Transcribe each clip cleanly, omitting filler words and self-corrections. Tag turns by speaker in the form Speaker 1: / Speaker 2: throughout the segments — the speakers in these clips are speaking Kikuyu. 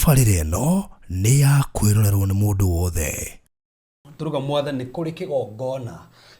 Speaker 1: Tabarĩra ĩno nĩ ya kwĩrorerwo nĩ mũndũ wothe.
Speaker 2: Tũrauga Mwathani nĩ kũrĩ kĩgongona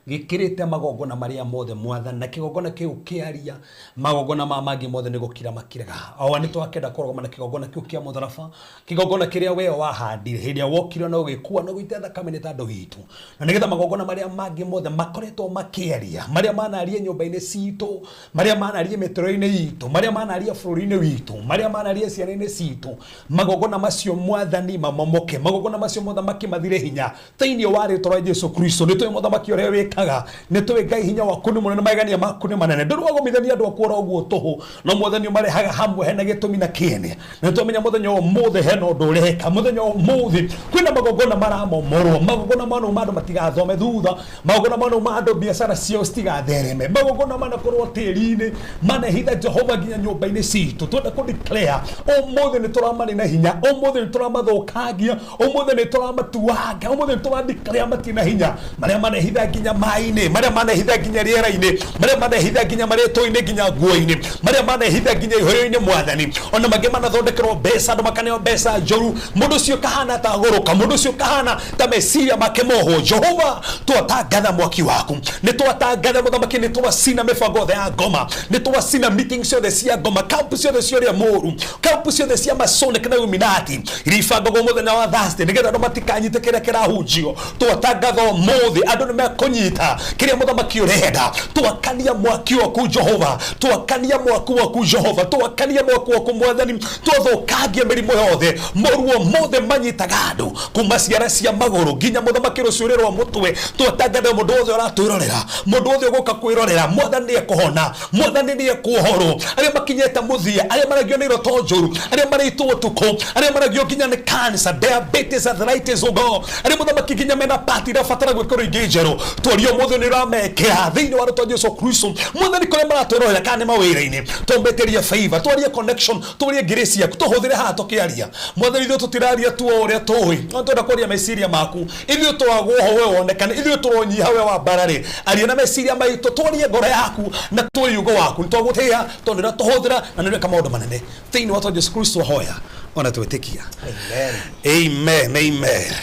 Speaker 2: gĩkĩrĩte magongona marĩa mothe Mwathani, na kĩgongona kĩu kĩaria magongona ma mangĩ mothe nĩ gũkira makiraga. Awa nĩ twakenda kũrũgama na kĩgongona kĩu kĩa mũtharaba, kĩgongona kĩrĩa we wahandire hĩndĩ ĩrĩa wokire na ũgĩkua na ũgĩita thakame nĩ tondũ witũ, na nĩgetha magongona marĩa mangĩ mothe makoretwo makĩaria, marĩa manaria nyũmba-inĩ citũ, marĩa manaria mĩtũrĩre-inĩ itũ, marĩa manaria bũrũri-inĩ witũ, marĩa manaria ciana-inĩ citũ, magongona macio Mwathani mamomoke, magongona macio mũthamaki mathire hinya thĩinĩ wa rĩtwa rĩa Jesu Kristo. Nĩ tũĩ mũthamaki ũrĩa wĩkaga, nĩ tũĩ Ngai hinya waku nĩ mũnene, magegania maku nĩ manene, ndũrĩ wagomithania andũ aku oro ũguo tũhũ, no Mwathani ũmarehaga hamwe hena gĩtũmi na kĩene. Na nĩtwamenya mũthenya wa ũmũthĩ hena ũndũ ũreka, mũthenya wa ũmũthĩ kwĩna magongona maramomorwo, magongona manauma andũ matigathome thutha, magongona manauma andũ biacara ciao citigathereme, magongona manakorwo tĩri-inĩ manehitha Jehova nginya nyũmba-inĩ citũ. Twenda kũ declare ũmũthĩ nĩ tũramanina hinya, ũmũthĩ nĩ tũramathũkangia, ũmũthĩ nĩ tũramatuanga, ũmũthĩ nĩ tũra declare matina hinya, marĩa manehitha nginya maĩ-inĩ, marĩa manehitha nginya rĩera-inĩ, marĩa manehitha nginya marĩtũ-inĩ, nginya nguo-inĩ, marĩa manehitha nginya ihũyũ-inĩ Mwathani. Ona mangĩ manathondekerwo mbeca, andũ makaneo mbeca njũru, mũndũ ũcio kahana ta agũrũka, mũndũ ũcio kahana ta meciria make mohwo. Jehova, twatangatha mwaki waku, nĩ twatangatha mũthamaki, nĩ twacina mĩbango yothe ya ngoma, nĩ twacina meeting ciothe cia ngoma, kampu ciothe cia ũrĩa mũũru, kampu ciothe cia Masonic na Illuminati iria ibangagwo mũthenya wa Thursday nĩgetha andũ matikanyite kĩrĩa kĩrahunjio. Twatangatha ũmũthĩ andũ nĩ mekũnyita kĩrĩa mũthamaki ũrenda. Twakania mwaki waku Jehova, twakania mwaki waku Jehova, twakania mwaki waku Mwathani, twathũkangia mĩrimũ yothe, moruo mothe manyitaga andũ kuma ciara cia magũrũ nginya mũthamaki rũcuĩrĩ rwa mũtwe. Twatangatha mũndũ wothe ũratwĩrorera, mũndũ wothe ũgũka kwĩrorera, Mwathani nĩ ekũhona, Mwathani nĩ ekuohorwo. Arĩa makinyĩte mũthia, arĩa maragio nĩ iroto njũru, arĩa marĩitwo ũtukũ, arĩa maragio nginya nĩ cancer, diabetes, arthritis, oh God, arĩa mũthamaki nginya mena pati irabatara gwĩkĩrwo ingĩ njerũ, twaria ũmũthĩ nĩ ũramekĩra thĩinĩ wa rĩtwa Jesu Kristo. Mwathani, kũrĩa maratwĩrorera kana nĩ mawĩra-inĩ, tũmbĩtĩrie favor, twarie connection, twarie grace yaku, tũhũthĩre haha tũkĩaria. Mwathani, ithuĩ tũtiraria tu o ũrĩa tũĩ, no twenda kwaria meciria maku. Ithuĩ twagwo ho we wonekane, ithuĩ tũronyiha we wambarare. Aria na meciria maitũ, twarie ngoro yaku na twarie ugo waku. Nĩ twagũtĩĩa tondũ nĩ ũratũhũthĩra na nĩ ũreka maũndũ manene. Thĩinĩ wa Jesu Kristo hoya ona twĩtĩkia.
Speaker 3: Amen.
Speaker 2: Amen, amen.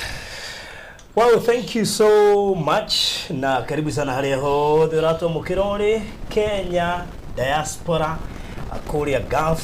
Speaker 3: Wow, thank you so much na karibu sana harĩa hothe ũratwamũkĩra ũrĩ Kenya, diaspora, kũrĩa Gulf,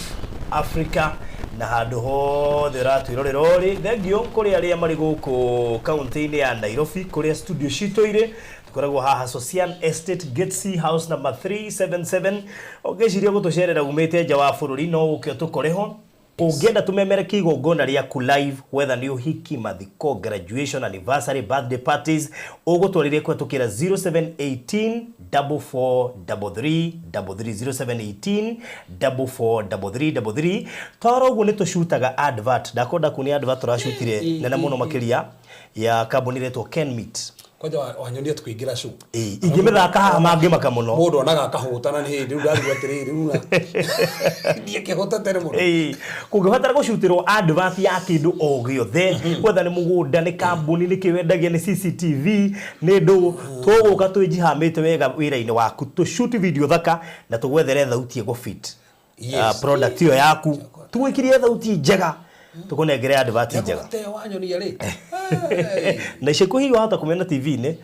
Speaker 3: Africa na handũ hothe ũratwĩrorera ũrĩ. Thengiũ kũrĩ arĩa marĩ gũkũ kaunti-inĩ ya Nairobi kũrĩa studio citũ irĩ. Tũkoragwo haha Sosian Estate, Gate C, house number 377. Ũngĩciria gũtũcerera umĩte nja wa bũrũri no ũke ũtũkore ho. Ũngĩenda tũmemerekie igongona rĩaku live, whether nĩ ũhiki, mathiko, graduation, anniversary, birthday parties, ũgũtwarĩrie kũhetũkĩra 0718 4433 33, 0718 4433 33. Twara ũguo nĩ tũcutaga advert, ndakorwo ndakuonia advert tũracutire nene mũno makĩria ya kambuni ĩretwo Kenmeat.
Speaker 2: Kwanja wanyonia tukiingira show.
Speaker 3: Ĩĩ, ingĩmĩthaka haha mangĩmaka mũno.
Speaker 2: Mũndũ onaga akahũtana nĩ hĩndĩ rĩu ndarigwo atĩrĩrĩ rĩu na ndiĩ kĩhũtete nĩ mũno.
Speaker 3: Ĩĩ, kũngĩbatara gũcutĩrwo advert ya kĩndũ o gĩothe, whether nĩ mũgũnda, nĩ kambuni, nĩ kĩ wendagia, nĩ CCTV, nĩ ndũ, tũgũka twĩnjihamĩte wega wĩra-inĩ waku, tũ shoot video thaka na tũgwethere thauti ĩgũ fit product ĩyo yaku, tũgwĩkĩrie thauti njega, tũkũnengere advert njega.
Speaker 2: Te wanyonia rĩ.
Speaker 3: Na ica ikuhĩ wahota kũmĩona TV-inĩ.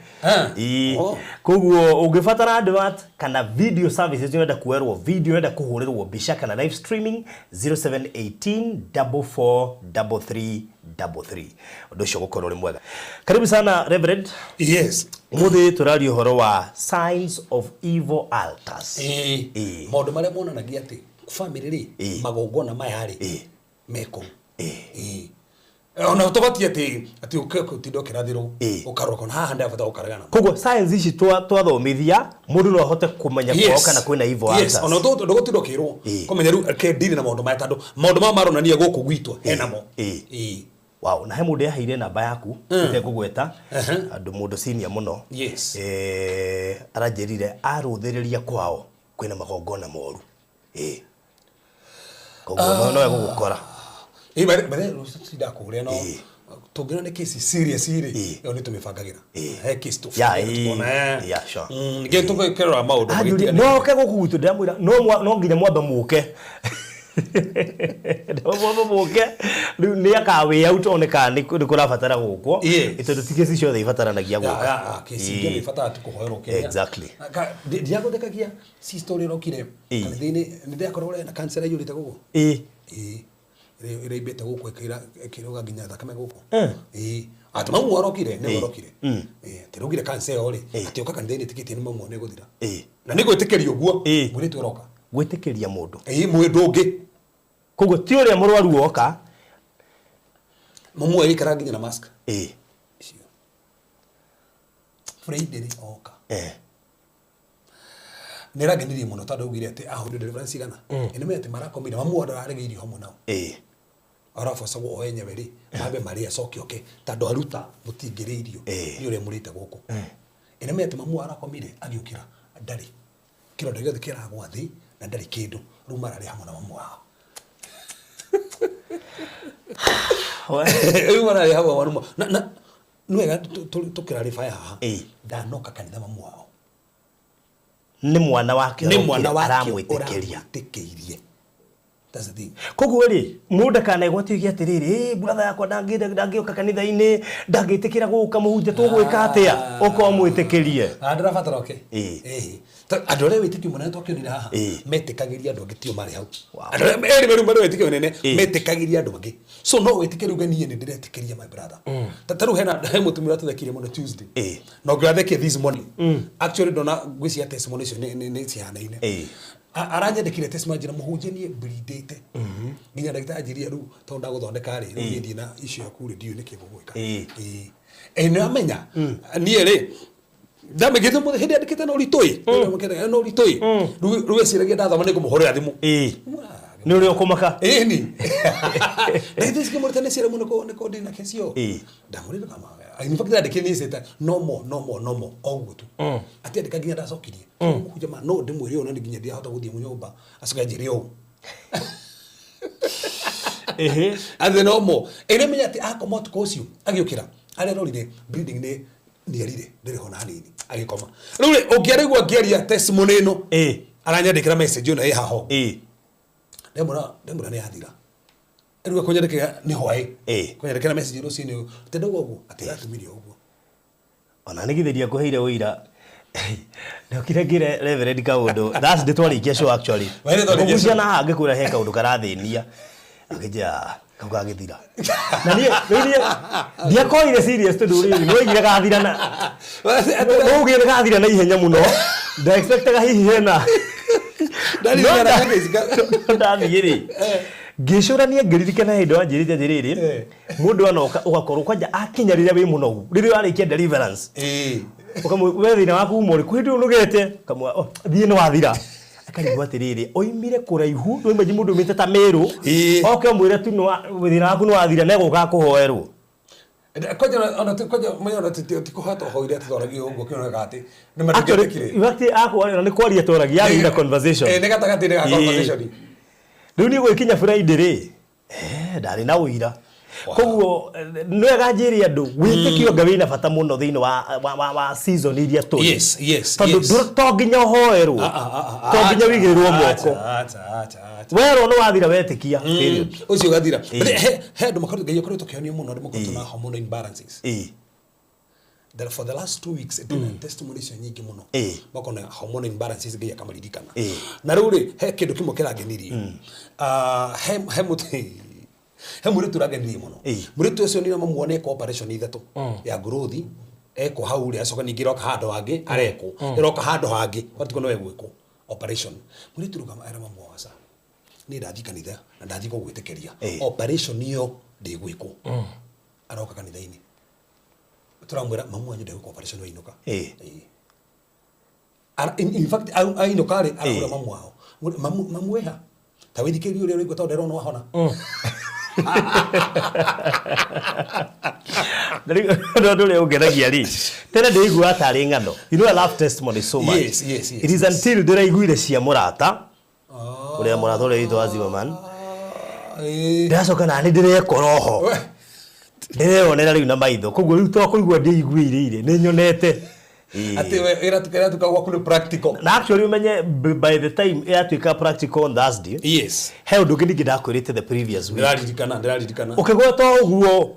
Speaker 3: Ĩĩ. Koguo ũngĩbatara advert kana video services, ũrenda kuoerwo video, ũrenda kũhũrĩrwo mbica kana live streaming, 0718 4433 33. Ũndũ ũcio ũgũkorwo ũrĩ mwega. Karibu sana, Reverend.
Speaker 2: Yes.
Speaker 3: Ũmũthĩ tũraria ũhoro wa signs of evil altars.
Speaker 2: Ĩĩ.
Speaker 3: Ĩĩ.
Speaker 2: Maũndũ marĩa monanagia atĩ family rĩ, magongona maya rĩ, me kũu. Ĩĩ. Ona tũbatie atĩ ũke gũtinda ũkĩrathĩrwo, ũkarora ũkona haha ndĩrabatara gũkaragana.
Speaker 3: Koguo signs ici twathomithia mũndũ no ahote kũmenya kwao kana kwĩna evil altars.
Speaker 2: Ona ndũgũtinda ũkĩrwo kũmenya rĩu reke ndire na maũndũ maya tondũ maũndũ maya maronania gũkũ gwitũ hena mo. Ĩĩ.
Speaker 3: Wow, na he mũndũ yaheire namba yaku itekũgweta, andũ mũndũ senior mũno. Aranjĩrire arũthĩrĩria kwao kwĩna magongona moru. Ĩĩ. Koguo no egũgũkora.
Speaker 2: Ĩĩ, by the way, ndakũria no tũngĩona nĩ case serious rĩ, ĩyo nĩ tũmĩbangagĩra. He case tũbangagĩra tũkona, eh.
Speaker 3: Yeah, sure.
Speaker 2: Ningĩ tũgĩkĩrora maũndũ
Speaker 3: Anjũria,
Speaker 2: magĩtiganĩte.
Speaker 3: no oke gũkũ gwitũ, ndĩramwĩra no nginya mwambe mũke. Mũke rĩu nĩ akawĩ out one kana nĩ kũrabatara gũkwo.
Speaker 2: Yes.
Speaker 3: Tondũ ti kesi ciothe ibataranagia gũka.
Speaker 2: Kesi ingĩ nĩ ibatara tu kũhoerwo kĩrĩa.
Speaker 3: Exactly.
Speaker 2: Ndiagũthekagia sister ũrĩa ũrokire kanitha-inĩ nĩ ndĩrakorwo na cancer ĩiyũrĩte gũkũ.
Speaker 3: Ĩĩ.
Speaker 2: Ĩĩ. Ĩraimbĩte gũkũ ĩkĩrũga nginya thakame gũkũ.
Speaker 3: Eh.
Speaker 2: Ĩĩ. Atĩ mamu arokire nĩ arokire. Ĩĩ. Atĩ raugire cancer ĩyo rĩ atĩ ũka kanitha-inĩ ĩtĩkĩtie nĩ mamu nĩ ĩgũthira.
Speaker 3: Ĩĩ.
Speaker 2: Na nĩ gwĩtĩkĩria ũguo
Speaker 3: Ĩĩ.
Speaker 2: mũirĩtu aroka.
Speaker 3: Gwĩtĩkĩria mũndũ.
Speaker 2: Ĩĩ mũndũ ũngĩ.
Speaker 3: Koguo ti ũrĩa mũrwaru woka.
Speaker 2: Mamu agĩikara nginya na mask.
Speaker 3: Ĩĩ.
Speaker 2: Icio. Friday rĩ oka.
Speaker 3: Eh.
Speaker 2: Nĩ ĩrangenirie mũno tondũ augire atĩ ahũrire deliverance igana. Ĩ nĩ atĩ marakomire mamu ndararĩga irio hamwe nao.
Speaker 3: Ĩĩ.
Speaker 2: Arabocagwo o enyewe rĩ mambe marĩe acoke oke tondũ aruta mũtingĩrĩa irio
Speaker 3: Ĩĩ.
Speaker 2: nĩ ũrĩa mũrĩte gũkũ. Ĩ nĩ atĩ mamu arakomire agĩũkĩra ndarĩ kĩronda gĩothe kĩragwa thĩ na ndarĩ kĩndũ rĩu mararĩ hamwe na mamu wao. Rĩu mararĩ hamwe na mamu na na nĩ wega tũkĩrarĩbaya haha
Speaker 3: Ĩĩ.
Speaker 2: ndanoka kanitha mamu wao.
Speaker 3: Nĩ mwana wake
Speaker 2: Nĩ mwana wake
Speaker 3: aramwĩtĩkĩria.
Speaker 2: ũramwĩtĩkĩirie. That's the thing.
Speaker 3: Koguo rĩ mũndũ ndakanegwatio oige atĩrĩrĩ "Ĩ, brother yakwa ndangĩũka kanitha-inĩ ndangĩtĩkĩra gũka mũhunjia tũgwĩka atĩa ũka ũmwĩtĩkĩrie."
Speaker 2: Ah, ndĩrabatara oke.
Speaker 3: Ĩĩ.
Speaker 2: Ĩĩ. Andũ arĩa wĩtĩkio mũnene twakĩonire haha
Speaker 3: Ĩĩ.
Speaker 2: metĩkagĩria andũ angĩ tio marĩ hau.
Speaker 3: Wow.
Speaker 2: Andũ arĩa erĩ meru marĩ wĩtĩkio mũnene
Speaker 3: Ĩĩ.
Speaker 2: metĩkagĩria andũ angĩ. So no wĩtĩkĩre uge niĩ nĩ ndĩretĩkĩria my brother. Ta rĩu hena he mũtumia ũrathekire mũno Tuesday.
Speaker 3: Ĩĩ.
Speaker 2: Na ũngĩ ũrathekia this morning. Actually ndona ngwĩciria testimony icio nĩ cihanaine.
Speaker 3: Ĩĩ.
Speaker 2: Aranyandĩkire testimony anjĩra mũhunjia niĩ bleedĩte. Nginya ndagĩtarĩ anjĩrire rĩu tondũ ndagũthondeka rĩ rĩu niĩ ndirĩ na issue yaku rĩ ndiũĩ nĩkĩ gũgwĩka.
Speaker 3: Ĩĩ.
Speaker 2: Ĩĩ. Ĩĩ nĩ amenya niĩ rĩ ndamĩkĩte mũthĩ hĩndĩ andĩkĩte na ũritũ ĩ na ũritũ ĩ rĩu eciragia ndathoma nĩ ngũmũhũrĩra thimũ
Speaker 3: Ĩĩ. Nĩ ũrĩa ũkũmaka.
Speaker 2: ĩni ndagĩtarĩ cikĩmũrĩte nĩ ciĩra mũno nĩ kũ ndĩ na kesi ĩyo
Speaker 3: Ĩĩ.
Speaker 2: ndamũrĩre kama in fact ndandĩkire nĩ cĩta no more no more no more o ũguo tu atiandĩka nginya ndacokirie mũhunjia ma no ndĩmwĩre ũũ na nĩ nginya ndiahota gũthiĩ nyũmba acoke anjĩre ũũ
Speaker 3: Ĩhĩ.
Speaker 2: atĩ no more ĩrĩa menya atĩ akoma ũtukũ ũcio agĩũkĩra arĩa arorire bleeding nĩ nĩerire ndĩrĩ ho na hanini agĩkoma rĩu rĩ ũngĩaraigua ngĩaria testimony ĩno
Speaker 3: Ĩĩ.
Speaker 2: aranyandĩkĩra message ĩno ĩ haha ũguo.
Speaker 3: Ĩĩ.
Speaker 2: Ndemwĩra ndemwĩra nĩ yathira rĩu ekũnyandĩkĩra nĩ hwaĩ
Speaker 3: Ĩĩ.
Speaker 2: kũnyandĩkĩra message rũcinĩ atĩ ndauga ũguo atĩ yatũmire ũguo
Speaker 3: Ona nĩ githĩria ngũheire ũira. Ndokire ngĩre Reverend kaũndũ. Thursday twarĩkia show actually.
Speaker 2: Wee nĩ twarĩkia
Speaker 3: Ngũgucia
Speaker 2: show.
Speaker 3: na haha ngĩkwĩra he kaũndũ karathĩnia. Akĩnjĩra kau gagĩthira. Na niĩ rĩu niĩ ndiakoire serious tondũ rĩrĩ nĩ waigire gathira na Waugire gathira na ihenya mũno. Nda expectaga hihi hena.
Speaker 2: Ndaririkana
Speaker 3: No
Speaker 2: kesi
Speaker 3: no ndathiĩ rĩ ngĩcũrania ngĩririkana hĩndĩ wanjĩrĩte atĩrĩrĩ
Speaker 2: Eh.
Speaker 3: mũndũ anoka ũgakorwo kwanja akinya rĩrĩa wĩ mũnogu rĩrĩa warĩkia deliverance
Speaker 2: Ĩĩ.
Speaker 3: ũkamwĩ we thĩna waku uma ũrĩkũ hĩndĩ ũnogete ũkamwĩra "Oh, thiĩ nĩ wathira akarigwo atĩrĩrĩ oimire kũraihu ndũimaji mũndũ umĩte ta Meru
Speaker 2: Ĩĩ.
Speaker 3: oke ũmwĩre tu thĩna waku nĩ wathira negũka kũhoerwo
Speaker 2: Kwanja ona kwanja mwenye ona ti kũhota ũhoire atĩ twaragia ũguo kĩoneka atĩ nĩ
Speaker 3: Actually,
Speaker 2: matũngĩetĩkire
Speaker 3: in fact, akwa nĩ kwaria twaragia yarĩ na conversation
Speaker 2: Ĩĩ, nĩ gatagatĩ-inĩ ga
Speaker 3: Ĩĩ.
Speaker 2: conversation
Speaker 3: Rĩu niĩ gũgĩkinya Friday rĩ ndarĩ na ũira
Speaker 2: Wow.
Speaker 3: koguo nĩ wega njĩre andũ wĩtĩkio nga wĩna bata mũno thĩinĩ wa season iria tũrĩ
Speaker 2: Yes, yes,
Speaker 3: tondũ
Speaker 2: yes.
Speaker 3: to nginya ũhoerwo
Speaker 2: Ah, ah, ah, ah,
Speaker 3: to nginya
Speaker 2: acha,
Speaker 3: wĩigĩrĩrwo
Speaker 2: acha,
Speaker 3: moko
Speaker 2: acha, acha, acha.
Speaker 3: werwo nĩ wathira wetĩkia period.
Speaker 2: Ũcio ũgathira
Speaker 3: Ĩĩ.
Speaker 2: But he andũ makoretwo Ngai akoretwo akĩhonia mũno andũ makoretwo na hormonal imbalances
Speaker 3: Ĩĩ.
Speaker 2: That for the last 2 weeks ndĩna testimony icio nyingĩ mũno
Speaker 3: Ĩĩ.
Speaker 2: makona hormonal imbalances Ngai akamaririkana
Speaker 3: Ĩĩ.
Speaker 2: na rĩu rĩ he kĩndũ kĩmwe kĩrangenirie Ah, he mũtĩ he mũirĩtu ũrangenirie mũno
Speaker 3: Ĩĩ.
Speaker 2: mũirĩtu ũcio nĩ mamuona eka operation ithatũ ya growth ekwo hau rĩ acoka ningĩ ĩroka handũ hangĩ arekwo ĩroka handũ hangĩ watigwo no egwĩkwo operation mũirĩtu rũgama era mamu waca niĩ ndathiĩ kanitha na ndathiĩ gũgwĩtĩkĩria
Speaker 3: Ĩĩ.
Speaker 2: operation ĩyo ndĩgwĩkwo aroka kanitha-inĩ tũramwĩra mamu wanyu ndegwĩka operation wainũka
Speaker 3: Ĩĩ.
Speaker 2: Ĩĩ. In fact ainũka rĩ arahũra
Speaker 3: Ĩĩ.
Speaker 2: mamu wao mamu wĩha ta wĩthikĩrie ũrĩa ũraigua tondũ nderona wahona
Speaker 3: Na rĩu ũndũ ũrĩa ũngenagia rĩ tene ndĩiguaga tarĩ ng'ano. You know I love testimony so much.
Speaker 2: Yes, yes, yes,
Speaker 3: It is
Speaker 2: yes.
Speaker 3: until ndĩraiguire cia mũrata ũrĩa mũrata ũrĩa witũ wa Zimmerman
Speaker 2: Ĩĩ.
Speaker 3: ndĩracoka nani ndĩrekora oho
Speaker 2: We.
Speaker 3: ndĩreyonera rĩu na maitho koguo rĩu to kũigua ndĩiguĩrĩire nĩ nyonete.
Speaker 2: Atĩ we ĩratuka gwaku nĩ practical.
Speaker 3: Na actually umenye by the time yatuĩka practical on Thursday, he ũndũ ũngĩ ningĩ ndakwĩrĩte the previous week.
Speaker 2: Ndĩraririkana, ndĩraririkana.
Speaker 3: Ũkĩgweta ũguo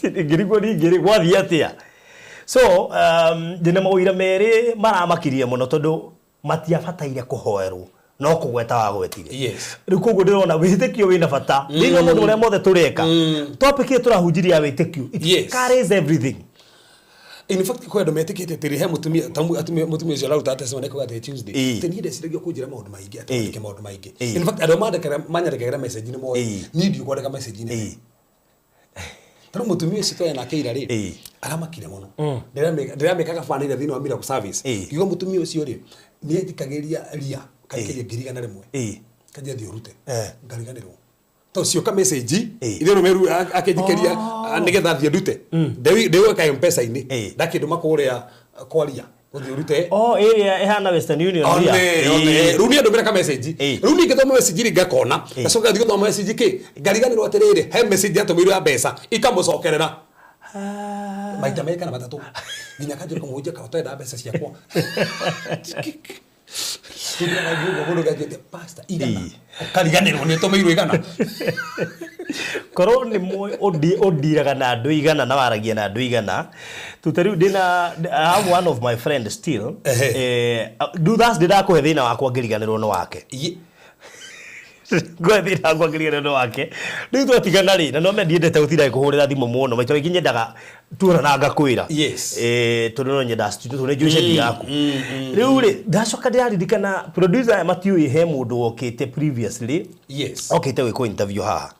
Speaker 3: ngĩrigwo ningĩ rĩ gwathiĩ atĩa. So ndĩna maũira merĩ maramakirie mũno tondũ matiabataire kũhoerwo no kũgweta wagwetire. Rĩu koguo ndĩrona wĩtĩkio wĩna bata thĩinĩ wa maũndũ marĩa mothe tũreka. Topic ĩyo tũrahunjirie ya wĩtĩkio, it carries everything.
Speaker 2: In fact kwĩ andũ metĩkĩtie atĩrĩ, he mũtumia ta mũtumia ũcio ũraruta testimony kuga atĩ Tuesday, atĩ niĩ ndeciragia kũnjĩra maũndũ maingĩ, atĩ mandĩke maũndũ maingĩ. In fact andũ manyandĩkagĩra message nĩ moĩ niĩ ndikwandĩka message nene. Tarĩu mũtumia ũcio twarĩ nake ira rĩ, aramakire mũno. Ndĩramĩkaga bana ira thĩinĩ wa Miracle Service. Ngiuga mũtumia ũcio rĩ, nĩ anjikagĩria ria kaikĩria 100,000. Kanjia thiĩ ũrute. Ngariganĩrwo. Tondũ cioka message, ithe rũmeru akĩnjikĩria nĩgetha thiĩ ndute. Ndĩwĩka M-Pesa-inĩ. Ndakĩndũma kũrĩa kwaria ũthiĩ ũrute.
Speaker 3: Oh, ĩrĩa ĩhana Western Union
Speaker 2: One,
Speaker 3: ria.
Speaker 2: one. Rĩu niĩ ndũmĩra ka message. Rĩu niĩ ngĩthoma message rĩ ngakona. Ngacoka ngathiĩ gũthoma message kĩ? Ngariganĩrwo atĩrĩrĩ, he message yatũmĩirwo ya mbeca ikamũcokerera. Maita merĩ kana matatũ. Nginya kanjũra kũmũhunjia kana ũtarenda mbeca ciakwa. Mũndũ nganjĩte, Pastor, igana. Ũkariganĩrwo nĩ ũtũmĩirwo igana.
Speaker 3: Korwo nĩ ũndiraga na andũ igana na waragia na andũ igana. Tuta rĩu ndĩna, I have one of my friend still. Do Thursday ndakũhe thĩna wakwa ngĩriganĩrwo nĩ wake. Ngũhe thĩna wakwa ngĩriganĩrwo nĩ wake. Rĩu twatigana rĩ, na no ndiendete gũtinda ngĩkũhũrĩra thimũ mũno, maita maingĩ nyendaga tuonana ngakwĩra. Tondũ no nyendaga studio, tondũ nĩ njũĩ schedule yaku. Rĩu rĩ, ndacoka ndĩraririkana producer aya matiũĩ he mũndũ wokĩte previously. Okĩte gwĩkwo interview haha.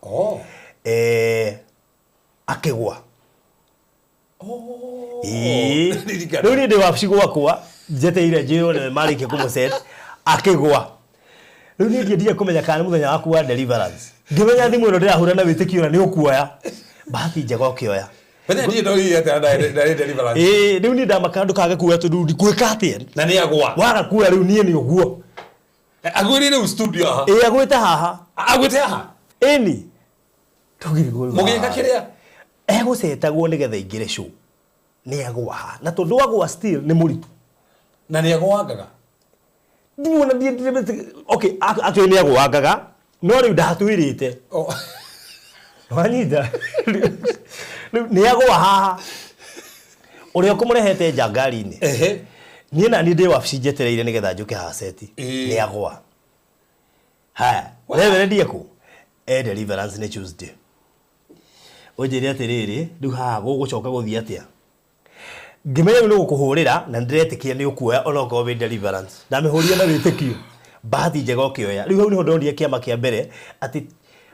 Speaker 3: Akĩgwa.
Speaker 2: Ndirikana.
Speaker 3: Rĩu niĩ ndĩ wabici gwakwa, njetereire njĩrwo nĩ marĩkia kũmũset, akĩgwa. Rĩu niĩ ndiendire kũmenya kana nĩ mũthenya waku wa deliverance. Ngĩmenya thimũ ĩno ndĩrahũra na wĩtĩkio na nĩ ũkuoya. Bahati njega ũkĩoya.
Speaker 2: Menya niĩ ndorire atĩa ndarĩ deliverance.
Speaker 3: Rĩu niĩ ndamaka ndũkage kuoya tondũ ndikwĩka atĩa.
Speaker 2: Na nĩ agwa.
Speaker 3: Waga kuoya rĩu niĩ nĩ ũguo.
Speaker 2: Agwĩrĩire rĩu studio haha.
Speaker 3: Agwĩte haha.
Speaker 2: Agwĩte haha?
Speaker 3: Ĩni. Tũgĩrigwo rĩu.
Speaker 2: Mũgĩka kĩrĩa?
Speaker 3: Egũcetagwo nĩgetha aingĩre show. Nĩ agwa haha. Na tondũ agwa still nĩ mũritũ.
Speaker 2: Na nĩ agwangaga?
Speaker 3: Ndiuona ndiĩ ndĩ, okay, actually nĩ agwangaga, no rĩu ndatwĩrĩte. Wanyita? Rĩu nĩ agwa haha. Ũrĩa ũkũmũrehete nja ngari-inĩ. Niĩ na niĩ ndĩ wabici njetereire nĩgetha njũke haha set. Nĩ agwa. Haya, Reverend ekũ? Deliverance nĩ Tuesday. Ũnjĩre atĩrĩrĩ, rĩu haha gũgũcoka gũthiĩ atĩa? Ngĩmenya rĩu nĩ gũkũhũrĩra na nĩndĩretĩkia nĩ ũkuoya onokorwo wĩ deliverance. Ndamĩhũrire na wĩtĩkio. Bahati njega ũkĩoya. Rĩu hau nĩho ndonire kĩama kĩa mbere atĩ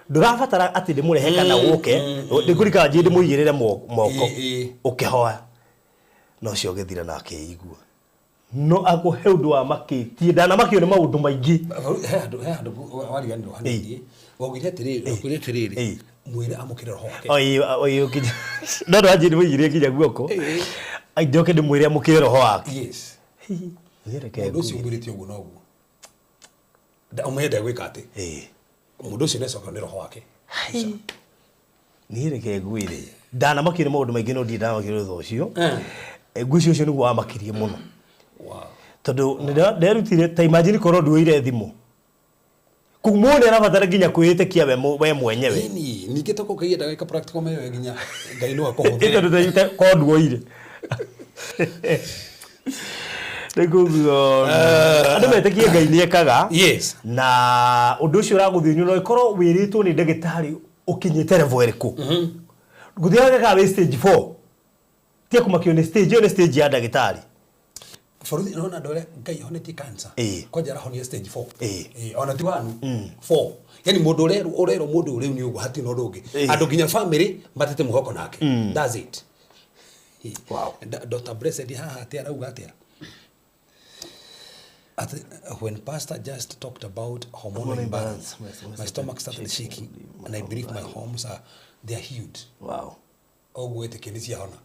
Speaker 3: ndũrabatara atĩ ndĩmũrehe kana ũke, ndĩkũrikaga njĩĩ ndĩmũigĩrĩre moko. Ũkĩhoya. No ũcio ũgĩthira na akĩigua. No akũhe ũndũ wa makĩtie. Ndanamakio nĩ maũndũ maingĩ.
Speaker 2: He handũ, he handũ wariganĩrwo hanini. Waugire atĩrĩrĩ, waugire atĩrĩrĩ, mwĩre amũkĩre roho wake.
Speaker 3: Oi, oi, ũkinya. No ndwanjie ndĩmũigĩrĩre nginya guoko. Njoke ndĩmwĩre amũkĩre roho wake. Hihi, nĩereke
Speaker 2: Mũndũ ũcio
Speaker 3: nguo.
Speaker 2: ũmwĩrĩte ũguo noguo. Ũmwende gwĩka atĩ? Mũndũ ũcio nĩacokerwo nĩ roho wake.
Speaker 3: Hai. Niĩ reke ngwĩre. Ndanamakio nĩ maũndũ maingĩ no ndirĩ ndamakio nĩ ũndũ ũcio. Ngwĩciria ũcio nĩguo wamakirie mũno. Tondũ nderutire, ta imagine korwo nduoire thimũ. Koguo mũndũ nĩarabatara nginya kwĩĩtĩkia we mwenyewe.
Speaker 2: Ĩni, ningĩ tokorwo Ngai endaga gwĩka practical mewe nginya Ngai no akũhũthĩre.
Speaker 3: Ĩ tondũ ta korwo nduoire. Rĩu koguo, andũ metĩkie Ngai nĩekaga. Na ũndũ ũcio ũragũthĩnia no ĩkorwo wĩrĩtwo nĩ ndagĩtarĩ ũkinyĩte level ĩrĩkũ. Gũthiaga gaka wĩ stage 4. Tia kũmakio nĩ stage, ĩyo nĩ stage ya ndagĩtarĩ.
Speaker 2: Borithi nona andũ arĩa Ngai ahonetie cancer. Kwanja arahonia stage 4. Ona ti 1, 4. Yaani mũndũ ũrerwo mũndũ rĩu nĩ ũguo hatirĩ na ũndũ ũngĩ. Andũ nginya family matete mwĩhoko nake. That's it.
Speaker 3: Wow.
Speaker 2: Doctor Blessed haha atĩ arauga atĩa? At, when pastor just talked about hormonal
Speaker 3: Hormonal
Speaker 2: imbalance,
Speaker 3: imbalance,
Speaker 2: my stomach started shaking and I believe my hormones are, they are healed.
Speaker 3: Wow.
Speaker 2: Oguo wĩtĩkie nĩ ciahona.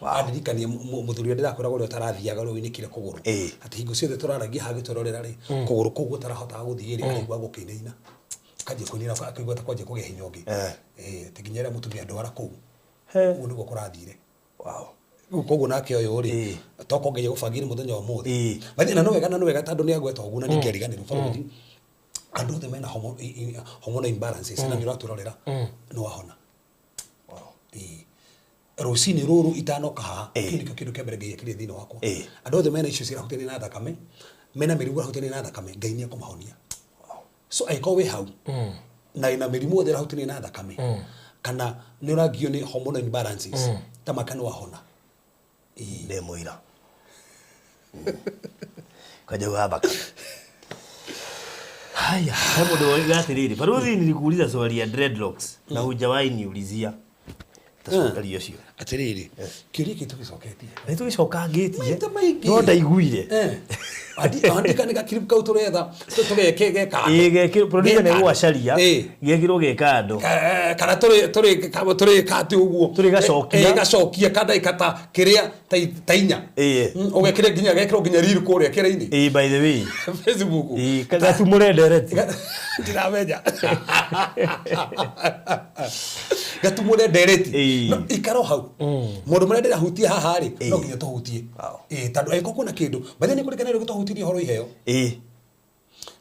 Speaker 3: Wow.
Speaker 2: Andirikanie mũthuri ũrĩa ndĩrakwĩraga ũrĩa ũtarathiaga ũrĩa ũinĩkire kũgũrũ. Atĩ hingo ciothe tũraragia haha gĩtũrorera rĩ, kũgũrũ kũu gũtarahotaga gũthiĩ rĩ, araigua gũkĩinaina. Kanjia kũinaina, akaigua ta kwanjia kũgĩa hinya ũngĩ. Atĩ nginya rĩrĩa mũtumia ndwara kũu. Ũguo nĩguo kũrathire.
Speaker 3: Wow.
Speaker 2: Rĩu koguo nake ũyũ rĩ
Speaker 3: Ĩĩ.
Speaker 2: tokorwo ngai agũbangĩire mũthenya wa ũmũthĩ.
Speaker 3: Ĩĩ.
Speaker 2: Bathi na no wega na no wega tondũ nĩ agweta ũguo na ndingĩariganĩrwo barũthi. Andũ othe mena hormonal imbalances na nĩ ũratwĩrorera nĩ wahona. Ĩĩ. Rũcinĩ rũrũ itanoka haha
Speaker 3: Ĩĩ.
Speaker 2: kĩu nĩkĩo kĩndũ kĩa mbere Ngai ekĩrire thĩinĩ wakwa.
Speaker 3: Ĩĩ.
Speaker 2: Andũ othe mena issues irahutania na thakame, mena mĩrimũ ĩrahutania na thakame, Ngai nĩ ekũmahonia. So angĩkorwo wĩ hau na wĩna mĩrimũ yothe ĩrahutania na thakame kana nĩ ũragio nĩ hormonal imbalances ta maka nĩ wahona. Ĩĩ.
Speaker 3: Ndĩ mũira. Kwanja wa thakame. Haya, he mũndũ woiga atĩrĩrĩ, barũthi nilikuuliza swali ya dreadlocks na hujawahi niulizia. Tacokeria ũcio.
Speaker 2: Atĩrĩrĩ, kĩũria kĩu tũgĩcoketie.
Speaker 3: Nĩ tũgĩcokangĩtie.
Speaker 2: Maita maingĩ.
Speaker 3: No ndaiguire.
Speaker 2: Andika nĩ gakiribu kau tũretha tũgeke geka.
Speaker 3: Ĩĩ gekĩrwo producer nĩ egũgacaria.
Speaker 2: Ĩĩ.
Speaker 3: Gekĩrwo ge kando.
Speaker 2: Kana tũrĩ kati ũguo.
Speaker 3: Tũrĩgacokia.
Speaker 2: Ĩĩ gacokia ka ndagĩka ta kĩrĩa ta inya.
Speaker 3: Ĩĩ.
Speaker 2: Ũgekĩre nginya gekĩrwo nginya reel kũrĩa kĩrĩa-inĩ.
Speaker 3: Ĩĩ by the way.
Speaker 2: Facebook.
Speaker 3: Ĩĩ gatumũre ndereti.
Speaker 2: Ndiramenya. Gatumũre ndereti.
Speaker 3: Ĩĩ.
Speaker 2: No ikara o hau. Maũndũ marĩa ndĩrahutia haha rĩ, no nginya tũhutie.
Speaker 3: Wow.
Speaker 2: Ĩĩ tondũ angĩkorwo kwĩna kĩndũ, by the way nĩ kũrĩ kanitha tũhutirie ũhoro wa iheo.
Speaker 3: Ĩĩ.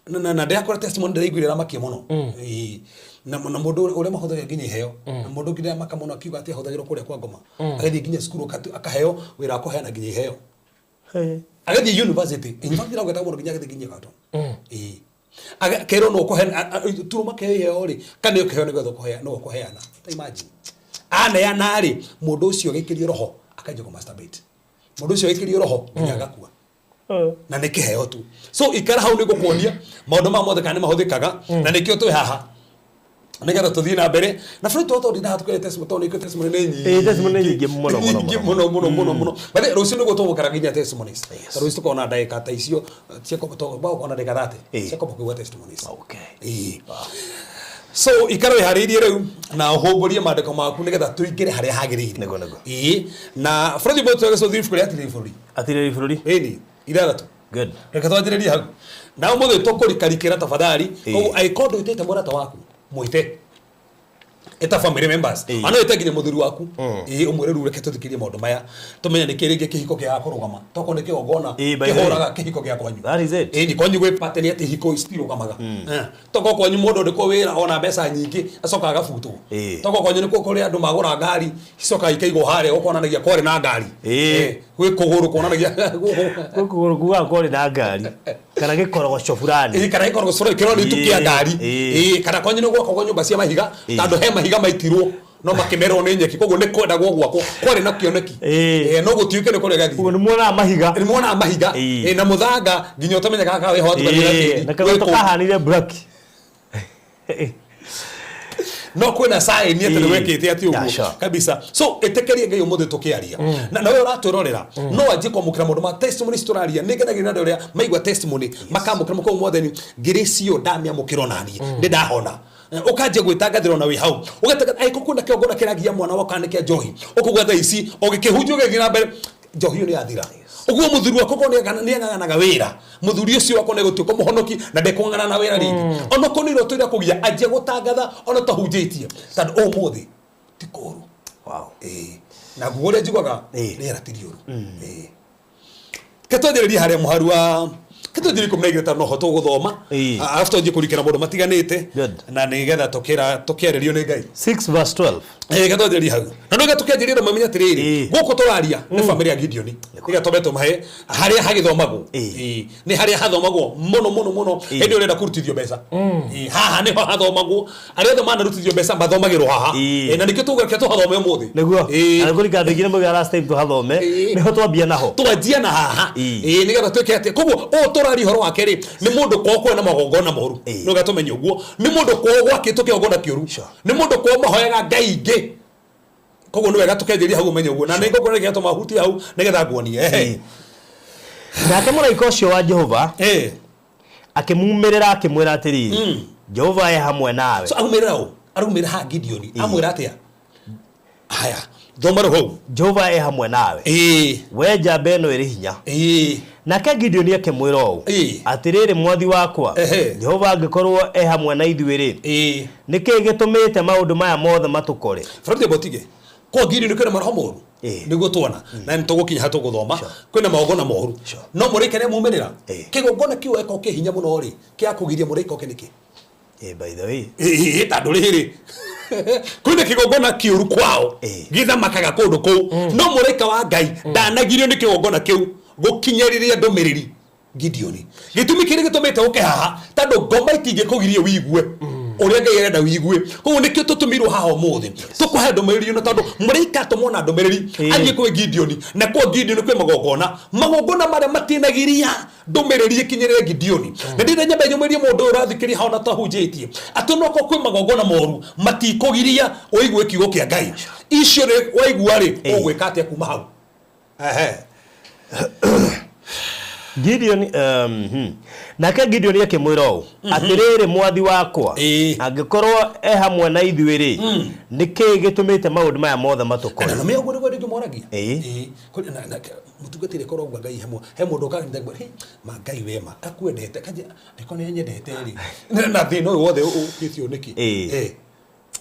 Speaker 2: Na ndĩrakora testimony ndĩraiguire ĩramakia mũno. Ĩĩ. Na na mũndũ ũrĩa mahũthagĩra nginya iheo. Na mũndũ ũngĩ ndĩramaka mũno akiuga atĩ ahũthagĩrwo kũrĩa kwa ngoma. Agĩthiĩ nginya cukuru akaheo wĩra wa kũheana nginya iheo. Agĩthiĩ university. In fact ndĩragweta mũndũ nginya agĩthiĩ nginya Egerton. Ĩĩ. Akerwo no ũkũheana turuma kĩheo iheo rĩ, kana nĩ ũkĩheo nĩgetha ũkũheana no ũkũheana. Ta imagine. Aneana rĩ, mũndũ ũcio agĩikĩrio roho akanjia kũ masturbate. Mũndũ ũcio agĩikĩrio roho nginya agakua. Na nĩ kĩheo tu. So ikara hau nĩ ngũkuonia maũndũ maya mothe kana nĩ mahũthĩkaga na nĩkĩo twĩ haha. Nĩgetha tũthiĩ na mbere. Na bũrũri tondũ ndinaha tũkĩre testimony tondũ nĩkĩo testimony nĩ nyingĩ.
Speaker 3: Ĩĩ testimony nĩ nyingĩ mũno mũno
Speaker 2: Nyingĩ mũno mũno mũno mũno. But rũciũ nĩguo tũgũkara nginya testimonies.
Speaker 3: Yes.
Speaker 2: Ta rũciũ tũkona ndagĩka ta icio cia tũkona ndagĩka 30
Speaker 3: Ĩĩ.
Speaker 2: cia kwamba kũigua testimonies.
Speaker 3: Okay.
Speaker 2: Ĩĩ. So ikara wĩharĩirie rĩu na ũhũngũrie maandĩko maku nĩgetha tũingĩre harĩa hagĩrĩire.
Speaker 3: Nĩguo, nĩguo.
Speaker 2: Ĩĩ. Na bũrũri ũmwe tũgĩcũthia ibuku rĩa Atirĩrĩ Bũrũri.
Speaker 3: Atirĩrĩ bũrũri.
Speaker 2: Ĩni, ithathatũ.
Speaker 3: Good.
Speaker 2: Reke twanjĩrĩrie hau. Na ũmũthĩ tũkũrikarikĩra tafadhali.
Speaker 3: Ĩĩ.
Speaker 2: Koguo angĩkorwo ndwĩtĩte mũrata waku, mwĩte. Ĩta family members.
Speaker 3: Ĩĩ.
Speaker 2: Ona wĩte nginya mũthuri waku. Ĩĩ ũmwĩre rĩu reke tũthikĩrie maũndũ maya. Tũmenye nĩkĩ rĩngĩ kĩhiko kĩaga kũrũgama. Tokorwo nĩ kĩgongona
Speaker 3: Ĩĩ, by the way.
Speaker 2: kĩhũraga kĩhiko gĩa kwanyu.
Speaker 3: That is it.
Speaker 2: Ĩĩ ni kwanyu gwĩ pattern atĩ ihiko citirũgamaga. Tokorwo kwanyu mũndũ ndĩkwo wĩra ona mbeca nyingĩ acokaga agabutwo.
Speaker 3: Ĩĩ.
Speaker 2: Tokorwo kwanyu nĩkuo kũrĩ andũ magũra ngari cicokaga ikaigwo harĩa gũkonanagia kwarĩ na ngari.
Speaker 3: Ĩĩ.
Speaker 2: Gwĩ kũgũrũ kuonanagia
Speaker 3: Gũkũ kugaga kwarĩ na ngari kana gĩkorogoco fulani.
Speaker 2: Ĩĩ kana gĩkorwo gĩcoro kĩronio itu kĩa ngari.
Speaker 3: Ĩĩ.
Speaker 2: Ĩĩ kana kwanyu nĩ gwakagwo nyũmba cia mahiga
Speaker 3: Ĩĩ.
Speaker 2: tondũ he mahiga maitirwo no makĩmerwo nĩ nyeki koguo nĩ kwendagwo gwakwo kwarĩ na kĩoneki.
Speaker 3: Ĩĩ.
Speaker 2: Ĩĩ no gũtiũke nĩ kũrĩa
Speaker 3: Ũguo
Speaker 2: gathire.
Speaker 3: nĩ muonaga mahiga.
Speaker 2: Nĩ muonaga mahiga.
Speaker 3: Ĩĩ.
Speaker 2: Ĩĩ na mũthanga nginya ũtamenyaga kana wĩho watukanire na
Speaker 3: Ĩĩ,
Speaker 2: tĩri.
Speaker 3: na kagoto
Speaker 2: Wĩ kũu.
Speaker 3: kahanire black.
Speaker 2: No kwĩna sign atĩ nĩ
Speaker 3: Ĩĩ.
Speaker 2: wekĩte atĩ
Speaker 3: Yeah,
Speaker 2: ũguo
Speaker 3: sure.
Speaker 2: kabisa. So ĩtĩkĩrie Ngai ũmũthĩ tũkĩaria. Na we ũratwĩrorera no anjie kwamũkĩra maũndũ ma testimony tũraria. Nĩ ngenagĩrĩra andũ arĩa maigua testimony makamũkĩra mũkau mwathani ngĩrĩ cio ndamĩamũkĩra onaniĩ nĩ ndahona. Ũkanjia gwĩtangathĩra ona wĩ hau ũgatangatha angĩkorwo kwĩna kĩgongona kĩragia mwana waku kana nĩ kĩa njohi ũkauga thaa ici o gĩkĩhunjio gĩgĩthiĩ na mbere njohi ĩyo nĩ yathira. Ũguo mũthuri wakwa korwo nĩ ang'ang'anaga wĩra mũthuri ũcio wakwa nĩ egũtuĩka mũhonoki na ndekũng'ang'ana na wĩra rĩngĩ. Ona korwo nĩ iroto irakũgia anjia gũtangatha ona ũtahunjĩtie tondũ ũmũthĩ ti kũũru.
Speaker 3: Wow.
Speaker 2: Ĩĩ. Na nguo ũrĩa njiguaga
Speaker 3: Ĩĩ.
Speaker 2: rĩera ti rĩũru. Ĩĩ. Reke twanjĩrĩrie harĩa mũharu wa reke twanjĩrĩrie 12 no ho tũgũthoma.
Speaker 3: Ĩĩ.
Speaker 2: Arabu twanjie kũrikĩra maũndũ matiganĩte
Speaker 3: Good.
Speaker 2: na nĩgetha tũkĩarĩrio nĩ Ngai.
Speaker 3: 6 verse 12.
Speaker 2: Ĩĩ reke twanjĩrĩrie hau. Na nĩgetha tũkĩanjĩrĩria andũ mamenye atĩrĩrĩ,
Speaker 3: Ĩĩ.
Speaker 2: gũkũ tũraria nĩ bamĩrĩ ya Gideon. Nĩgetha twambe tũmahe harĩa hagĩthomagwo.
Speaker 3: Ĩĩ.
Speaker 2: Ĩĩ. Nĩ harĩa hathomagwo mũno mũno mũno
Speaker 3: Ĩĩ.
Speaker 2: hĩndĩ ĩrĩa ũrenda kũrutithio mbeca. Ĩĩ, haha nĩho hathomagwo. Arĩa othe manarutithio mbeca mathomagĩrwo haha.
Speaker 3: Ĩĩ.
Speaker 2: Ĩĩ, na nĩkĩo tũgũreke tũhathome ũmũthĩ.
Speaker 3: Nĩguo.
Speaker 2: Ĩĩ.
Speaker 3: Na nĩkũrika andũ aingĩ nĩmaugaga last time tũhathome.
Speaker 2: Ĩĩ.
Speaker 3: Nĩho twambia naho.
Speaker 2: Twanjia na haha.
Speaker 3: Ĩĩ.
Speaker 2: Ĩĩ, nĩgetha twĩke atĩa. Koguo ũũ tũraria ũhoro wake rĩ, nĩ mũndũ kwao kwĩna magongona moru.
Speaker 3: Ĩĩ.
Speaker 2: Nĩgetha tũmenye ũguo. Nĩ mũndũ kwao gwakĩtwo kĩgongona kĩũru.
Speaker 3: Sure.
Speaker 2: Nĩ mũndũ kwao mahoyaga ngai ingĩ. Koguo nĩ wega tũkĩanjĩrĩria hau ũmenye ũguo. Na nĩ ngũkwĩra nĩkĩo gĩatũma hutie hau nĩgetha nguonie. Ehe.
Speaker 3: Ĩĩ. Nake mũraika ũcio wa Jehova
Speaker 2: Ĩĩ.
Speaker 3: akĩmumĩrĩra akĩmwĩra atĩrĩrĩ, Jehova e hamwe nawe.
Speaker 2: So aumĩrĩra ũ? Araumĩrĩra haha Gideon. Amwĩra atĩa? Haya, thoma rĩu hau.
Speaker 3: Jehova e hamwe nawe.
Speaker 2: Ĩĩ.
Speaker 3: We njamba ĩno ĩrĩ hinya.
Speaker 2: Ĩĩ.
Speaker 3: Nake Gideoni akĩmwĩra ũũ,
Speaker 2: Ĩĩ.
Speaker 3: atĩrĩrĩ mwathi wakwa,
Speaker 2: Ehe.
Speaker 3: Jehova angĩkorwo e hamwe na ithuĩ rĩ,
Speaker 2: Ĩĩ.
Speaker 3: nĩkĩĩ gĩtũmĩte maũndũ maya mothe matũkore?
Speaker 2: Bũrũri botige. Kwa Gideon kwĩna maroho moru.
Speaker 3: Ĩĩ.
Speaker 2: Nĩguo tuona na nĩ tũgũkinya ha tũgũthoma kwĩna magongona moru. No mũraika nĩ amumĩrĩra. Kĩgongona kĩu eka kĩ hinya mũno rĩ, kĩa kũgiria mũraika oke nĩkĩ?
Speaker 3: Eh, by the way.
Speaker 2: Ĩĩ, tondũ rĩrĩ, kwĩna kĩgongona kĩũru kwao gĩthamakaga kũndũ kũu, no mũraika wa Ngai ndanagirio nĩ kĩgongona kĩu gũkinyĩrĩria ndũmĩrĩri Gideoni. Gĩtũmi kĩrĩa gĩtũmĩte ũke haha, tondũ ngoma itingĩkũgiria wigue ũrĩa Ngai arenda wigue. Koguo nĩkĩo tũtũmirwo haha ũmũthĩ tũkũhe ndũmĩrĩri ĩno, tondũ mũraika atũmwo na ndũmĩrĩri athiĩ kwĩ Gideoni, na kwa Gideoni kwĩ magongona, magongona marĩa matinagiria ndũmĩrĩri ĩkinyĩrĩre Gideoni. Na ndĩrenda nyambe nyũmĩrie mũndũ ũyũ ũrathikĩrĩria haha ona tahunjĩtie atĩ onokorwo kwĩ magongona moru matikũgiria ũigue kiugo kĩa Ngai. Icio rĩ waigua rĩ, ũgwĩka atĩa kuma hau? Ehe.
Speaker 3: Gideon, Nake Gideoni akĩmwĩra ũũ, Atĩrĩrĩ, mwathi wakwa, angĩkorwo e hamwe na ithuĩ-rĩ, nĩ kĩĩ gĩtũmĩte maũndũ maya mothe matũkore?
Speaker 2: Na nĩ ũguo nĩguo rĩngĩ moragia. Kũrĩ na mũtungatĩri akorwo ũguo Ngai hamwe, he mũndũ ũkaga nĩ hey, ma Ngai we ma akwendete kanje angĩkorwo nĩ anyendete rĩ, na thĩna ũyũ wothe ũkĩtio nĩkĩ?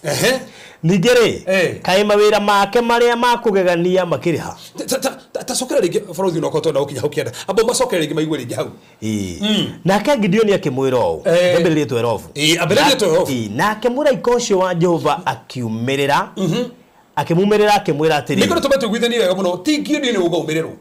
Speaker 2: Ehe.
Speaker 3: Ningĩ rĩ, kaĩ mawĩra make marĩa ma kũgegania makĩrĩ ha?
Speaker 2: Ta cokera rĩngĩ bũrũri ũnokorwo twenda gũkinya hau kĩanda. Amba ũmacokere rĩngĩ maigue rĩngĩ hau.
Speaker 3: Nake Gideoni akĩmwĩra ũũ, Ambĩrĩrie 12.
Speaker 2: Ambĩrĩrie 12.
Speaker 3: Nake mũraika ũcio wa Jehova akiumĩrĩra, akĩmumĩrĩra akĩmwĩra atĩrĩ.
Speaker 2: Nĩkĩo tũme tũiguithanie wega mũno, ti Gideoni ũgaumĩrĩrwo.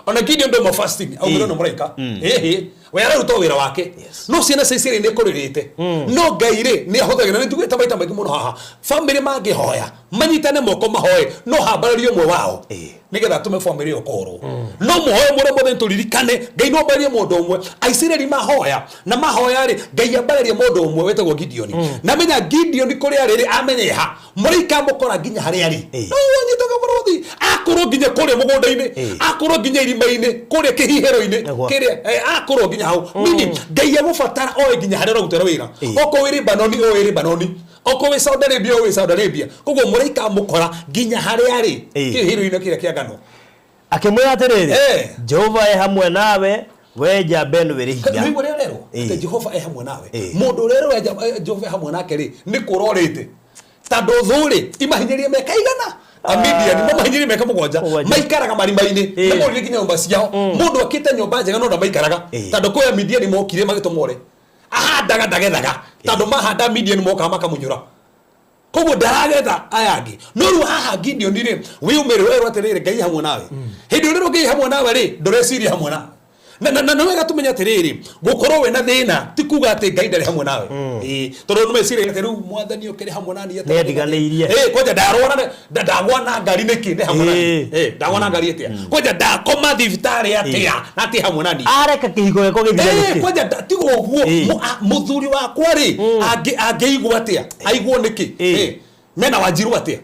Speaker 2: Ona Gideon ndauma fasting, aumĩrĩrwo nĩ mũraika. Ĩhĩ. We araruta wĩra wake. No ciana cia Isiraeli nĩ kũrĩrĩte. No Ngai rĩ, nĩ ahũthagĩra, nĩ njugĩte maita maingĩ mũno haha, famĩlĩ mangĩhoya, manyitane moko mahoe, no hambararie ũmwe wao nĩgetha atũme famĩlĩ ĩyo kũrwo. No mũhoe mũno mothe tũririkane, Ngai no ambararie mũndũ ũmwe. Aisiraeli mahoya, na mahoya rĩ, Ngai ambararia mũndũ ũmwe wetagwo Gideoni. Na menya Gideoni kũrĩa arĩ rĩ, amenye ha. Mũraika amũkora nginya harĩa arĩ. No anyitaga mũrũthi, akorwo nginya kũrĩa mũgũnda-inĩ, akorwo nginya irima-inĩ, kũrĩa kĩhihĩro-inĩ, kĩrĩa, akorwo nginya hau. Meaning, Ngai egũbatara oe nginya harĩa ũrarutĩra wĩra. Okorwo wĩ Lebanoni, oe wĩ Lebanoni. Okorwo wĩ Saudi Arabia, oe wĩ Saudi Arabia. Koguo mũraika amũkora nginya harĩa arĩ, kĩhihĩro-inĩ kĩrĩa kĩa ngano.
Speaker 3: Akĩmwĩra atĩrĩrĩ, Jehova e hamwe nawe, we njamba ĩno ĩrĩ hinya.
Speaker 2: Nĩ ũrĩa ũrerwo atĩ Jehova e hamwe nawe. Mũndũ ũrĩa ũrerwo Jehova e hamwe nake rĩ, nĩ kũra ũrĩte. Tondũ thũ rĩ, imahinyĩrĩrie mĩaka igana. Amidiani mamahinyĩrĩrie mĩaka mũgwanja. Maikaraga marima-inĩ. Nĩ morire nginya nyũmba ciao. Mũndũ akĩte nyũmba njega no ndamaikaraga. Tondũ kwĩ Amidiani mokire magĩtũma ore. Ahandaga ndagethaga. Tondũ mahanda Amidiani mokaga makamunyũra. Koguo ndaragetha aya angĩ. No rĩu haha Gideoni rĩ, wĩyũmĩrĩrwo erwo atĩrĩrĩ, Ngai hamwe nawe. Hĩndĩ ĩrĩa Ngai hamwe nawe rĩ, ndũreciria hamwe nawe. Na nĩ wega tũmenye atĩrĩrĩ, gũkorwo wĩna thĩna ti kuga atĩ Ngai ndarĩ hamwe nawe. Ĩĩ, tondũ nĩ meciragia atĩ rĩu mwathani ũkĩrĩ hamwe nani atĩa?
Speaker 3: Nĩandiganĩirie.
Speaker 2: Ĩĩ, kwanja ndarwara ndagwa na ngari nĩkĩ nĩ hamwe nani? Ĩĩ, ndagwa na ngari atĩa? Kwanja ndakoma thibitarĩ atĩa na atĩ hamwe nani?
Speaker 3: Areka kĩhiko gĩakwa gĩthire nĩkĩ?
Speaker 2: Kwanja tiga ũguo, mũthuri wakwa rĩ, angĩigua atĩa? Aiguo nĩkĩ? Mena Wanjiru atĩa?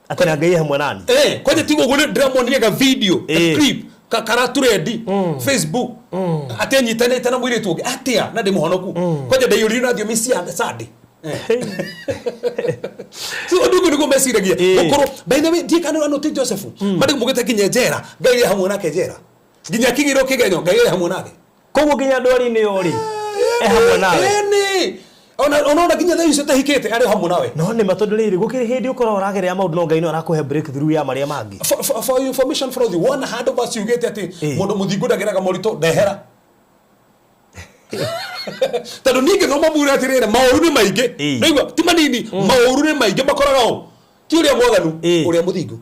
Speaker 3: Atĩ na Ngai hamwe nani?
Speaker 2: Kwanja tiga ũguo ndĩramonire ga video, ga clip, karaturendi Facebook, atĩ anyitanĩte na mũirĩtu ũngĩ atĩa na ndĩ mũhonoku. Kwanja ndaiyũririo na thiomi cia Sunday. So ũndũ ũguo nĩguo meciragia. Gũkorwo, by the way, ndiĩ kana ũrĩa ti Joseph. Mandĩko maugĩte nginya njera, Ngai arĩ hamwe nake njera. Nginya akĩgĩrwo kĩgenyo, Ngai arĩ hamwe nake.
Speaker 3: Koguo nginya ndwari-inĩ ĩyo rĩ, e hamwe nawe.
Speaker 2: Ĩni. Ona nginya thaa icio ũtahikĩte arĩ hamwe nawe.
Speaker 3: No nĩ ma tondũ rĩrĩ, gũkĩrĩ hĩndĩ ũkoragwo ũragerera maũndũ no Ngai no arakũhe breakthrough ya marĩa mangĩ.
Speaker 2: For your information Frothi, wona handũ verse yugĩte atĩ mũndũ mũthingu ndageraga moritũ, ndehera. Tondũ niĩ ngĩthoma mure atĩrĩrĩ, maũru nĩ maingĩ. Nĩwaigua? Ti manini, maũru nĩ maingĩ makoraga ũ? Ti ũrĩa mwaganu, ũrĩa mũthingu.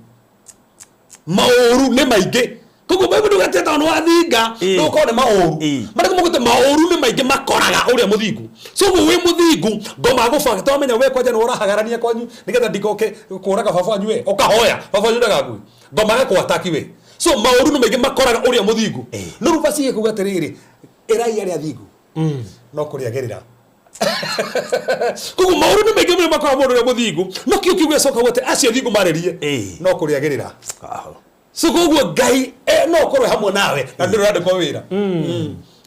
Speaker 2: Maũru nĩ maingĩ. Koguo Bible ndũgate tondũ nĩ wathinga, ndũgũkorwo nĩ maũru. Marĩkũ maugĩte maũru nĩ maingĩ makoraga ũrĩa mũthingu. So ũguo wĩ mũthingu, ngoma gũbanga, twamenya we kwanja nĩ ũrahagarania kwanyu nĩgetha ndikoke kũraga baba wanyu we, ũkahoya baba wanyu ndagakue. Ngoma gakũ we. So maũru nĩ maingĩ makoraga ũrĩa mũthingu. No rĩu verse ĩkuga atĩrĩrĩ, ĩrai arĩa athingu no kũrĩagĩrĩra. Koguo maũru nĩ maingĩ mũno makoraga mũndũ ũrĩa mũthingu, no kĩo kiugo gĩcoka atĩ acio athingu marĩrie no kũrĩagĩrĩra. So koguo Ngai no ũkorwo hamwe nawe na ndũrĩ ũrandĩkwo wĩra.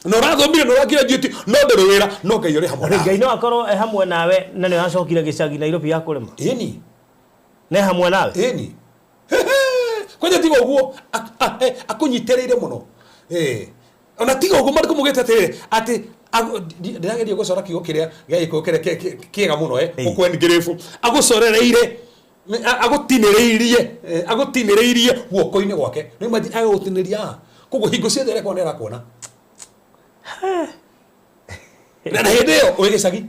Speaker 2: Na ũrathomire na ũragraduate no ndũrĩ wĩra, no Ngai ũrĩ hamwe nawe.
Speaker 3: Ngai no akorwo e hamwe nawe na nĩ ũracokire gĩcagi Nairobi ya kũrĩma.
Speaker 2: Ĩni.
Speaker 3: Ne hamwe nawe.
Speaker 2: Ĩni. Kwanja tiga ũguo, akũnyitĩrĩire mũno. Ona tiga ũguo marĩkũ mugĩte atĩrĩrĩ, atĩ ndĩrageria gũcora kiugo kĩrĩa gĩa Gĩkũyũ kĩrĩa kĩega mũno, ũkwengrave, agũcorereire. Agũtinĩrĩirie agũtinĩrĩirie guoko-inĩ gwake. Nĩ imagine agũtinĩria haha. Koguo hingo ciothe arekona nĩ arakuona. Na hĩndĩ ĩyo wĩ gĩcagi.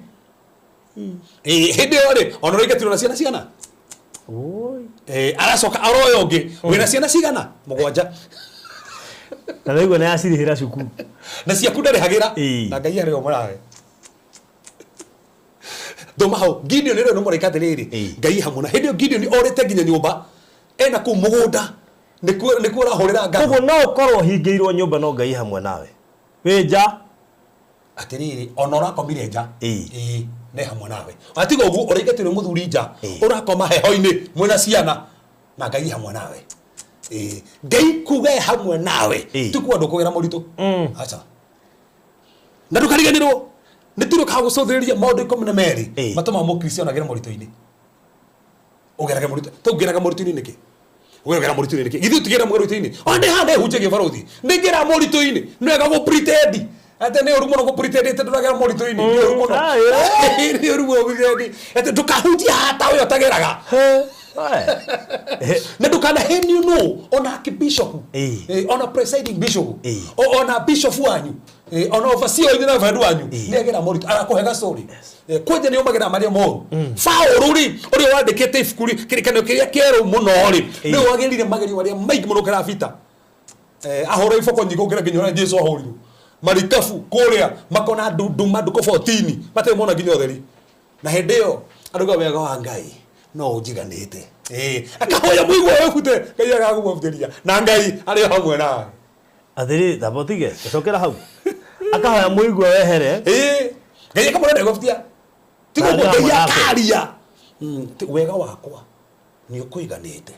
Speaker 2: Hĩndĩ ĩyo rĩ, ona ũraingatirwo na ciana cigana?
Speaker 3: Oi.
Speaker 2: Aracoka aroya ũngĩ wĩna ciana cigana? 7.
Speaker 3: Na naigua nĩ acirĩhĩra cukuru.
Speaker 2: Na ciaku ndarĩhagĩra.
Speaker 3: Ĩĩ.
Speaker 2: Na Ngai arĩ o mũrawe. Thoma hau Gideon rĩo nĩ mũraika atĩrĩrĩ.
Speaker 3: Ĩĩ.
Speaker 2: Ngai hamwe na hĩndĩ ĩyo Gideon orĩte nginya nyũmba ena kũu mũgũnda nĩkuo ũrahũrĩra ngano.
Speaker 3: Koguo no ũkorwo ũhingĩirwo nyũmba no Ngai hamwe nawe. Wĩ nja.
Speaker 2: Atĩrĩrĩ, ona ũrakomire nja.
Speaker 3: Ĩĩ.
Speaker 2: Ĩĩ, nĩ hamwe nawe. Atiga ũguo ũraingatirwo nĩ mũthuri nja.
Speaker 3: Ĩĩ.
Speaker 2: Ũrakoma heho-inĩ mwĩna ciana na Ngai hamwe nawe. Ĩĩ. Ngai kuga e hamwe nawe
Speaker 3: Ĩĩ.
Speaker 2: ti kuga ndũkũgera moritũ. Aca. Na ndũkariganĩrwo nĩ tũrũkaga gũcũthĩrĩria maũndũ 12
Speaker 3: Ĩĩ.
Speaker 2: matũmaga mũkristiano agere moritũ-inĩ. Ũgerage moritũ, tũngĩraga moritũ-inĩ nĩkĩ? Ũgeragĩra moritũ-inĩ nĩkĩ? Githĩ ũtigĩra moritũ-inĩ? Ona nĩ haha ndehunjagia barothi. Nĩ ngera moritũ-inĩ. Nĩ wega gũ pretend. Atĩ nĩ ũru mũno gũ pretend atĩ ndũragera moritũ-inĩ. Nĩ ũru mũno.
Speaker 3: Ah, yeah.
Speaker 2: Nĩ ũru mũno gũ pretend. Atĩ ndũkahunjie haha ta ũyũ ũtageraga. Na ndũkanahenio nũ ona akibishop.
Speaker 3: Ĩĩ.
Speaker 2: Ona presiding bishop.
Speaker 3: Ĩĩ.
Speaker 2: Ona bishop wanyu. Ona overseer wanyu na reverend wanyu.
Speaker 3: Ĩĩ.
Speaker 2: Nĩ agera moritũ arakũhe gastory. Kwanja nĩ ũmagĩra marĩa moru. Paũlũ rĩ, ũrĩa wandĩkĩte ibuku rĩ, kĩrĩkanĩro kĩrĩa kĩerũ mũno rĩ,
Speaker 3: Ĩĩ.
Speaker 2: nĩwe wagĩrĩire magerio marĩa maingĩ mũno gũkĩra Peter. Ahũra iboko nyingĩ gũkĩra nginya ũrĩa Jesu ahũrirwo. Marikabu kũrĩa makona nduma ndukũ 14 matarĩ mona nginya ũtheri. Na hĩndĩ ĩyo arauga wega wa Ngai no ũnjiganĩte. Akahoya mũigua wĩbute, Ngai agakũmũbutĩria. Na Ngai arĩ o hamwe nawe.
Speaker 3: Atĩrĩ, tamba ũtige, cokera hau. Akahoya mũigua wehere.
Speaker 2: Ngai akamwĩra ndegũbutia. Ti
Speaker 3: Na
Speaker 2: ũguo
Speaker 3: arĩ
Speaker 2: Ngai
Speaker 3: hamwe nake.
Speaker 2: akaria. Wega wakwa nĩ ũkũiganĩte.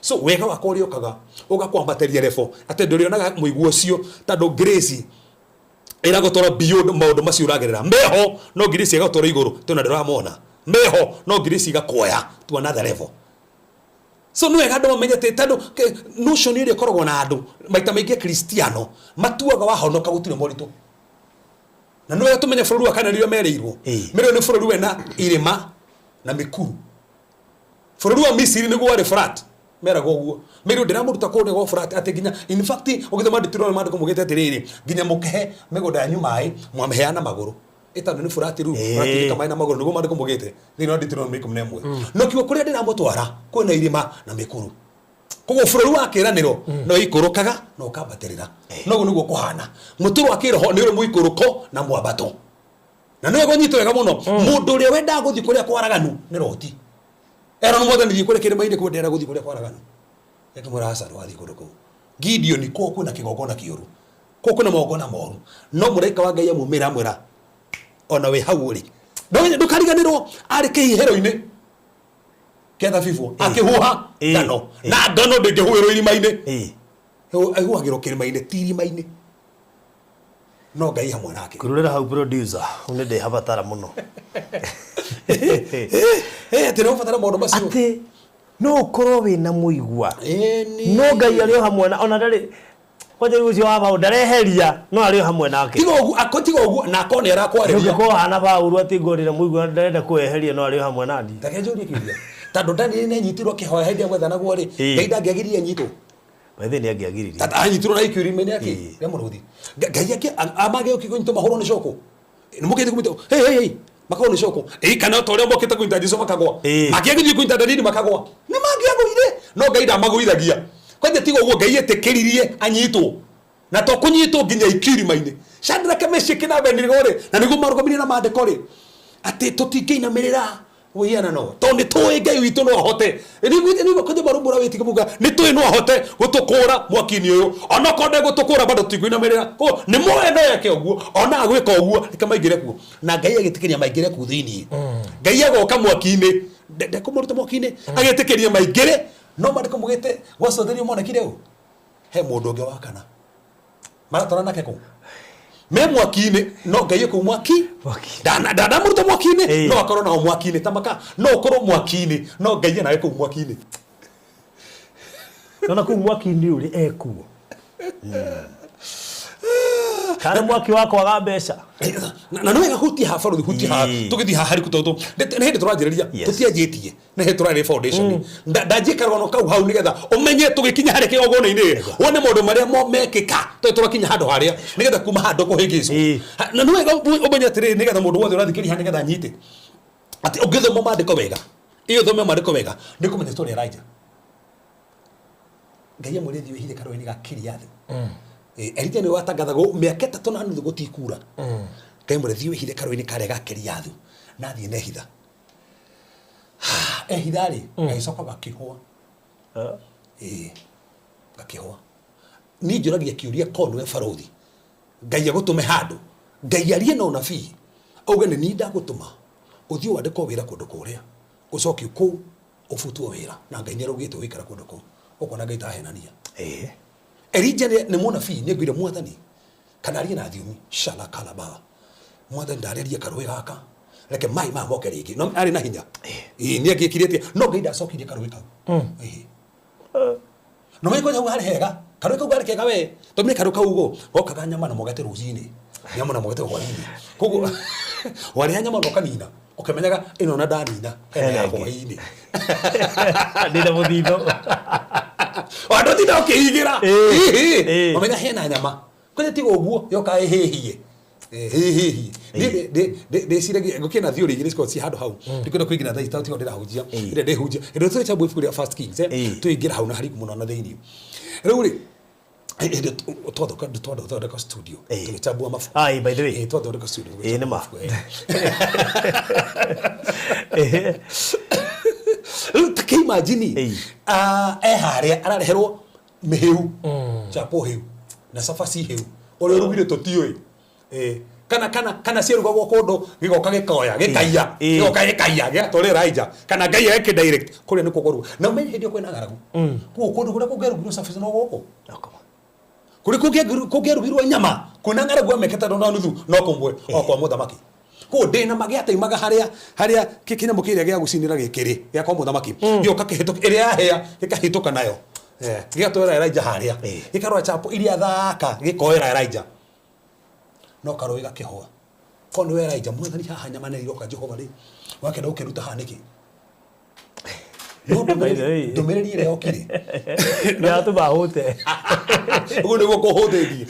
Speaker 2: So wega wakwa ũrĩa ũkaga ũgakwambatĩria level atĩ ndũrĩonaga mũigua ũcio tondũ grace ĩragũtwara beyond maũndũ macio ũragerera. Meho no grace ĩgagũtwara igũrũ tondũ ndũramona. Meho no grace ĩgakuoya to another level. So nĩ wega andũ mamenye atĩ tondũ notion ĩrĩa ĩkoragwo na andũ maita maingĩ Kristiano matuaga wahonoka gũtirĩ moritũ. Na nĩ wega tũmenye bũrũri wa Kanani ũrĩa merĩirwo.
Speaker 3: Ĩĩ.
Speaker 2: Merĩirwo nĩ bũrũri wena irĩma na mĩkuru. Bũrũri wa Misiri nĩguo warĩ flat. Meragwo ũguo. Merĩirwo ndĩramũruta kũrĩa gwa flat atĩ nginya in fact ũgĩthoma Deuteronomy maandĩko maugĩte atĩrĩrĩ nginya mũkĩhe mĩgũnda yanyu maĩ mwamĩheana magũrũ. Ĩtandũ nĩ flat rĩu,
Speaker 3: Ĩĩ.
Speaker 2: ũratirĩka maĩ na magũrũ nĩguo maandĩko maugĩte thĩinĩ wa Deuteronomy 11. No kiugo kũrĩa ndĩramũtwara kwĩna irĩma na mĩkuru. Koguo bũrũri wa kĩĩranĩro no ikũrũkaga na ũkambatĩrĩra. Noguo nĩguo kũhana. Mũtũrũ wa kĩroho nĩ ũrĩ mũikũrũko na mwambato. Na nĩ wega ũnyite wega mũno. Mũndũ ũrĩa wendaga gũthiĩ kũrĩa kwaraganu nĩ Loti. Erwo nĩ Mwathani thiĩ kũrĩa kĩrĩma-inĩ kũu ndĩrenda gũthiĩ kũrĩa kwaraganu. Akĩmwĩra aca ndũgathiĩ kũndũ kũu. Gideon kũu kwĩna kĩgongona kĩũru. Kũu kwĩna magongona moru. No mũraika wa Ngai amumĩra amwĩra ona wĩ hau ũrĩ. Ndũkariganĩrwo arĩ kĩhihĩro-inĩ kĩa thabibũ akĩhuha
Speaker 3: Ĩĩ.
Speaker 2: ngano. Na ngano ndĩngĩhuhĩrwo irima-inĩ.
Speaker 3: Ĩĩ.
Speaker 2: Ĩhuhagĩrwo kĩrĩma-inĩ ti irima-inĩ. No Ngai hamwe nake.
Speaker 3: Kururĩra hau producer, hau nĩ ndĩhabatara mũno.
Speaker 2: Atĩ nĩ ũbatara maũndũ macio.
Speaker 3: Atĩ no ũkorwo wĩna mũigua.
Speaker 2: Ĩni.
Speaker 3: No Ngai arĩ o hamwe na ona ndarĩ kwanja rĩu ũcio wa Paũlũ ndareheria no arĩ o hamwe nake.
Speaker 2: Tiga ũguo, ako tiga ũguo na akorwo nĩ arakwarĩria.
Speaker 3: Ndũngĩkorwo hana Paũlũ atĩ ngorĩra mũigua ndarenda kũweheria no arĩ o hamwe nani.
Speaker 2: Reke njũrie kĩũria. Tondũ Daniel nĩ anyitirwo akĩhoya hĩndĩ ĩrĩa gwethanagwo rĩ,
Speaker 3: Ĩĩ.
Speaker 2: Ngai ndangĩagiririe anyitwo.
Speaker 3: By the way nĩ angĩagiririe.
Speaker 2: Tata anyitirwo na aikio irima-inĩ akĩ?
Speaker 3: Ĩĩ.
Speaker 2: Rĩa mũrũthi. Ngai akĩ amagĩũki kũnyitwo mahũrwo nĩ coko. Nĩ mokĩte kũnyitwo. Hey, hey, hey. Makagwo nĩ coko. Ĩĩ, kana ta ũrĩa mokĩte kũnyita Jesu makagwa.
Speaker 3: Ĩĩ.
Speaker 2: Mangĩagĩthiĩ kũnyita Danieli makagwa. Nĩ mangĩagũire. No Ngai ndamagũithagia. Kwanja tiga ũguo Ngai etĩkĩririe anyitwo. Na to kũnyitwo nginya aikio irima-inĩ. Shadrach, Meshach na Abednego rĩ, na nĩguo marũgamirie na maandĩko rĩ, atĩ tũtingĩinamĩrĩra mũhianano tondũ nĩ tũĩ Ngai witũ no ahote. Nĩguo kwanja marũmbũra wĩtĩkio muga nĩ tũĩ no ahote gũtũkũra mwaki-inĩ ũyũ. Onokorwo ndegũtũkũra bado tũtikũinamĩrĩra. Koguo nĩ moĩ no eke ũguo, ona agwĩka ũguo reke maingĩre kuo. Na Ngai agĩtĩkĩria maingĩre kũu thĩinĩ. Ngai agoka mwaki-inĩ, ndekũmaruta mwaki-inĩ, agĩtĩkĩria maingĩre, no maandĩko maugĩte gwacũthĩrĩrio monekire ũ? He mũndũ ũngĩ wa kana. Maratwara nake kũ? Me mwaki-inĩ, no Ngai ekũu mwaki?
Speaker 3: Mwaki.
Speaker 2: Ndamũruta mwaki-inĩ,
Speaker 3: Ĩĩ.
Speaker 2: no akorwo nao mwaki-inĩ. Ta maka, no ũkorwo mwaki-inĩ, no Ngai enawe kũu mwaki-inĩ.
Speaker 3: Nona kũu mwaki-inĩ ũrĩ ekuo. Kana mwaki wa kwaga mbeca.
Speaker 2: Na nĩ wega hutia ha barothi, hutia ha. Tũgĩthiĩ ha hariku tondũ nĩ hĩndĩ tũranjĩrĩria. Tũtianjĩtie, nĩ hĩndĩ tũrarĩ foundation. Ndanjie karũgano kau hau nĩgetha ũmenye tũgĩkinya harĩa kĩgongona-inĩ, wone maũndũ marĩa mo mekĩka tondũ tũrakinya handũ harĩa nĩgetha kuma handũ kũhĩngĩcwo. Na nĩ wega ũmenye atĩrĩrĩ, nĩgetha mũndũ wothe ũrathikĩrĩria haha nĩgetha anyite atĩ ũngĩthoma maandĩko wega, ĩyo ũthome maandĩko wega, nĩ kũmenya story ya Elijah. Ngai amwĩre thiĩ wĩhithe karũĩ-inĩ ga Kiriathi. Elija nĩwe watangathagwo mĩaka 3.5 gũtikura. Ngai amwĩre thiĩ wĩhithe karũĩ-inĩ karĩa ga Kiriathu, na athiĩ na ehitha. Ehitha rĩ, gagĩcoka gakĩhũa. Gakĩhũa. Niĩ njũragia kĩũria, korwo nĩwe barũthi, Ngai agũtũme handũ, Ngai arie na ũnabii auge nĩ niĩ ndagũtũma ũthiĩ wandĩkwo wĩra kũndũ kũrĩa, ũcokio kũu ũbutwo wĩra, na Ngai nĩ araugĩte ũgũikara kũndũ kũu, ũkona Ngai tahenania. Elija nĩ mũnabii, nĩ aiguire mwathani kana arie na thiomi shalakalaba, mwathani ndarĩrie karũĩ gaka, reke maĩ maya moke rĩngĩ. No arĩ na hinya. Ĩĩ, nĩ angĩkire atĩa? No Ngai ndacokirie karũĩ kau. No wĩ hau harĩ hega, karũĩ kau karĩ kega we, tondũ nĩ karũĩ kau ũguo gokaga nyama na mũgate rũcinĩ, nyama na mũgate hwainĩ. Koguo warĩa nyama na ũkanina, ũkĩmenyaga ĩno na ndanina hena ya hwainĩ.
Speaker 3: Ndĩna mũthithũ.
Speaker 2: Andũ tinda ũkĩigĩra. Ũmenya hena nyama. Kwene tiga ũguo yoka ĩhĩhie. Hĩhĩhie. Ndĩciragia gũkĩna theory igĩrĩ cikoragwo ciĩ handũ hau. Ndikwenda kũingĩra thaa ici tondũ tigo ndĩrahunjia. Ĩrĩa ndĩhunjia. Hĩndĩ ĩrĩa tũrĩchambua ibuku rĩa First Kings, tũingĩra hau na hariku mũno na thĩinĩ. Rĩu rĩ, hĩndĩ twathondeka studio tũgĩchambua mabuku.
Speaker 3: Ai, by the way.
Speaker 2: Twathondeka studio
Speaker 3: Nĩ ma.
Speaker 2: Rĩu ta kĩimagine, e harĩa arareherwo mĩhĩu, chapo hĩu na cabaci hĩu, ũrĩa ũrugire tũtiũĩ. Kana ciarugagwo kũndũ gĩgoka gĩkoya gĩkaiya, gĩgoka gĩkaiya gĩgatwarĩra Elijah, kana Ngai agĩkĩ direct kũrĩa nĩkuo kũruga. Na ũmenye hĩndĩ ĩyo kwĩna ng'aragu. Koguo kũndũ kũrĩa kũngĩarugirwo cabaci no gũkũ, kũrĩa kũngĩarugirwo nyama kwĩna ng'aragu amekĩte na nuthu no kũmwe o kwa mũthamaki. Koguo ndĩna ma gĩataimaga harĩa harĩa kĩnyamũ kĩrĩa gĩa gũcinĩra gĩkĩrĩ gĩa kwa mũthamaki, gĩgoka kĩhĩtũka ĩrĩa yahĩa gĩkahĩtũka nayo, gĩgatwara Elijah harĩa, gĩkarora chapo iria thaka, gĩkoera Elijah, no karũĩ gakĩhũa. Korwo nĩwe Elijah, mwathani haha nyama nĩ iroka, Jehova rĩ, wakĩenda gũkĩruta haha nĩkĩ? No ndũmĩrĩri ĩrĩa yokire
Speaker 3: Nĩratũma hũte.
Speaker 2: Ũguo nĩguo kũhũthĩtie,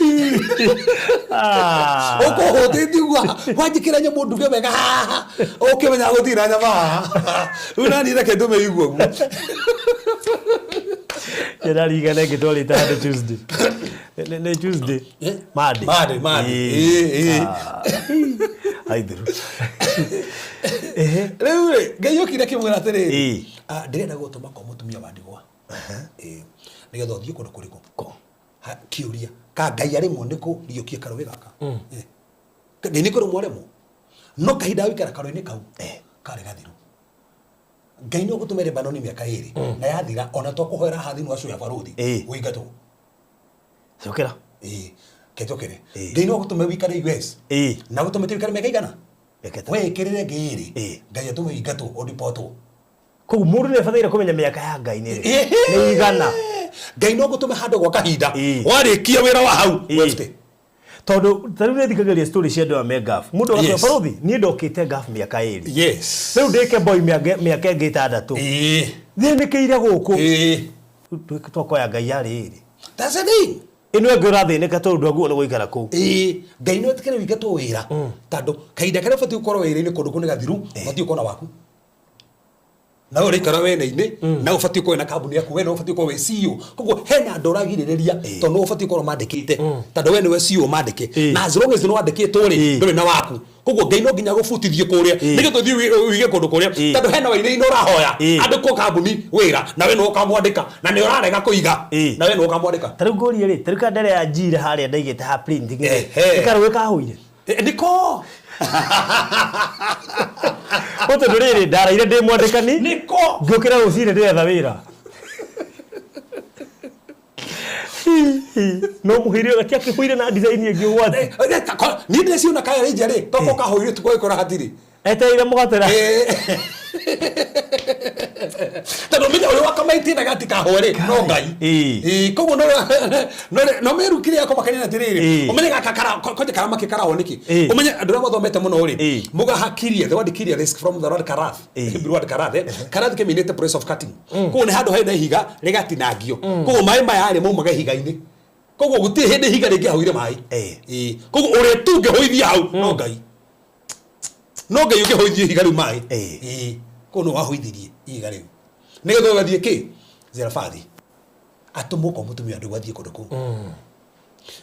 Speaker 2: ũkũhũtĩtie ũguo wanjĩkĩra nyamũ nduge wega haha, ũkĩmenya gũtirĩ na nyama haha. Rĩu nani reke ndũme igue ũguo.
Speaker 3: Ndĩraririkana ĩngĩ twarĩte handũ Tuesday. Nĩ Tuesday? Monday.
Speaker 2: Monday, Monday. Ĩĩ.
Speaker 3: Aithiru.
Speaker 2: Rĩu rĩ, Ngai okire akĩmwĩra atĩrĩrĩ, ndĩrenda gũtũma kwa mũtumia wa ndigwa. Nĩgetha ũthiĩ kũndũ kũrĩkũ? Kĩũria ka Ngai arĩmwo nĩ kũriũkia karũĩ gaka? Ngai nĩ kũremwo aremwo, no kahinda ga gũikara karũĩ-inĩ kau karĩ gathiru. Ngai no gũtũme Lebanoni mĩaka 2, na yathira ona to kũhoera haha thĩinĩ wa show ya barũthi, ũingatwo.
Speaker 3: Cokera.
Speaker 2: Ĩĩ, kenjokere. Ngai no gũtũme wĩikare US na gũtũmĩte wĩikare mĩaka igana?
Speaker 3: Mĩaka 3.
Speaker 2: Wĩkĩrĩre ngĩrĩ, Ngai atũme ũingatwo, ũribotwo.
Speaker 3: Koguo mũndũ nĩ abataire kũmenya mĩaka ya Ngai nĩ ĩrĩkũ? Nĩ igana.
Speaker 2: Ngai no gũtũme handũ gwa kahinda, warĩkia wĩra wa hau, wefte.
Speaker 3: Tondũ ta rĩu nĩthikagĩrĩria story cia andũ aya me Gulf. Mũndũ agakwĩra, barũthi, niĩ ndokĩte Gulf mĩaka 2. Rĩu ndĩke boy mĩaka ĩngĩ 6. Thĩnĩkĩire gũkũ. Rĩu twakoya Ngai yarĩ 2.
Speaker 2: That's the thing.
Speaker 3: Ĩno ĩngĩ ũrathĩnĩka tondũ ndwaguo nĩ gũikara kũu.
Speaker 2: Ngai no etĩkĩre wĩingatwo wĩra, tondũ kahinda karĩa ũbatiĩ gũkorwo wĩra-inĩ kũndũ kũu nĩ gathiru, ũbatiĩ gũkorwo na waku. Nawe ũraikara wena-inĩ, nawe ũbatiĩ gũkorwo wĩna kambuni yaku, we nĩwe ũbatiĩ gũkorwo wĩ CEO. Koguo hena andũ ũragirĩrĩria, tondũ nĩwe ũbatiĩ gũkorwo mandĩkĩte, tondũ we nĩwe CEO mandĩke. Na as long as nĩwandĩkĩtwo rĩ, ndũrĩ na waku. Koguo Ngai no nginya agũbutithie kũrĩa, nĩgetha ũthiĩ ũige kũndũ kũrĩa, tondũ hena wainaina ũrahoya andĩkwo kambuni wĩra, na we nĩwe ũkamwandĩka, na nĩ ũrarega kũiga, na we nĩwe ũkamwandĩka.
Speaker 3: Ta rĩu ngũrie rĩ, ta rĩu kandere ya njira harĩa ndaigĩte ha printing rĩ, nĩ karũĩ kahũire?
Speaker 2: Nĩko.
Speaker 3: Ó tondũ rĩrĩ, ndaraire ndĩ mwandĩkani,
Speaker 2: Nĩko.
Speaker 3: Ngĩũkĩra rũcinĩ ndĩretha wĩra. No mũhĩire gati akĩhũire na design ĩngĩ ũgwati.
Speaker 2: Niĩ ndĩciona kaya rĩnja rĩ, toko kahũire tukũ gĩkora hatirĩ.
Speaker 3: Etereire mũgatera.
Speaker 2: Tondũ menya ũrĩa wakamaitĩ na gatikahwe rĩ no Ngai.
Speaker 3: Ĩĩ.
Speaker 2: Ĩĩ, koguo no no no meru kĩrĩa kũmakania atĩrĩrĩ,
Speaker 3: Ĩĩ.
Speaker 2: ũmenye gaka kwanja karamake karahwo nĩkĩ.
Speaker 3: Ĩĩ.
Speaker 2: Ũmenye andũ arĩa mathomete mũno rĩ,
Speaker 3: Ĩĩ.
Speaker 2: mugaha kiria, the word kiria is from the word karath.
Speaker 3: Ĩĩ.
Speaker 2: Hebrew word karath, eh? Karath kĩmeanĩte place of cutting. Koguo nĩ handũ hena ihiga rĩgatinangio, koguo maĩ maya rĩ maumaga ihiga-inĩ, koguo gũtirĩ hĩndĩ ihiga rĩngĩahũire maĩ.
Speaker 3: Ĩĩ.
Speaker 2: Ĩĩ. Koguo ũrĩa tu ũngĩhũithia hau no Ngai, no Ngai ũngĩhũithia ihiga rĩu maĩ.
Speaker 3: Ĩĩ.
Speaker 2: Ĩĩ. Koguo no wahũithirie ihiga rĩu nĩgetha ũgathiĩ kĩ Zerafathi atũmwo kwa mũtumia andũ gwathiĩ kũndũ kũu.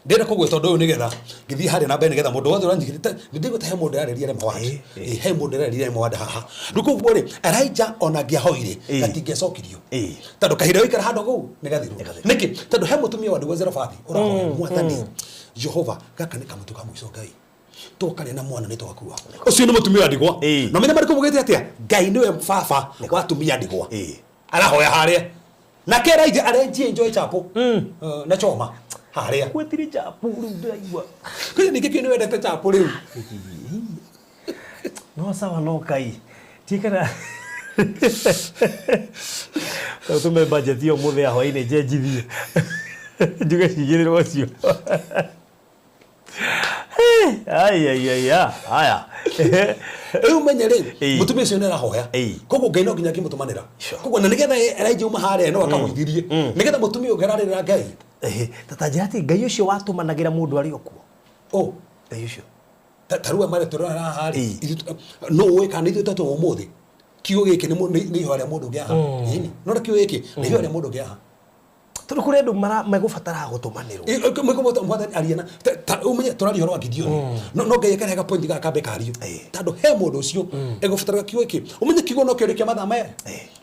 Speaker 2: Ndĩrenda kũgweta ũndũ ũyũ nĩgetha ngĩthiĩ harĩa na mbere, nĩgetha mũndũ wothe ũranyitĩte nĩ ndĩgwĩta he mũndũ ararĩria rema wand.
Speaker 3: Ĩĩ,
Speaker 2: Ĩĩ, he mũndũ ararĩria rema wand haha. Rĩu koguo rĩ, Elijah ona angĩahoire
Speaker 3: Ĩĩ.
Speaker 2: gatingĩacokirio,
Speaker 3: Ĩĩ.
Speaker 2: tondũ kahinda gũikara handũ kũu nĩ gathiru.
Speaker 3: Nĩ gathiru.
Speaker 2: Nĩkĩ? Tondũ he mũtumia wa ndigwa Zerafathi ũrahoya, Mwathani Jehova, gaka nĩ kamũtũ ka mũico Ngai twakarĩa na mwana nĩ twakua. Ũcio nĩ mũtumia wa ndigwa.
Speaker 3: Ĩĩ.
Speaker 2: Na menya marĩkũ mugĩte atĩa? Ngai nĩwe baba wa atumia a ndigwa.
Speaker 3: Ĩĩ.
Speaker 2: Arahoya harĩa nake Elijah arenjie enjoy chapo na choma harĩa.
Speaker 3: Gwetire chapo rĩu ndĩraigua.
Speaker 2: Kwĩ ningĩ kĩ nĩ wendete chapo rĩu?
Speaker 3: No sawa, no kai tikana tũme budget ĩyo mũthĩ ya hwainĩ njenjithie njuge cigĩrĩrwo ũcio. Ai ai ai aya.
Speaker 2: Rĩu menye rĩ,
Speaker 3: Ĩĩ.
Speaker 2: mũtumia ũcio nĩ arahoya.
Speaker 3: Ĩĩ.
Speaker 2: Koguo Ngai no nginya angĩmũtũmanĩra.
Speaker 3: Sure.
Speaker 2: Koguo na nĩgetha Elijah uma harĩa no akahũithirie nĩgetha mũtumia ũngĩ ararĩrĩra Ngai.
Speaker 3: Tata njĩra atĩ Ngai ũcio watũmanagĩra mũndũ arĩ o kuo.
Speaker 2: Oh.
Speaker 3: Ngai ũcio.
Speaker 2: Ta rĩu marĩa tũrona haha rĩ,
Speaker 3: Ĩĩ.
Speaker 2: No ũĩ kana ithuĩ twatũmwo ũmũthĩ kiugo gĩkĩ nĩ ihoya rĩa mũndũ ũngĩ haha. Ĩni no kiugo gĩkĩ nĩ ihoya rĩa mũndũ ũngĩ haha.
Speaker 3: Tondũ kũrĩ andũ megũbataraga gũtũmanĩrwo.
Speaker 2: Mwĩkũmũta Mwathani aria na ũmenye tũraria ũhoro wa Gideoni, no Ngai akarehe gapoint gaka kambe kario, tondũ he mũndũ ũcio egũbataraga kiugo gĩkĩ. Ũmenye kiugo no kĩũria kĩa mathaa merĩ,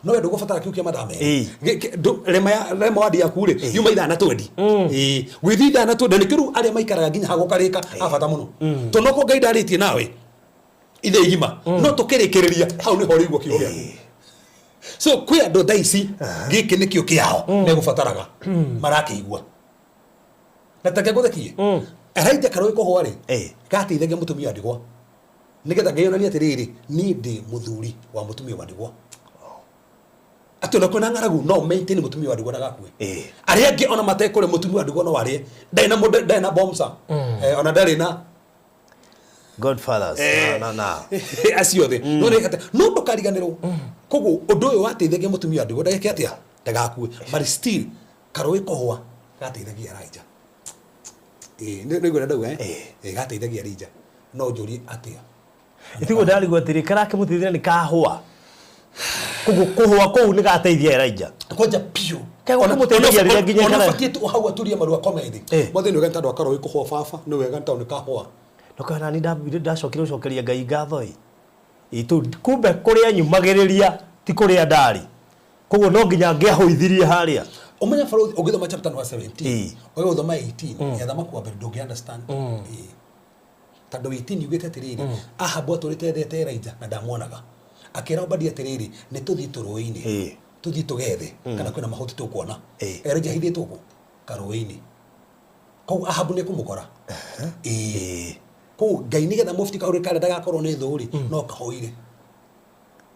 Speaker 2: no we ndũgũbatara kiugo kĩa mathaa merĩ.
Speaker 3: Ĩĩ.
Speaker 2: Rema rema wandi yaku rĩ yuma ithaa na twendi. Ĩĩ, gwĩthiĩ ithaa na twendi na nĩkĩo rĩu arĩa maikaraga nginya hagũkarĩka a bata mũno, tondũ nokorwo Ngai ndarĩtie nawe ithe igima, no tũkĩrĩkĩrĩria hau nĩho ũrĩigua kiugo gĩaku. So kwĩ andũ thaa ici gĩkĩ nĩkĩo kĩao megũbataraga marakĩigua na take ngũthekie. Elijah karũĩ kũhũa rĩ,
Speaker 3: Ĩĩ.
Speaker 2: gateithagia mũtumia wa ndigwa nĩgetha Ngai onanie atĩrĩrĩ, niĩ ndĩ mũthuri wa mũtumia wa ndigwa, atĩ ona kwĩna ng'aragu no maintain mũtumia wa ndigwa ndagakue.
Speaker 3: Ĩĩ.
Speaker 2: Arĩa angĩ ona matekũrĩa, mũtumia wa ndigwa no arĩe. Ndarĩ na mũndũ, ndarĩ na bomsa. Ona ndarĩ na
Speaker 3: Godfathers na
Speaker 2: acio othe no nĩ kate no ndũkariganĩrwo. Koguo ũndũ ũyũ wateithagia mũtumia wa ndigwa ndageke atĩa? Ndagakue. But still karũĩ kũhũa gateithagia Elijah. Ĩĩ, nĩ nĩguo ndauga, eh.
Speaker 3: Ĩĩ.
Speaker 2: Ĩĩ, gateithagia Elijah. No njũrie atĩa?
Speaker 3: Itiguo ndarigwo atĩrĩ, karakĩmũteithia nĩ kahũa, koguo kũhũa kũu nĩ gateithia Elijah?
Speaker 2: Kwanja piũ.
Speaker 3: Kegũkĩmũteithagia rĩrĩa nginya
Speaker 2: ona
Speaker 3: kana
Speaker 2: batiĩ tu hau aturie marua komethi. Mwathani, nĩ wega nĩ tondũ wa karũĩ kũhũa baba, nĩ wega nĩ tondũ nĩ kahũa.
Speaker 3: Ndũkana ni ndacokire gũcokeria Ngai ngatho ĩ. Ĩ tu kumbe kũrĩa nyumagĩrĩria ti kũrĩa ndarĩ, koguo no nginya ngĩahũithirie harĩa.
Speaker 2: Ũmenye barũthi ũngĩthoma chapter number 17,
Speaker 3: Ĩĩ.
Speaker 2: ũgĩ gũthoma 18 ya thamaki wa mbere, ndũngĩ understand. Ĩĩ. Tondũ 18 yugĩte atĩrĩrĩ, Ahabu atũrĩte ethete Elijah na ndamuonaga, akĩra Obadia atĩrĩrĩ, nĩ tũthiĩ tũrũĩ-inĩ, tũthiĩ tũgethe kana kwĩna mahuti tũkuona. Elijah ahithĩtwo kũ? Karũĩ-inĩ. Koguo Ahabu nĩ ekũmũkora. Ĩĩ, koguo Ngai nĩgetha mũbuti karũĩ karĩa ndagakorwo nĩ thũ rĩ, no kahoire.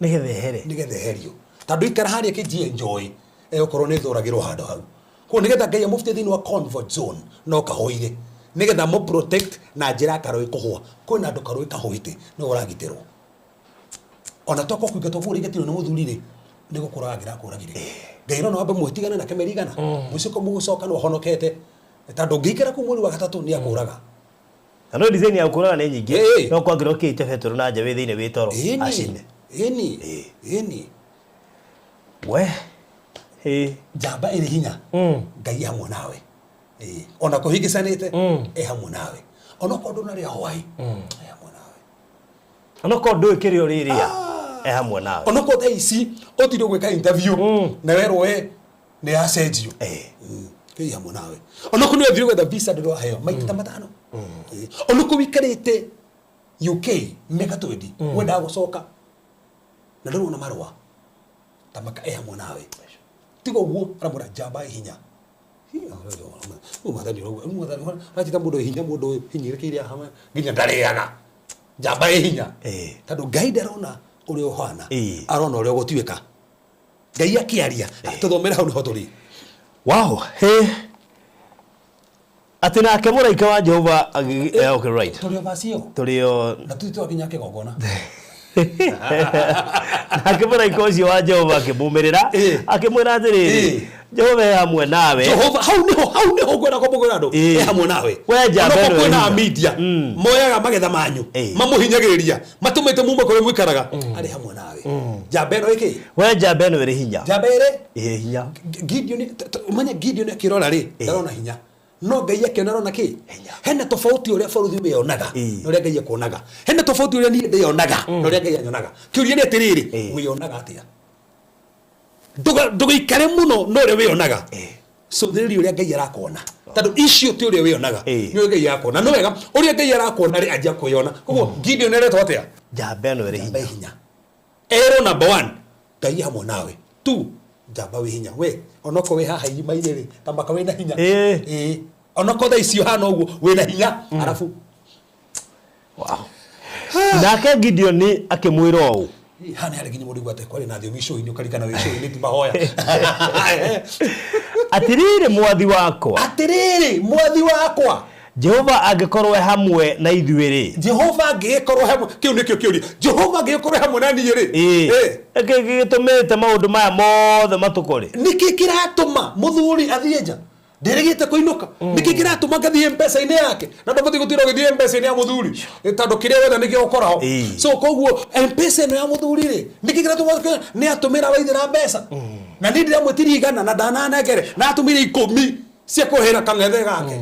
Speaker 3: Nĩgetha ehere.
Speaker 2: Nĩgetha eherio, tondũ ikara harĩa kĩnji enjoy egũkorwo nĩ thũragĩrwo handũ hau. Koguo nĩgetha Ngai amũbute thĩinĩ wa comfort zone no kahoire nĩgetha mũ protect na njĩra ya karũĩ kũhũa. Kwĩna andũ karũĩ kahũĩte nĩwe ũragitĩrwo, ona tokorwo kũingatwo kũu ũrĩingatirwo nĩ mũthuri rĩ, nĩ gũkũraga angĩrakũragire. Ngai no wambe mwĩtigane nake merigana mũcoke mũgũcoka no ũhonokete, tondũ ũngĩikara kũu mweri wa gatatũ nĩ akũraga.
Speaker 3: Na no design ya gũkũraga nĩ nyingĩ.
Speaker 2: Ĩĩ.
Speaker 3: No kwangĩrwo kĩite betũrũ na nja wĩ thĩinĩ wĩ toro acine.
Speaker 2: Ĩni ĩni.
Speaker 3: We ĩ.
Speaker 2: Njamba ĩrĩ hinya, Ngai e hamwe nawe. Ĩĩ. Ona kũhĩngĩcanĩte e hamwe nawe, ona okorwo ndũnarĩa hwaĩ e hamwe nawe.
Speaker 3: Onokorwo ndũĩ kĩrĩa ũrĩrĩa e hamwe nawe.
Speaker 2: Ona okorwo thaa ici ũtire gwĩka interview na werwo we nĩ yacenjio. Ngai hamwe nawe. Ona okorwo nĩ wathire gwetha visa ndũrĩ waheo maita ta matano. Ĩĩ. Ona okorwo wikarĩte UK mĩaka 20 wendaga gũcoka na ndũrĩ wona marũa, tamaka e hamwe nawe. Tiga ũguo aramwĩra njamba ĩ hinya. Mwathani ũrauga, Mwathani arajĩta mũndũ wĩ hinya, mũndũ ũyũ hinyĩrĩkĩire haha nginya ndarĩaga, njamba ĩ hinya. Tondũ Ngai ndarona ũrĩa ũhana, arona ũrĩa ũgũtuĩka. Ngai akĩaria, tũthomere hau nĩho tũrĩ.
Speaker 3: Wow, he atĩ nake mũraika wa Jehova okay, right.
Speaker 2: Tũrĩ o verse ĩyo.
Speaker 3: Tũrĩ o.
Speaker 2: Na tũthiĩ twakinya kĩgongona.
Speaker 3: Nake mũraika ũcio wa Jehova akĩmumĩrĩra, akĩmwĩra atĩrĩrĩ, Jehova e hamwe nawe.
Speaker 2: Jehova, hau niho, hau niho ngwenda kũmũkwĩra andũ, e hamwe nawe.
Speaker 3: We njamba
Speaker 2: Ona
Speaker 3: ĩno
Speaker 2: kwĩna
Speaker 3: ĩhinga.
Speaker 2: media moyaga magetha manyu, mamũhinyagĩrĩria, matũmĩte mume kũrĩa mũikaraga, arĩ hamwe nawe. Njamba ĩno ĩkĩ?
Speaker 3: We njamba ĩno ĩrĩ hinya.
Speaker 2: Njamba ĩrĩ?
Speaker 3: Ĩrĩ hinya.
Speaker 2: Gideon, ũmenye Gideon akĩrora rĩ, ndarona hinya. No Ngai akĩona arona kĩ? Hena tofauti ũrĩa borithi wĩyonaga na ũrĩa Ngai akuonaga. Hena tofauti ũrĩa niĩ ndĩyonaga na ũrĩa Ngai anyonaga. Kĩũria nĩ atĩrĩrĩ, wĩyonaga atĩa? Ndũgaikare mũno na ũrĩa wĩyonaga. Cũthĩrĩria ũrĩa Ngai arakuona. Tondũ icio ti ũrĩa wĩyonaga, nĩ ũrĩa Ngai arakuona. Nĩ wega, ũrĩa Ngai arakuona rĩ, anjia kwĩyona. Koguo Gideon eretwo atĩa?
Speaker 3: Njamba ĩno ĩrĩ
Speaker 2: Njamba
Speaker 3: hinya.
Speaker 2: ĩ hinya. Erwo number 1, Ngai hamwe nawe. 2, njamba wĩ hinya. We, onokorwo wĩ haha irima-inĩ rĩ, ta maka wĩna hinya. Onokorwo thaa ici ũhana ũguo, wĩna hinya. Arabu.
Speaker 3: Wow. Nake Gideon akĩmwĩra ũũ.
Speaker 2: Haha nĩ harĩ nginya mũndũ aigua atĩ kwarĩ na thiomi icũĩ-inĩ, ũkarigana wĩ icũĩ-inĩ ti mahoya.
Speaker 3: Atĩrĩrĩ mwathi wakwa.
Speaker 2: Atĩrĩrĩ mwathi wakwa.
Speaker 3: Jehova angĩkorwo e hamwe na ithuĩ rĩ.
Speaker 2: Jehova angĩgĩkorwo hamwe, kĩu nĩkĩo kĩũria. Jehova angĩgĩkorwo hamwe na niĩ rĩ.
Speaker 3: Nĩkĩ gĩgĩtũmĩte maũndũ maya mothe matũkore?
Speaker 2: Nĩkĩ kĩratũma mũthuri athiĩ nja? Nderĩgĩte kũinũka. Nĩkĩ kĩratũma ngathiĩ M-Pesa-inĩ yake? Na ndũbatiĩ gũtinda ũgĩthiĩ M-Pesa-inĩ ya mũthuri, tondũ kĩrĩa wetha nĩkĩo ũkora ho. So koguo M-Pesa ĩno ya mũthuri rĩ, nĩkĩ kĩratũma nĩ atũmĩra waithĩra mbeca? Na niĩ ndĩramwĩtirie 100 na ndananengere, na atũmĩire 10 cia kũrĩhĩra kang'ethe gake.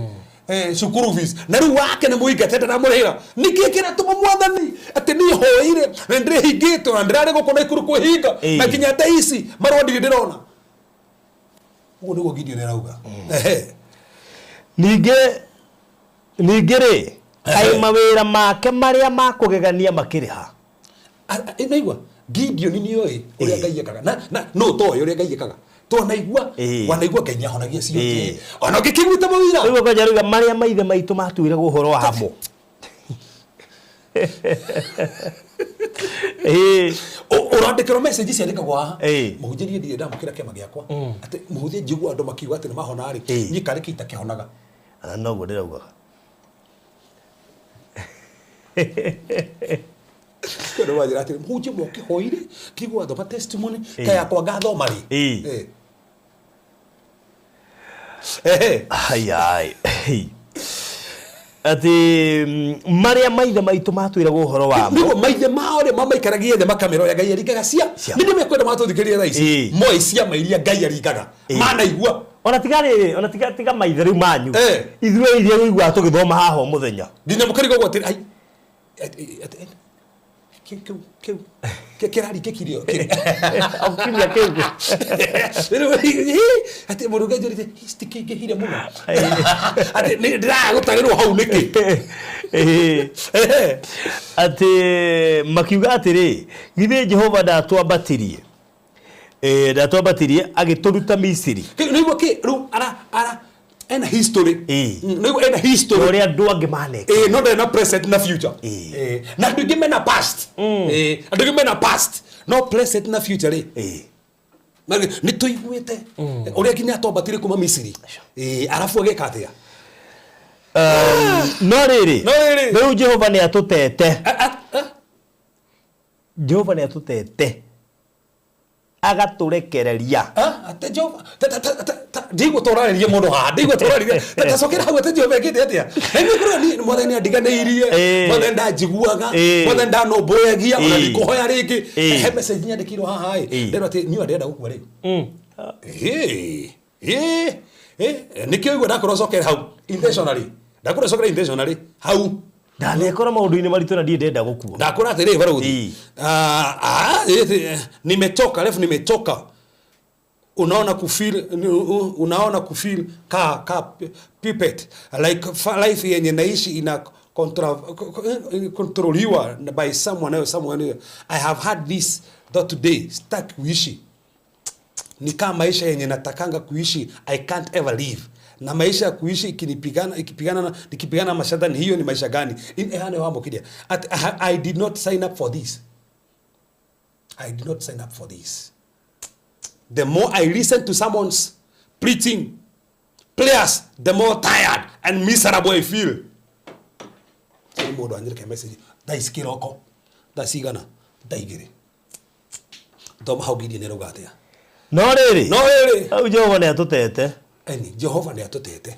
Speaker 2: Cukuru fees. Na rĩu wake nĩ mũingate ndaramũrĩhĩra. Nĩkĩ kĩratũma mwathani atĩ niĩ hoeire na nĩndĩrĩhingĩtwo na ndĩrarĩ gũkũ Naikuru kwĩhinga na nginya thaa ici marũa ndirĩ ndĩrona. Ũguo nĩguo Gideon arauga.
Speaker 3: Ningĩ rĩ, kaĩ mawĩra make marĩa ma kũgegania makĩrĩ ha?
Speaker 2: Naigua Gideon nĩ oĩ ũrĩa Ngai ekaga. Na no toĩ ũrĩa Ngai ekaga. Twanaigua, wanaigua Ngai nĩahonagia cionje. Ona ũngĩkĩiguĩte mawĩra.
Speaker 3: Rĩu kwanja rĩu marĩa maithe maitũ matuire ũhoro wamo.
Speaker 2: Ũrandĩkĩrwo message ciandĩkagwo haha. Mũhunjĩrie ndirĩ ndamũkĩra kĩama gĩakwa. Atĩ mũhunjie njigua andũ makiuga atĩ nĩmahona rĩ, niĩ karĩ kĩ itakĩhonaga.
Speaker 3: Ana noguo ndĩraugaga.
Speaker 2: Kwĩna wanjĩra atĩrĩ, mũhunjie mũkĩhoire, kĩigua thoma testimony, ta yakwa ngathoma rĩ.
Speaker 3: Ai, ai. Atĩ marĩa maithe maitũ matwĩraga ũhoro wamo.
Speaker 2: Nĩguo maithe mao rĩ, mamaikaragia thĩ makamera ũrĩa Ngai aringaga cia.
Speaker 3: Ciama.
Speaker 2: Nĩ nĩmekwenda matũthikĩrĩrie thaa ici. Moĩ ciama iria Ngai aringaga. Manaigua.
Speaker 3: Ona tiga rĩrĩ, ona tiga, tiga maithe rĩu manyu. Ithuĩ iria ũiguaga tũgĩthoma haha o mũthenya.
Speaker 2: Nginya mũkarigwo atĩ, ai, atĩ, kĩu, kĩu, kĩu, kĩ-, kĩraringĩkire o, kĩu.
Speaker 3: Ũkinya kĩu.
Speaker 2: Rĩu, atĩ mũndũ ũngĩ anjĩrĩte, hi, citikĩingĩhire mũno. Atĩ nĩ ndĩraga gũtarĩrwo hau nĩkĩ?
Speaker 3: Atĩ makiuga atĩrĩ, githĩ Jehova ndatwambatirie? Ndatwambatirie agĩtũruta Misiri.
Speaker 2: Kĩ-, nĩguo kĩ, rĩu ara, ara, ena history. Nĩguo ena history.
Speaker 3: Ũrĩa andũ angĩ maneka.
Speaker 2: No ndena present na future. Na andũ aingĩ mena past. Andũ aingĩ mena past. No present na future rĩ. Nĩ tũiguĩte ũrĩa nginya twambatire kuma Misiri. Arabu agĩka atĩa?
Speaker 3: No rĩrĩ,
Speaker 2: No rĩrĩ.
Speaker 3: rĩu Jehova nĩ atũtete. Jehova nĩ atũtete. Agatũrekereria.
Speaker 2: Atĩ Jehova, ta, ta, ta, ta, ta, ndigua tũrarĩrie mũndũ haha, ndigua tũrarĩrie. Ta, ta cokera hau atĩ Jehova ekĩte atĩa? Na niĩ ngũrũwe niĩ, Mwathani andiganĩirie, Mwathani ndanjiguaga, Mwathani ndanũmbũyagia, ona ndikũhoya rĩngĩ. He message nyandĩkĩirwo haha ĩ, nderwo atĩ niĩ ndĩrenda gũkua rĩu. Nĩkĩo igua ndakorwo cokere hau intentionally. Ndakorwo cokere intentionally hau.
Speaker 3: Ndanekora maũndũ-inĩ maritũ na ndiĩ ndenda gũkua.
Speaker 2: Ndakora atĩrĩ, Barũthi. Nimechoka, refu nimechoka. Unaona kufeel, ni, u, unaona kufeel ka, ka puppet. Like life yenye naishi ina controliwa by someone else, someone else. I have had this thought today, sitaki kuishi. Ni kama maisha yenye natakanga kuishi, I can't ever live. Na maisha ya kuishi ikinipigana, ikipigana na, nikipigana na mashetani, hiyo ni maisha gani? In, hane wambo kidia. At, I did not sign up for this. I did not sign up for this. The more I listen to someone's preaching players, the more tired and miserable I feel. Nĩ mũndũ anyĩrĩke message thaa ici kĩroko, thaa cigana? Thaa 2. Thoma hau Gideon ĩrauga atĩa?
Speaker 3: No rĩrĩ,
Speaker 2: No rĩrĩ,
Speaker 3: hau Jehova nĩ atũtete.
Speaker 2: Eni Jehova nĩ atũtete.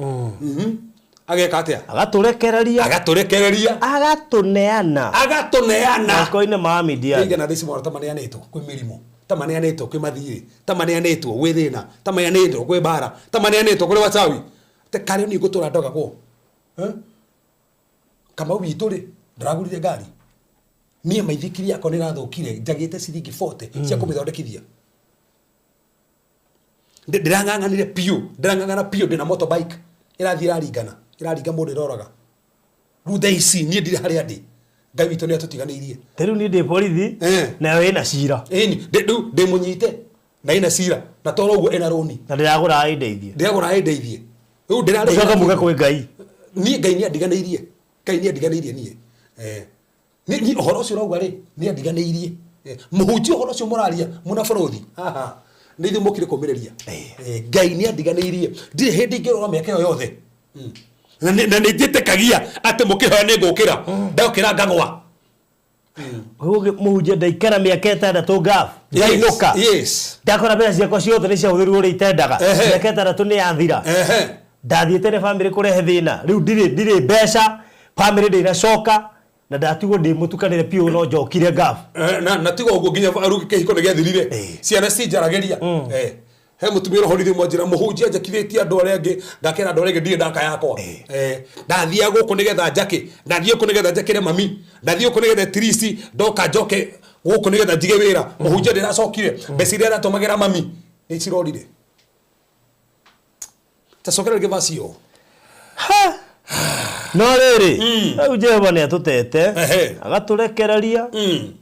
Speaker 2: Ageka atĩa?
Speaker 3: Agatũrekereria.
Speaker 2: Agatũrekereria.
Speaker 3: Agatũneana.
Speaker 2: Agatũneana.
Speaker 3: Moko-inĩ ma Midiani.
Speaker 2: Nĩigana thaa ici mwana ta maneanĩtwo kwĩ mĩrimũ, ta maneanĩtwo kwĩ mathiirĩ, ta maneanĩtwo gwĩ thĩna, ta maneanĩtwo kwĩ mbara, ta maneanĩtwo kũrĩ wachawi. Te karĩ niĩ ngũtũra ndogagwo. Eh? Kamau witũ rĩ, ndaragũrire ngari. Niĩ maithikiri yakwa nĩ ĩrathũkire, njagĩte ciringi 40 cia kũmĩthondekithia. Ndĩrang'ang'anire biũ, ndĩrang'ang'ana biũ ndĩna motorbike ĩrathiĩ ĩraringana, ĩraringa mũndũ ĩroraga. Rĩu thaa ici niĩ ndirĩ harĩa ndĩ. Ngai witũ nĩ atũtiganĩirie.
Speaker 3: Ta rĩu niĩ ndĩ borithi nayo ĩna cira.
Speaker 2: Ĩni, rĩu ndĩ mũnyite na ĩna cira na toro ũguo ĩna rũni.
Speaker 3: Na ndĩragũra ĩndeithie.
Speaker 2: Ndĩragũra ĩndeithie. Rĩu ndĩrarĩhĩra.
Speaker 3: Mũcoke muge kwĩ Ngai.
Speaker 2: Niĩ Ngai nĩ andiganĩirie. Ngai nĩ andiganĩirie niĩ. Niĩ ũhoro ũcio ũrauga rĩ, nĩ andiganĩirie. Mũhunjia ũhoro ũcio mũraria mũna bũrũthi. Haha. Nĩ ithuĩ mũkire kũmĩrĩria. Ngai nĩ andiganĩirie. Ndirĩ hĩndĩ ingĩrora mĩaka ĩyo yothe. Na nĩ njĩtĩkagia atĩ mũkĩhoya nĩ ngũkĩra. Ndokĩra ngagwa.
Speaker 3: Ũyũ mũhunjia ndaikara mĩaka 6 ngabu. Ndainũka.
Speaker 2: Yes.
Speaker 3: Ndakora mbeca ciakwa ciothe nĩ ciahũthĩrirwo ũrĩa itendaga. Mĩaka 6 nĩ yathira. Ndathiĩte nĩ bamĩrĩ kũrehe thĩna. Rĩu ndirĩ mbeca, bamĩrĩ ndĩnacoka na ndatigwo ndĩ mũtukanĩre biũ no njokire ngabu.
Speaker 2: Na tiga ũguo nginya rĩu kĩhiko nĩ gĩathirire. Ciana cinjaragĩria. He mũtumia ũrohorire mwanjĩra mũhunjia njakithĩtie andũ arĩa angĩ, ngakĩra andũ arĩa angĩ ndirĩ ndaka yakwa. Ndathiaga gũkũ nĩgetha njake, ndathiĩ gũkũ nĩgetha njakĩre mami, ndathiĩ gũkũ nĩgetha at least ndoka njoke gũkũ nĩgetha njige wĩra. Mũhunjia ndĩracokire, mbeca iria aratũmagĩra mami nĩ cirorire. Tacokera rĩngĩ verse ĩyo.
Speaker 3: No rĩrĩ, rĩu Jehova nĩ atũtete, agatũrekereria,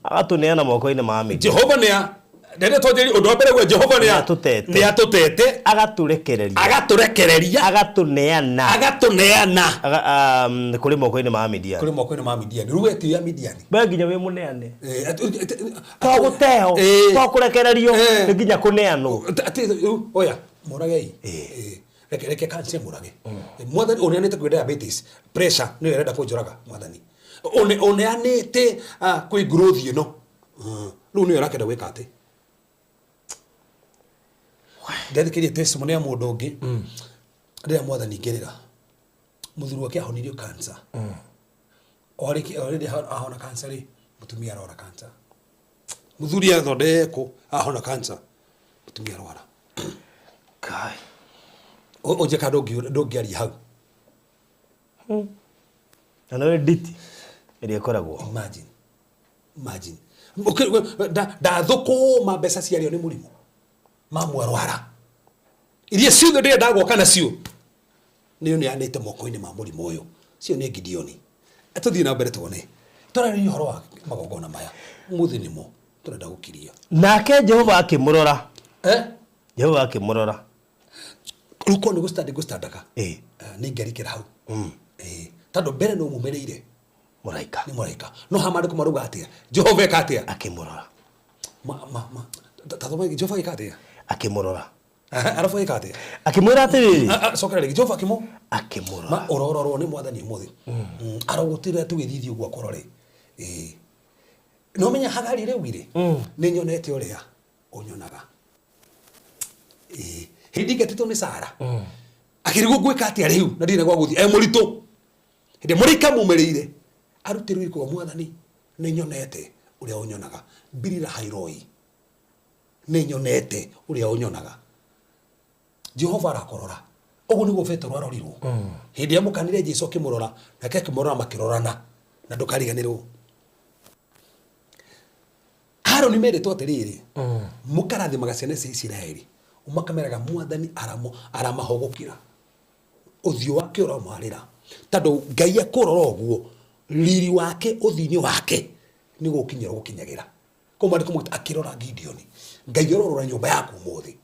Speaker 3: agatũneana moko-inĩ ma Midiani.
Speaker 2: Jehova nĩ a rĩrĩa twanjĩrĩria ũndũ wa mbere gwe Jehova nĩ
Speaker 3: atũtete.
Speaker 2: Nĩ atũtete.
Speaker 3: Agatũrekereria.
Speaker 2: Agatũrekereria.
Speaker 3: Agatũneana.
Speaker 2: Agatũneana.
Speaker 3: Kũrĩ moko-inĩ ma Midiani.
Speaker 2: Kũrĩ moko-inĩ ma Midiani. Rĩu we ti ya Midiani.
Speaker 3: We nginya wĩ mũneane. To gũteo, to kũrekererio, nĩ nginya kũneanwo.
Speaker 2: Atĩ rĩu, oya, mũragei. Reke, reke kanca mũrage. Mwathani ũneanĩte kwĩ diabetes, pressure nĩyo ĩrenda kũnjũraga mwathani. Ũneanĩte kwĩ growth ĩno. Rĩu nĩyo ĩrakĩenda gwĩka atĩ. Ndathikĩrĩria testimony ya mũndũ ũngĩ. Rĩrĩa mwathani ngĩrĩra. Mũthuri wake ahonirio cancer. O rĩrĩa ahona cancer rĩ, mũtumia arwara cancer. Mũthuri athondekwo ahona cancer, mũtumia arwara.
Speaker 3: Kai.
Speaker 2: Ũnjĩka ndũngĩaria hau.
Speaker 3: Na no nditi ĩrĩa ĩkoragwo.
Speaker 2: Imagine. Imagine. Ndathũkũma mbeca ciarĩo nĩ mũrimũ. Mamwarwara. Iria ciothe ndĩrenda gwoka nacio. Nĩyo nĩanĩte moko-inĩ ma mũrimũ ũyũ. Cio nĩ Gideoni. Tũthiĩ na mbere tuone. Tũrarĩrĩria ũhoro wa magongona maya. Ũmũthĩ nĩmo tũrenda gũkiria.
Speaker 3: Nake Jehova akĩmũrora. Jehova akĩmũrora.
Speaker 2: Rĩu korwo nĩ gũstand ngũstandaga. Nĩ ingĩarikĩra hau. Tondũ mbere no mumĩrĩire.
Speaker 3: Mũraika.
Speaker 2: Nĩ mũraika. No ha maandĩko marauga atĩa? Jehova eka atĩa?
Speaker 3: Akĩmũrora.
Speaker 2: Ta thoma Jehova eka atĩa?
Speaker 3: Akĩmũrora.
Speaker 2: Arabu eka atĩa?
Speaker 3: Akĩmwĩra atĩrĩrĩ.
Speaker 2: Cokera rĩngĩ. Jehova akĩmũ?
Speaker 3: Akĩmũrora.
Speaker 2: Ma ũrororwo nĩ mwathani ũmũthĩ. Arogũtirĩra tũgĩthiĩ ũguo akũrore. No menya Hagari rĩu rĩ, nĩ nyonete ũrĩa ũnyonaga. Hĩndĩ ĩngĩ nĩ Sara. Akĩrigwo ngwĩka atĩa rĩu na ndirĩ na gwa gũthiĩ. Mũritũ. Hĩndĩ mũraika mumĩrĩire, arutĩrwo ikũa mwathani, nĩ nyonete ũrĩa ũnyonaga. Mbirira hairoi. Nĩ nyonete ũrĩa ũnyonaga. Jehova arakorora. Ũguo nĩguo Petero arorirwo. Hĩndĩ ĩrĩa mũkanire Jesu akĩmũrora, nake akĩmũrora makĩrorana, na ndũkariganĩrwo. Harũni merĩtwo atĩrĩrĩ, mũkarathimaga ciana cia Isiraeli, ũmakameraga mwathani aramahũgũkĩra. Ũthiũ wake ũramwarĩra. Tondũ Ngai akũrora ũguo, riri wake ũthiũ-inĩ wake nĩ gũkinyĩra gũkinyagĩra. Kũu maandĩko maugĩte akĩrora Gideoni. Ngai arorora nyũmba yaku ũmũthĩ.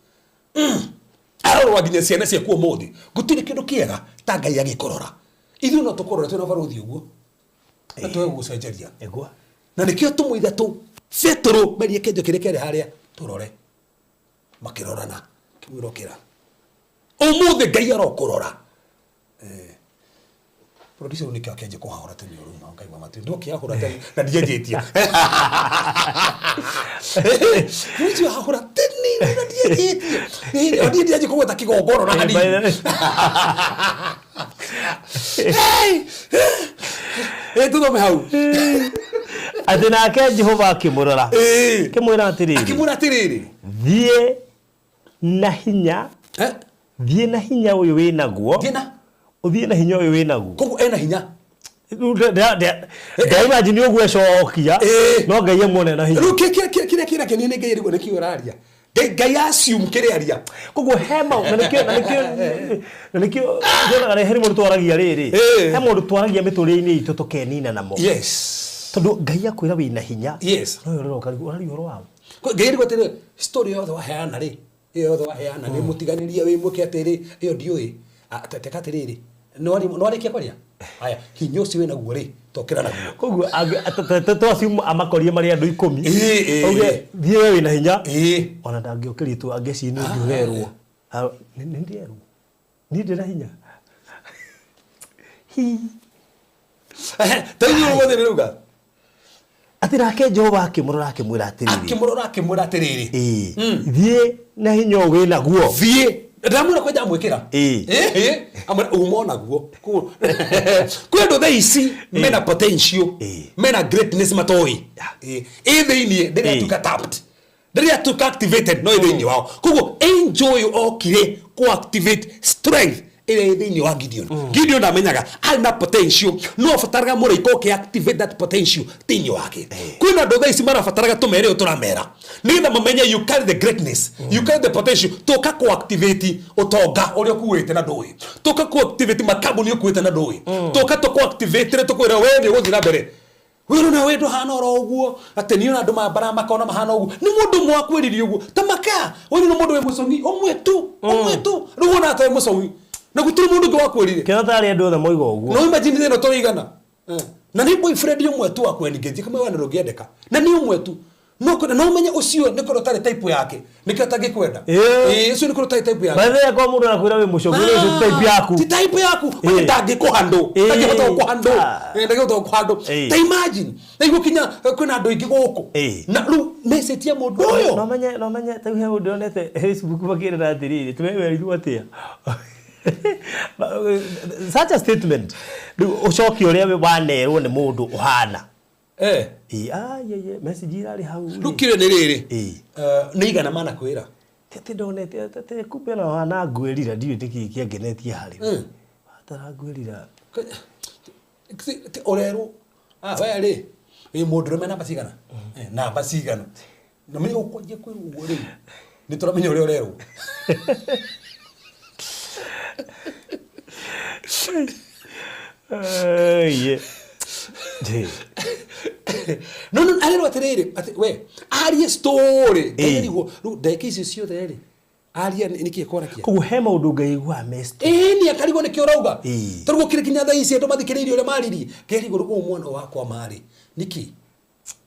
Speaker 2: Arorora nginya ciana ciaku ũmũthĩ. Gũtirĩ kĩndũ kĩega ta Ngai agĩkũrora. Ithuĩ no tũkũrore twĩna barũthi ũguo. Na tũge gũgũcenjeria.
Speaker 3: Nĩguo.
Speaker 2: Na nĩkĩo tũmũ ithatũ Petero merie kĩenjo kĩrĩa kĩarĩ harĩa tũrore. Makĩrorana, akĩmwĩra ũkĩra. Ũmũthĩ Ngai arokũrora. Producer nĩkĩo akĩanjia kũhahũra tene ũruma ũkaigua matũ ndũkĩahũra tene na ndianjĩtie. Producer ahũra tene na ndianjĩtie. O niĩ ndianjia kũgweta kĩgongona na hanini. Hey! Tũthome hau.
Speaker 3: Atĩ nake Jehova akĩmũrora, akĩmwĩra atĩrĩrĩ,
Speaker 2: Akĩmwĩra atĩrĩrĩ,
Speaker 3: thiĩ na hinya, thiĩ na hinya ũyũ wĩ naguo,
Speaker 2: Thiĩ na?
Speaker 3: Ũthiĩ na hinya ũyũ wĩ naguo.
Speaker 2: Koguo ena hinya.
Speaker 3: Ndaimagine ũguo ecokia, no Ngai amuone na hinya.
Speaker 2: Rĩu kĩrĩa kĩrakenia nĩ Ngai arigwo nĩkĩ ũraria. Ngai assume kĩrĩa aria.
Speaker 3: Koguo he maũ, na nĩkĩo nyonaga he mũndũ twaragia rĩrĩ, he mũndũ twaragia mĩtũrĩre-inĩ itũ tũkenina namo. Tondũ Ngai akwĩra wĩna hinya. No we ũroka ũraria ũhoro waũ.
Speaker 2: Ngai arigwo atĩrĩ, story yothe waheana rĩ, ĩyo yothe waheana nĩ mũtiganĩria wĩ mwĩke atĩrĩ, ĩyo ndiũĩ. Teka atĩrĩrĩ, nĩwarĩkia kwaria? Haya, hinya ũcio wĩnaguo rĩ, tokĩra naguo.
Speaker 3: Koguo twaciumu amakorie marĩ andũ 10. Auge thiĩ we wĩna hinya. Ona ndangĩũkĩria tu angĩciria nĩ ũndũ ũrerwo. Nĩ ndĩrerwo. Niĩ ndĩna hinya. Hi.
Speaker 2: Ta inyuĩ ũmũthĩ nĩ rauga.
Speaker 3: Atĩ nake Jehova akĩmũrora akĩmwĩra atĩrĩrĩ.
Speaker 2: Akĩmũrora akĩmwĩra atĩrĩrĩ.
Speaker 3: Thiĩ na hinya ũyũ wĩ naguo.
Speaker 2: Thiĩ. Ndamwĩra kwanja amwĩkĩra. Amwĩra uma onaguo. Kwĩ andũ thaa ici mena potential, mena greatness matoĩ. Ĩ thĩiniĩ ndĩrĩ atuĩka tapped. Ndĩrĩ atuĩka activated no ĩ thĩiniĩ wao. Koguo angel ũyũ okire kũ activate strength ĩrĩa ĩ thĩiniĩ wa Gideon. Gideon ndamenyaga arĩ na potential, no abataraga mũraika ũke activate that potential thĩiniĩ wake. Kwĩna andũ thaa ici marabataraga tũmere ũũ tũramera nĩgetha mamenye you carry the greatness, you carry the potential. Tũka kũ activate ũtonga ũrĩa ũkuĩte na ndũĩ, tũka kũ activate makambuni ũkuĩte na ndũĩ, tũka tũkũ activate tũkwĩra we nĩ ũgũthiĩ na mbere. Wĩrwo na we ndũhana oro ũguo, atĩ niĩ ona andũ mambara makona mahana ũguo. Nĩ mũndũ ũmwe wakwĩrire ũguo. Ta maka, ũyũ nĩ mũndũ wĩ mũcong'i, ũmwe tu, ũmwe tu. Rĩu wona ta wĩ mũcong'i. Na gũtirĩ mũndũ ũngĩ wakwĩrire.
Speaker 3: Kĩona tarĩ andũ othe moiga ũguo.
Speaker 2: No imagine thĩna tũrĩ igana. Na nĩ boyfriend ũmwe tu wakwendingĩtie kama we ndũngĩendeka. Na nĩ ũmwe tu. No kwenda, no ũmenye ũcio nĩ korwo ũtarĩ type yake. Nĩkĩo atangĩkwenda. Ũcio nĩ korwo ũtarĩ type yake.
Speaker 3: By the way, akorwo mũndũ arakwĩra wĩ mũcong'i, ũcio ti type yaku.
Speaker 2: Ti type yaku. We ndangĩkũhandle. Ndangĩhota gũkũhandle. Ndangĩhota gũkũhandle. Ta imagine, na igũkinya kwĩna andũ aingĩ gũkũ. Na rĩu message ya mũndũ ũyũ.
Speaker 3: No menye ta rĩu he ũndũ ndonete Facebook makĩrĩra atĩrĩrĩ, tũwe werirwo atĩa? Such a statement. Rĩu ũcokie ũrĩa wanerwo nĩ mũndũ ũhana. Ah, ye, ye, message irarĩ hau.
Speaker 2: Rĩu kĩrĩa nĩ rĩrĩ. Nĩ igana manakwĩra.
Speaker 3: Ti atĩ ndonete atĩ kumbe ona hana ngwĩrira ndiũĩ nĩkĩ kĩangenetie harĩ we. Atarangwĩrira.
Speaker 2: Ũrerwo we rĩ wĩ mũndũrũme namba cigana? Namba cigana? Na menye ũkwanjia kwĩrwo ũguo rĩu nĩ tũramenya ũrĩa ũrerwo.
Speaker 3: Ye.
Speaker 2: No arerwo atĩrĩrĩ atĩ we arie story. Ngai arigwo rĩu ndagĩka icio ciothe rĩ aria nĩkĩ kwarakia.
Speaker 3: Koguo he maũndũ Ngai aiguaga me story.
Speaker 2: Ĩĩ nĩ akarigwo nĩkĩ ũrauga. Tondũ gũkĩrĩ nginya thaa ici andũ mathikĩrĩirie ũrĩa maririe. Ngai arigwo rĩu ũyũ mwana wakwa marĩ nĩkĩ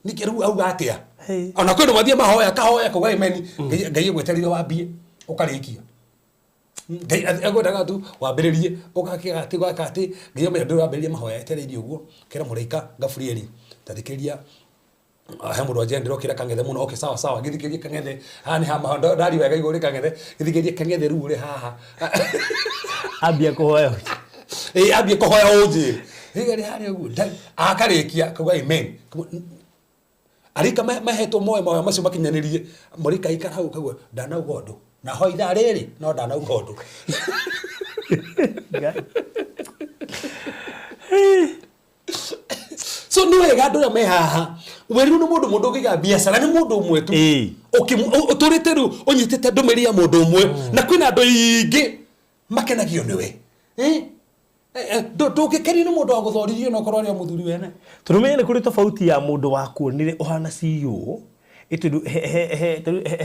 Speaker 2: nĩkĩ rĩu auga atĩa. Ona kwĩ andũ mathiĩ mahoya kahoya kauga amen. Ngai egweterire wambie ũkarĩkia. Ngai egwendaga tu wambĩrĩrie ũgakĩga atĩ ũgaka atĩ Ngai amenya ndũrambĩrĩria mahoya etereirie ũguo kĩra mũraika Gabrieli tathikĩrĩria he mũndũ wanjia ndĩrokĩra kang'ethe mũno. Okay, sawa sawa, gĩthikĩrie kang'ethe haha nĩ hama ndari wega igũrũ rĩ kang'ethe gĩthikĩrie kang'ethe rĩu ũrĩ haha.
Speaker 3: Ambia kũhoya.
Speaker 2: Ambie kũhoya ũnjĩre rĩga rĩ harĩa ũguo akarĩkia kauga amen. Arika mahetwo moe mahoya macio makinyanĩrie mũraika aikara hau kauga ndanauga ũndũ na ho ithaa rĩrĩ no ndanauga ũndũ. So nĩ wega andũ arĩa me haha werirwo nĩ mũndũ ũngĩiga biacara nĩ mũndũ ũmwe tu. Ũtũrĩte rĩu ũnyitĩte ndũmĩrĩri ya mũndũ ũmwe na kwĩna andũ aingĩ makenagio nĩwe. Ndũngĩkenio nĩ mũndũ wa gũthorithio no korwo arĩ o mũthuri wene.
Speaker 3: Tondũ menye nĩ kũrĩ tofauti ya mũndũ wakuonire ũhana CEO ĩtondũ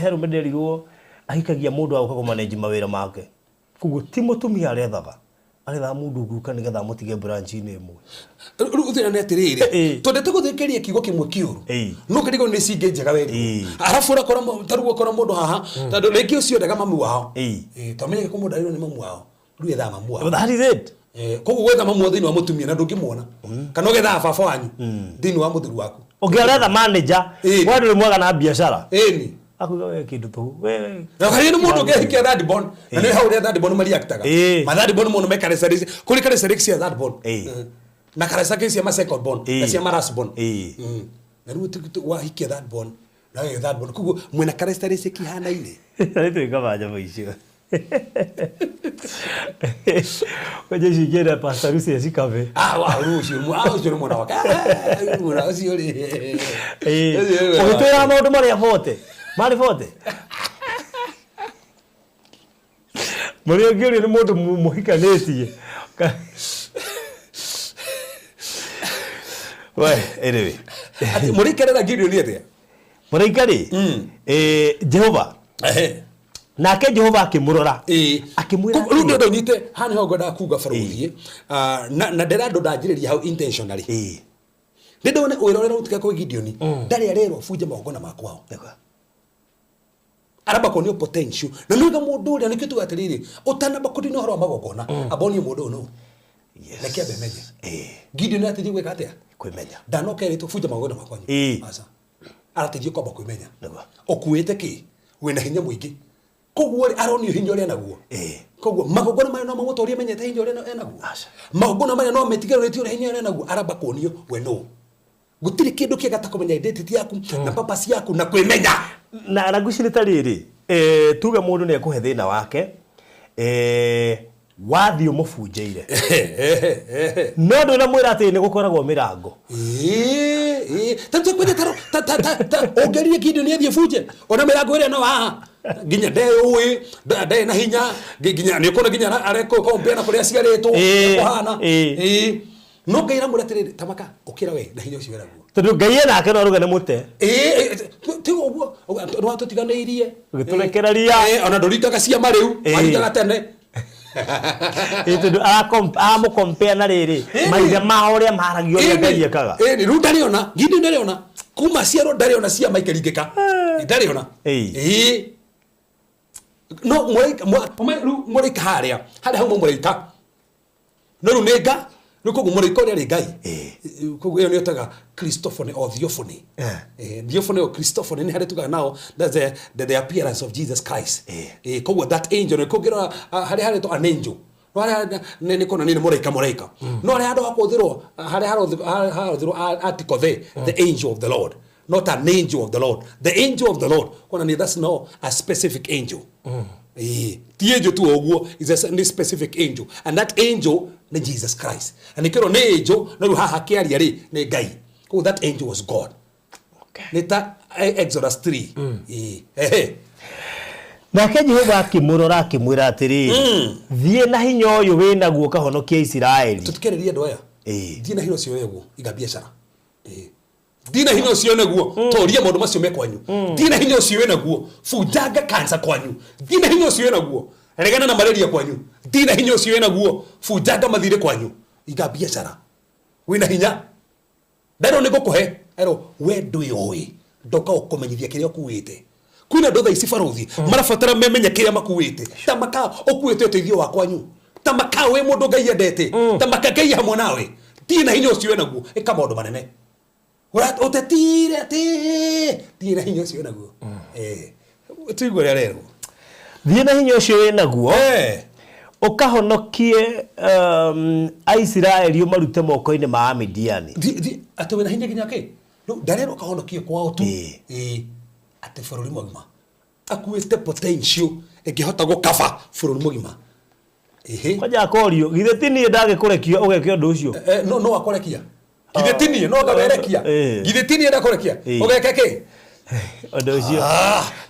Speaker 3: he rũme nderirwo ahikagia mũndũ wa gũka kũmanage mawĩra make. Koguo ti mũtumia arethaga. Arethaga mũndũ ũngĩũka nĩgetha amũtige branch-inĩ ĩmwe.
Speaker 2: Rĩu thĩna nĩ atĩrĩrĩ,
Speaker 3: Ĩĩ.
Speaker 2: twendete gũthĩkĩria kiugo kĩmwe kĩũru,
Speaker 3: Ĩĩ.
Speaker 2: no kĩrigwo nĩ cingĩ njega werirwo.
Speaker 3: Ĩĩ.
Speaker 2: Arabu ũrakora ta rĩu ũkora mũndũ haha, tondũ rĩngĩ ũcio endaga mamu wao.
Speaker 3: Ĩĩ.
Speaker 2: Ĩĩ, to menye ko mũndũ arĩrwo nĩ mamu wao, rĩu ethaga mamu wao.
Speaker 3: That is it.
Speaker 2: Eh, koguo gwetha mamu wao thĩinĩ wa mũtumia na ndũngĩmuona, kana ũgethaga baba wanyu thĩinĩ wa mũthuri waku.
Speaker 3: Ũngĩ aretha manager,
Speaker 2: Ĩĩ.
Speaker 3: we ndũrĩ mwega na biacara.
Speaker 2: Ĩni.
Speaker 3: Akuga we kĩndũ tũhũ. We
Speaker 2: Na harĩ nĩ mũndũ ũngĩhikia third born, na nĩ hau ũrĩa third born mariactaga.
Speaker 3: Ĩĩ.
Speaker 2: Ma third born mũno me characteristics, kũrĩ characteristics cia third born.
Speaker 3: Ĩĩ.
Speaker 2: Na characteristics cia ma second born, na
Speaker 3: Ĩĩ.
Speaker 2: cia ma last born.
Speaker 3: Ĩĩ.
Speaker 2: Na rĩu wahikia third born, na wewe third born, koguo mwĩna characteristics ihanaine.
Speaker 3: Nĩ twĩkaga nyamũ icio. Kwanja icio ingĩenda Pastor Lucy acikabe.
Speaker 2: Ah, wa rĩu ũcio ũcio nĩ mwana wake. Ah, mwana ũcio rĩ.
Speaker 3: Ĩĩ.
Speaker 2: Ũcio nĩ mwana wake.
Speaker 3: Ũgĩtwĩra maũndũ marĩa bote. Marĩ bote. Mũrĩa ũngĩũrio nĩ mũndũ mũhikanĩtie. We, anyway.
Speaker 2: Atĩ mũrĩkerera Gideon atĩa?
Speaker 3: Mũraika rĩ, Jehova,
Speaker 2: Ehe.
Speaker 3: nake Jehova akĩmũrora.
Speaker 2: Ĩĩ.
Speaker 3: Akĩmwĩra
Speaker 2: Koguo, rĩu
Speaker 3: atĩrĩ.
Speaker 2: ndĩrenda ũnyite haha nĩho ngwendaga kuga barũthi. Ah, na ndĩrenda ndanjĩrĩria hau intentionally.
Speaker 3: Ĩĩ.
Speaker 2: Ndĩrenda wone wĩra ũrĩa ũrarutĩka kwĩ Gideon, ndarĩ arerwo bunje magongona ma kwao.
Speaker 3: Nĩguo.
Speaker 2: Aramba kuonio potential. Na nĩuga mũndũ ũrĩa nĩkĩo tuga atĩrĩrĩ, ũtanamba kũnina ũhoro wa magongona, amba wonie mũndũ ũyũ nũ.
Speaker 3: Yes.
Speaker 2: Reke ambe menye.
Speaker 3: Ĩĩ.
Speaker 2: Gideon ateithio gwĩka atĩa?
Speaker 3: Kwĩmenya.
Speaker 2: Ndanoka erĩtwo bunja magongona ma kwanyu.
Speaker 3: Ĩĩ.
Speaker 2: Aca. Arateithio kwamba kwĩmenya.
Speaker 3: Nĩguo.
Speaker 2: Ũkuĩte kĩ? Wĩna hinya mũingĩ. Koguo rĩ, aronio hinya ũrĩa enaguo.
Speaker 3: Ĩĩ.
Speaker 2: Koguo magongona marĩa no mamũtorie amenyete hinya ũrĩa enaguo.
Speaker 3: Aca.
Speaker 2: Magongona marĩa no metigĩrĩtie ũrĩa hinya ũrĩa enaguo, aramba kuonio we nũ. Gũtirĩ kĩndũ kĩega ta kũmenya identity yaku na purpose yaku na kwĩmenya.
Speaker 3: Na ngwĩciria nĩ ta rĩrĩ, tuge mũndũ nĩ ekũhe thĩna wake, wathiĩ ũmũbunjĩire. No ndũnamwĩra atĩ nĩ gũkoragwo mĩrango.
Speaker 2: Ĩĩ, ta tukwende ta ũngĩrire Gideon athiĩ bunje ona mĩrango ĩrĩa no haha nginya ndeyũĩ ndarĩ na hinya nginya nĩ ũkuona nginya arekompea na kũrĩa aciarĩtwo
Speaker 3: Ĩĩ,
Speaker 2: kũhana.
Speaker 3: ĩĩ.
Speaker 2: Ĩĩ. No Ngai aramwĩra atĩrĩrĩ, tamaka ũkĩra we na hinya ũcio wĩnaguo.
Speaker 3: Tondũ Ngai enake no aruge nĩ mũte.
Speaker 2: Ĩĩ, ti ũguo nĩwatũtiganĩirie.
Speaker 3: Ũgĩtũrekereria.
Speaker 2: Ĩĩ, ona ndũringaga ciama rĩu,
Speaker 3: Ĩĩ.
Speaker 2: waringaga tene.
Speaker 3: Ĩĩ, tondũ aramũkompea na rĩrĩ,
Speaker 2: Ĩĩ.
Speaker 3: maithe mao ũrĩa maragia ũrĩa Ngai ekaga.
Speaker 2: Ĩĩ, rĩu ndarĩ ona, Gideon ndarĩ ona. Kuma ciarwo ndarĩ ona ciama ikĩringĩka. Ndarĩ ona.
Speaker 3: Ĩĩ.
Speaker 2: Ĩĩ. No mũraika, rĩu mũraika harĩa, harĩa hauma mũraika. No rĩu nĩ nga, rĩu koguo mũraika ũrĩa arĩ Ngai.
Speaker 3: Ĩĩ.
Speaker 2: Koguo ĩyo nĩyo ĩtaga Christophany or theophany. Theophany or Christophany nĩ harĩa tugaga nao, that's the appearance of Jesus Christ. Koguo that angel, nĩ kũngĩrora, harĩa haretwo an angel. No harĩa nĩ kuonania nĩ mũraika, mũraika. No harĩa handũ ha kũhũthĩrwo, harĩa harahũthĩrwo article the angel of the Lord. Not an angel of the Lord. The angel of the Lord. Kuonania that's not a specific angel. Ĩĩ. Ti angel tu o ũguo, is a nĩ specific angel. And that angel nĩ Jesus Christ. Na nĩkĩo nĩ angel, no rĩu haha akĩaria rĩ, nĩ Ngai. Koguo that angel was God. Nĩ ta Exodus 3. Ĩĩ. Ehe.
Speaker 3: Nake Jehova akĩmũrora akĩmwĩra atĩrĩrĩ, thiĩ na hinya ũyũ wĩ naguo ũkahonokie Isiraeli.
Speaker 2: Tũtikererie andũ aya.
Speaker 3: Ĩĩ.
Speaker 2: Thiĩ na hinya ũcio wĩ naguo, iga biacara. Ĩĩ. Thiĩ na hinya ũcio wĩ naguo, toria maũndũ macio me kwanyu. Thiĩ na hinya ũcio wĩ naguo, bunjanga cancer kwanyu. Thiĩ na hinya ũcio wĩ naguo, regana na malaria kwanyu. Thiĩ na hinya ũcio wĩ naguo, bunjanga mathirĩ kwanyu. Iga biacara. Wĩna hinya. Nderwo nĩ ngũkũhe, erwo we ndwĩũĩ, ndoka gũkũmenyithia kĩrĩa ũkuĩte. Kwĩna andũ thaa ici barũthi, marabatara memenye kĩrĩa makuĩte. Ta maka ũkuĩte ũteithio wa kwanyu. Ta maka wĩ mũndũ Ngai endete. Ta maka Ngai hamwe nawe. Thiĩ na hinya ũcio wĩnaguo, ĩka maũndũ manene. Ũtetire atĩ, thiĩ na hinya ũcio wĩnaguo. Tuigue ũrĩa arerwo.
Speaker 3: Thiĩ na hinya ũcio wĩnaguo, ũkahonokie Aisiraeli ũmarute moko-inĩ ma Amidiani.
Speaker 2: Thiĩ, atĩ wĩna hinya nginya kĩ? Rĩu ndarerwo ũkahonokie kwao tu.
Speaker 3: Ĩĩ.
Speaker 2: Ĩĩ. Atĩ bũrũri mũgima. Akuĩte potential ĩngĩhota gũkaba bũrũri mũgima. Ĩhĩ.
Speaker 3: Kwanja akorio, githĩ ti niĩ ndagĩkũrekia ũgeke ũndũ ũcio?
Speaker 2: No akũrekia. Githĩ ti niĩ, no ngawerekia. Githĩ ti niĩ ndakũrekia? Ũgeke kĩ?
Speaker 3: Ũndũ ũcio.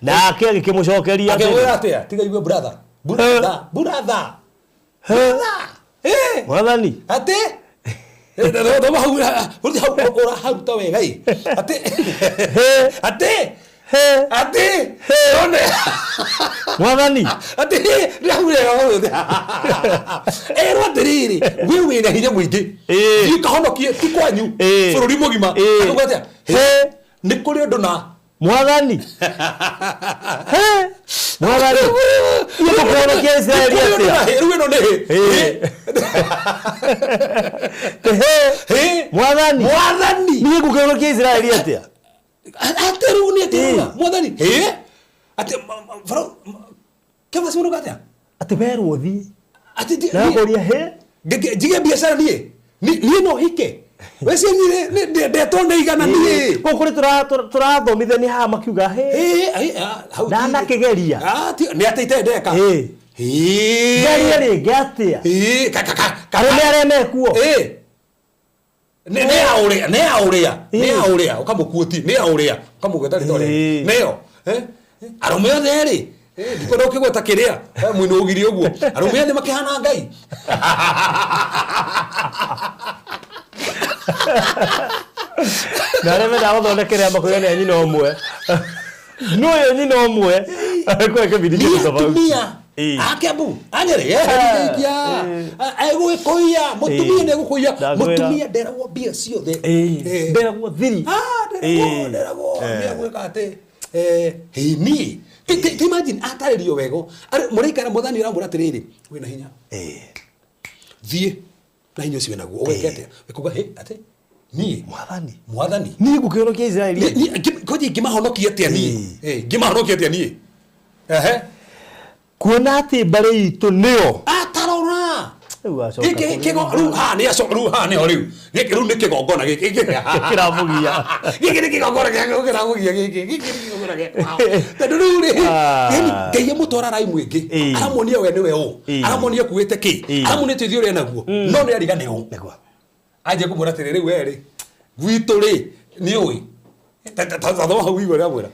Speaker 3: Nake agĩkĩmũcokeria atĩrĩ.
Speaker 2: Akĩmwĩra atĩa? Tiga igue brother. Brother, brother. Brother.
Speaker 3: Mwathani.
Speaker 2: Atĩ? Thoma hau, hau, hau, ũraharuta wega ĩ. Atĩ? Atĩ?
Speaker 3: He.
Speaker 2: Atĩ one.
Speaker 3: Mwathani.
Speaker 2: Atĩ ndĩraugire erwo atĩrĩrĩ, we wĩna hinya mũingĩ. Thiĩ ũkahonokie ti kwanyu, bũrũri mũgima. Akauga atĩa?
Speaker 3: He.
Speaker 2: Nĩ kũrĩ ũndũ na
Speaker 3: Mwathani. He. Mwathani. Niĩ ngũkũhonokia Isiraeli
Speaker 2: Nĩ kũrĩ ũndũ
Speaker 3: atĩa?
Speaker 2: na hĩ, rĩu ĩno nĩ hĩ.
Speaker 3: Ĩĩ. He.
Speaker 2: Hĩ.
Speaker 3: Mwathani.
Speaker 2: Mwathani.
Speaker 3: Niĩ ngũkĩhonokia Isiraeli atĩa?
Speaker 2: Atĩ rĩu nĩ atĩ
Speaker 3: Ĩĩ.
Speaker 2: rĩu mwathani hĩ atĩ Farao kevasi mũrũga atĩa?
Speaker 3: Atĩ werwo thiĩ.
Speaker 2: Atĩ
Speaker 3: Na akũria he.
Speaker 2: Njige biacara niĩ niĩ no hike wecio niĩ ndetwo nĩ igana niĩ.
Speaker 3: Kũu kũrĩ tũrathomithania haha makiuga he.
Speaker 2: Ĩĩ, ĩĩ, ah, hau
Speaker 3: Ndanakĩgeria.
Speaker 2: Ah, nĩ atĩ itendeka.
Speaker 3: Ĩĩ.
Speaker 2: Ĩĩ.
Speaker 3: Ngerie rĩngĩ atĩa?
Speaker 2: Ĩĩ, ka ka ka ka
Speaker 3: Arũme arĩa mekuo.
Speaker 2: Ĩĩ. Nĩ ya ũrĩa, nĩ ya ũrĩa, nĩ ya
Speaker 3: Ĩĩ.
Speaker 2: ũrĩa, ũkamũkuoti, nĩ ya ũrĩa, ũkamũgweta rĩtwa rĩake.
Speaker 3: Ĩĩ.
Speaker 2: Nĩyo. Eh? Arũme othe rĩ, ndikwenda ũkĩgweta kĩrĩa, mwĩnĩ ũgiri ũguo. Arũme othe makĩhana Ngai.
Speaker 3: Na arĩa mendaga gũthondekerera makoiga nĩ a nyina ũmwe. Nũ ũyũ nyina ũmwe? Kwĩ kĩbindi
Speaker 2: Nĩ
Speaker 3: kĩndũ tofauti.
Speaker 2: atumia
Speaker 3: Ĩĩ.
Speaker 2: a Kiambu, a Nyeri, nĩngĩikia. Egũgĩkũiya, mũtumia
Speaker 3: Ĩĩ.
Speaker 2: nĩegũkũiya.
Speaker 3: Ndakwĩra.
Speaker 2: Mũtumia nderagwo mbia ciothe.
Speaker 3: Ĩĩ. Nderagwo thiri.
Speaker 2: Ah, nderagwo,
Speaker 3: Ĩĩ.
Speaker 2: nderagwo, nĩegwĩka atĩ, hĩ, niĩ. Ti imagine, atarĩrio wega. Mũraikara mwathani ũramwĩra atĩrĩrĩ, wĩna hinya. Thiĩ na hinya ũcio wĩnaguo, ũgeka atĩa? Ĩkuga, hĩ, atĩ, niĩ.
Speaker 3: Mwathani.
Speaker 2: Mwathani.
Speaker 3: Niĩ ngũkĩhonokia Isiraeli.
Speaker 2: Kwanja ingĩmahonokia atĩa niĩ? Ingĩmahonokia atĩa niĩ? Ehe.
Speaker 3: Kuona atĩ mbarĩ itũ nĩyo.
Speaker 2: Atarora.
Speaker 3: Rĩu acoka
Speaker 2: Gĩkĩ
Speaker 3: kũrĩ
Speaker 2: kĩgo rĩu haha nĩ aco rĩu haha nĩho rĩu. Gĩkĩ rĩu nĩ kĩgongona gĩkĩ.
Speaker 3: Kĩramũgia.
Speaker 2: Gĩkĩ nĩ kĩgongona gĩa kĩramũgia gĩkĩ. Gĩkĩ nĩ kĩgongona gĩa. Tondũ rĩu rĩ, yani Ngai amũtwara rai mũingĩ. Aramuonia we nĩwe ũ. Aramuonia akuĩte kĩ. Aramuonia ũteithio ũrĩa enaguo. No nĩ ariganĩrwo.
Speaker 3: Nĩguo.
Speaker 2: Anjia kũmwĩra atĩrĩ rĩu we rĩ, gwitũ rĩ, nĩ ũĩ. Ta thoma hau ũigue ũrĩa amwĩra.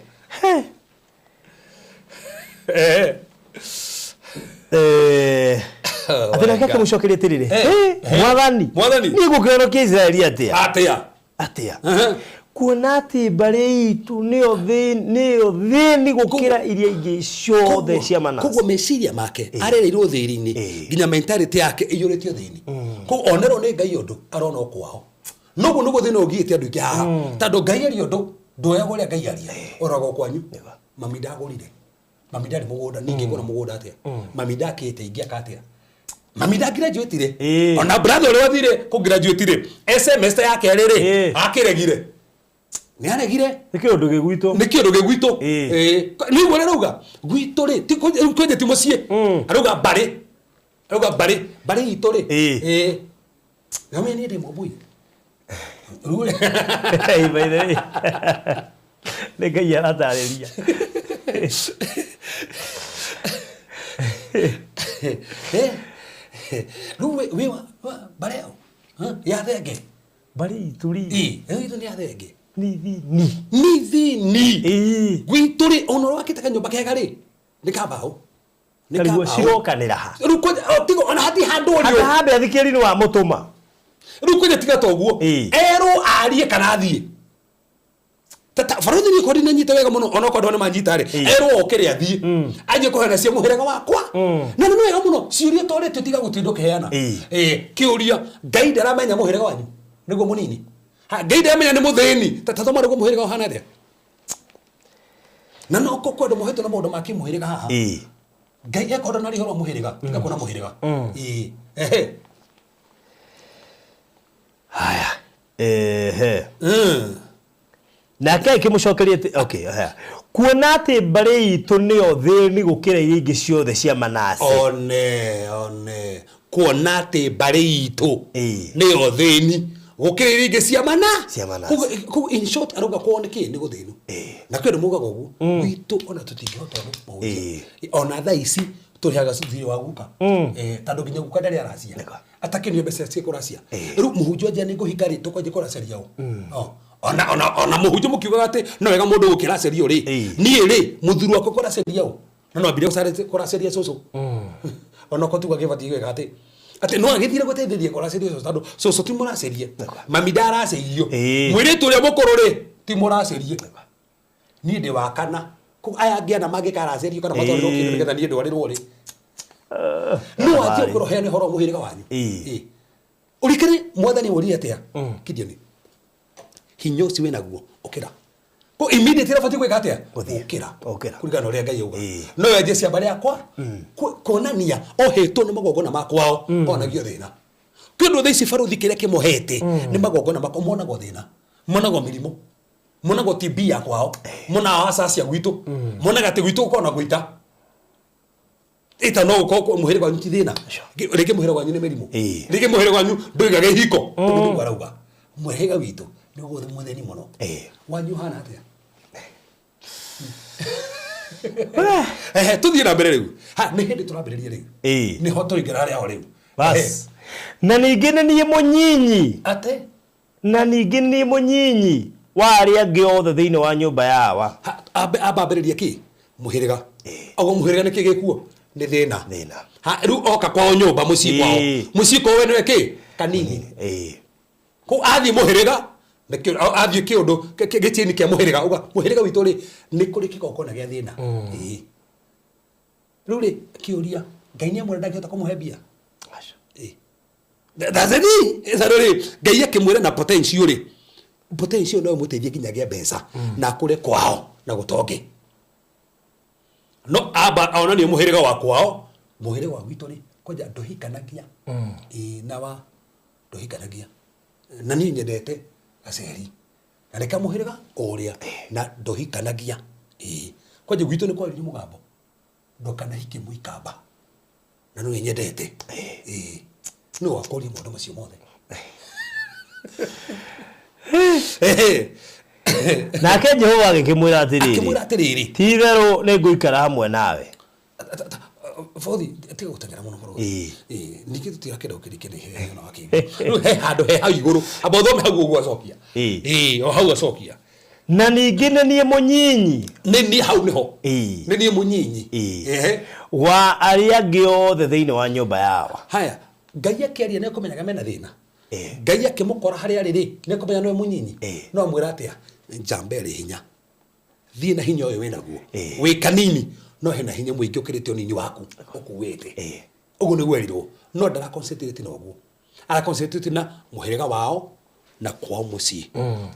Speaker 3: Atĩ nake akĩmũcokeria atĩrĩrĩ, "Hĩ, mwathani,
Speaker 2: Mwathani.
Speaker 3: niĩ ngũkĩhonokia Isiraeli atĩa?
Speaker 2: Atĩa?
Speaker 3: Atĩa? Kuona atĩ mbarĩ itũ nĩyo thĩni gũkĩra iria ingĩ ciothe cia Manase.
Speaker 2: Koguo meciria make arereirwo thĩri-inĩ, nginya mentality yake ĩiyũrĩtio thĩni. Koguo onerwo nĩ Ngai ũndũ arona o kwao. Noguo nĩguo thĩna ũgiĩte andũ aingĩ haha. Tondũ Ngai aria ũndũ, nduoyagwo ũrĩa Ngai aria, ũroragwo kwanyu. Mami ndagũrire, mami ndarĩ mũgũnda, niĩ ingĩgũra mũgũnda atĩa? Mami ndakĩte, ingĩaka atĩa? Mami ndagraduatire. Ona brother ũrĩa wathire kũgraduatire SMS ya kerĩ rĩ, akĩregire. Nĩ aregire.
Speaker 3: Nĩ kĩũndũ gĩ gwitũ.
Speaker 2: Nĩ kĩũndũ gĩ gwitũ. Nĩ ũguo ũrĩa arauga gwitũ rĩ, ti rĩu kwĩnje ti mũciĩ. Arauga mbarĩ. Arauga mbarĩ, mbarĩ itũ rĩ. Nĩwamenya niĩ ndĩ Mwambui. Rĩu rĩ.
Speaker 3: Hey, by the way. Nĩ Ngai aratarĩria.
Speaker 2: Rĩu wĩ wa mbarĩ ĩyo? Ya Thenge?
Speaker 3: Mbarĩ itũ rĩ.
Speaker 2: Ĩĩ, ĩyo itũ nĩ ya Thenge.
Speaker 3: Nĩ thĩni.
Speaker 2: Nĩ thĩni. Gwitũ rĩ, ona ũrĩa wakĩte kanyũmba kega rĩ, nĩ ka mbaũ. Nĩ ka
Speaker 3: Karigwo
Speaker 2: mbaũ.
Speaker 3: cirokanĩra ha?
Speaker 2: Rĩu kwanja, o, tiga, ona hatirĩ handũ ũrĩ.
Speaker 3: Handũ ha Beathikĩri nĩ wamũtũma.
Speaker 2: Rĩu kwanja tiga ta ũguo. Erwo arie kana athiĩ. Tata, barothi niĩ korwo ndinanyita wega mũno, ona okorwo andũ nĩ manyita rĩ, erwo okĩre athiĩ. Anjie kũheana cia mũhĩrĩga wakwa. Na nĩ wega mũno, ciũria ta ũrĩa tiga gũtinda ũkĩheana. Kĩũria, Ngai ndaramenya mũhĩrĩga wanyu, nĩguo mũnini. Ha, Ngai ndaramenya nĩ mũthĩni. Tata, thoma nĩguo mũhĩrĩga ũhana atĩa. Na no kũ kwenda mũhetwo na maũndũ ma kĩmũhĩrĩga haha. Ngai ekwenda na rĩhoro mũhĩrĩga, tiga kuona mũhĩrĩga. Ehe.
Speaker 3: Haya. Ehe. Nake akĩmũcokeria atĩ, okay, haya. Kuona atĩ mbarĩ itũ nĩyo thĩni gũkĩra iria ingĩ ciothe cia Manase.
Speaker 2: One, one. Kuona atĩ mbarĩ itũ nĩyo thĩni gũkĩra iria ingĩ cia mana.
Speaker 3: Cia Manase.
Speaker 2: Koguo in short arauga kwao nĩ kĩ? Nĩ gũthĩnu. Na kwĩ andũ maugaga ũguo, gwitũ ona tũtingĩhota ũndũ mũhunjia. Ona thaa ici tũrĩhaga thirĩ wa guka. Tondũ nginya guka ndarĩ aracia. Atakĩnio mbeca cia kũracia. Rĩu mũhunjia anjia nĩ ngũhika rĩ, tũkwanjia kũraceria ũ? Ona, ona, ona mũhunjia mũkiugaga atĩ no wega mũndũ gũkĩracerio rĩ, niĩ rĩ, mũthuri wakwa kũraceria ũ? Na no ambire kũraceria cũcũ. Ona okorwo tiguo agĩbatiĩ gwĩka atĩ, atĩ no agĩthire gũteithĩrĩria kũraceria cũcũ tondũ cũcũ ti mũracerie. Mami ndaraceirio. Mũirĩtu ũrĩa mũkũrũ rĩ, ti mũracerie. Niĩ ndĩ wa kana. Koguo aya angĩ ana mangĩkaracerio kana matwarĩrwo kĩndũ nĩgetha niĩ ndwarĩrwo rĩ. No wanjie ũkorwo heane ũhoro wa mũhĩrĩga wanyu. Ĩĩ. Ũrikĩrĩ mwathani ũrire atĩa? Gideon. Hinya ũcio wĩnaguo ũkĩra. Ko immediately ũbatiĩ gwĩka atĩa?
Speaker 3: Gũthiĩ.
Speaker 2: Ũkĩra.
Speaker 3: Ũkĩra.
Speaker 2: Kũringana na ũrĩa Ngai auga. No yanjie ciamba rĩakwa kuonania ohetwo nĩ magongona ma kwao onagio thĩna. Kĩndũ thaa ici barũthi kĩrĩa kĩmohete nĩ magongona makwa monagwo thĩna. Monagwo mĩrimũ. Monagwo TB ya kwao. Monaga acacia gwitũ. Monaga atĩ gwitũ gũkoragwo na gũita. Ita no gũkorwo mũhĩrĩga wanyu ti thĩna. Rĩngĩ mũhĩrĩga wanyu nĩ mĩrimũ. Rĩngĩ mũhĩrĩga wanyu ndũigaga ihiko. Ũguo nĩguo arauga. Mũhĩrĩga witũ nĩguo mũthĩni mũno. Wanyu ũhana atĩa? Ehe, tũthiĩ na mbere rĩu. Ha, nĩ hĩndĩ tũrambĩrĩria rĩu. Nĩho tũraingĩra harĩa ho rĩu.
Speaker 3: Bas. Na ningĩ nĩ niĩ mũnyinyi.
Speaker 2: Atĩ?
Speaker 3: Na ningĩ nĩ niĩ mũnyinyi wa arĩa angĩ othe thĩinĩ wa nyũmba ya awa.
Speaker 2: Ha, ambe amba ambĩrĩrie kĩ? Mũhĩrĩga. Oguo mũhĩrĩga nĩ kĩ gĩkuo? Nĩ thĩna.
Speaker 3: Thĩna.
Speaker 2: Ha, rĩu oka kwao nyũmba mũciĩ kwao. Mũciĩ kwao we nĩwe kĩ? Kanini. Kũu athiĩ mũhĩrĩga, nĩkĩo athiĩ kĩũndũ gĩtieni kĩa mũhĩrĩga, uga mũhĩrĩga witũ rĩ, nĩ kũrĩ kĩgongona gĩa thĩna. Ĩĩ. Rĩu rĩ, kĩũria, Ngai nĩ amwĩra ndangĩhota kũmũhe mbia?
Speaker 3: Aca.
Speaker 2: Ĩĩ. That's the thing. Tondũ rĩ, Ngai akĩmwĩra na potential rĩ, potential no ĩmũteithie nginya agĩe mbeca na akũre kwao na gũtonge. No amba onanie mũhĩrĩga wa kwao, mũhĩrĩga wa gwitũ rĩ, kwanja ndũhikanagia. Ĩĩ na wa ndũhikanagia. Na niĩ nyendete gaceri. Na nĩ kamũhĩrĩga ũrĩa na ndũhikanagia. Ĩĩ. Kwanja gwitũ nĩ kwaririe mũgambo. Ndũkanahike mũikamba. Na nĩwe nyendete. Ĩĩ. Nĩ wakũria maũndũ macio mothe.
Speaker 3: Nake Jehova agĩkĩmwĩra atĩrĩrĩ,
Speaker 2: Akĩmwĩra atĩrĩrĩ,
Speaker 3: ti-itherũ nĩngũikara hamwe nawe.
Speaker 2: Bothi, tiga gũteng'era mũno bũrũri.
Speaker 3: Ĩĩ.
Speaker 2: Ĩĩ, ningĩ tũtirakĩenda ũkĩrĩkia na ihenya ona wakĩigua. Rĩu he handũ he hau igũrũ, amba ũthome hau ũguo acokia.
Speaker 3: Ĩĩ.
Speaker 2: Ĩĩ, o hau acokia.
Speaker 3: Na ningĩ nĩ niĩ mũnyinyi.
Speaker 2: Nĩ niĩ hau nĩho.
Speaker 3: Ĩĩ.
Speaker 2: Nĩ niĩ mũnyinyi.
Speaker 3: Ĩĩ.
Speaker 2: Ehe.
Speaker 3: Wa arĩa angĩ othe thĩinĩ wa nyũmba ya awa.
Speaker 2: Haya, Ngai akĩaria nĩ ekũmenyaga mena thĩna.
Speaker 3: Ĩĩ.
Speaker 2: Ngai akĩmũkora harĩa arĩ rĩ, nĩ ekũmenya nĩwe mũnyinyi.
Speaker 3: Ĩĩ.
Speaker 2: No amwĩra atĩa? Njamba ĩrĩ hinya. Thiĩ na hinya ũyũ wĩnaguo.
Speaker 3: Ĩĩ.
Speaker 2: Wĩ kanini, no hena hinya mũingĩ ũkĩrĩte ũnini waku ũkuĩte.
Speaker 3: Ĩĩ.
Speaker 2: Ũguo nĩguo erirwo. No ndara concentrate na ũguo. Ara concentrate na mũhĩrĩga wao na kwao mũciĩ.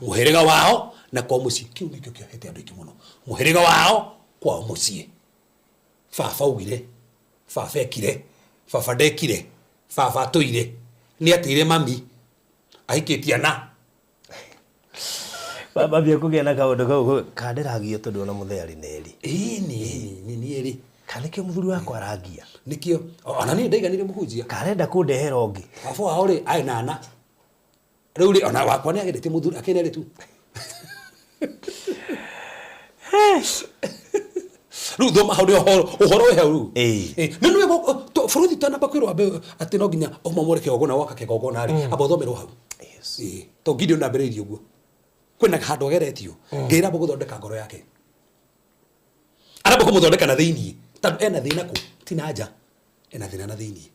Speaker 2: Mũhĩrĩga wao na kwao mũciĩ. Kĩu nĩkĩo kĩohete andũ aingĩ mũno. Mũhĩrĩga wao kwao mũciĩ. Baba augire, baba ekire, baba ndekire, baba atũire, nĩ ateire mami, ahikĩtie ana.
Speaker 3: Baba kũgĩa na kaũndũ kau kandĩragio tondũ ona mũthee arĩ na eri.
Speaker 2: Ĩni, ĩni, nĩ eri.
Speaker 3: Kana nĩkĩo mũthuri wakwa arangia.
Speaker 2: Nĩkĩo, ona niĩ ndaiganire mũhunjia.
Speaker 3: Karenda kũndehera ũngĩ.
Speaker 2: Baba wao rĩ, arĩ na ana. Rĩu rĩ, ona wakwa nĩ ageretie mũthuri, akĩrĩ na erĩ tu. Rĩu thoma hau nĩ ũhoro, ũhoro wĩ hau rĩu.
Speaker 3: Ĩĩ.
Speaker 2: Ĩĩ, nĩ nĩwe bũrũri twanamba kwĩrwo ambe atĩ no nginya ũmomore kĩgongona waka kĩgongona rĩ, amba ũthomerwo hau.
Speaker 3: Yes.
Speaker 2: Ĩĩ, to Gideon ndambĩrĩirie ũguo. Kwĩna handũ ageretio, Ngai aramba gũthondeka ngoro yake. Aramba kũmũthondeka na thĩiniĩ, tondũ ena thĩna kũ? Ti na nja, ena thĩna na thĩiniĩ.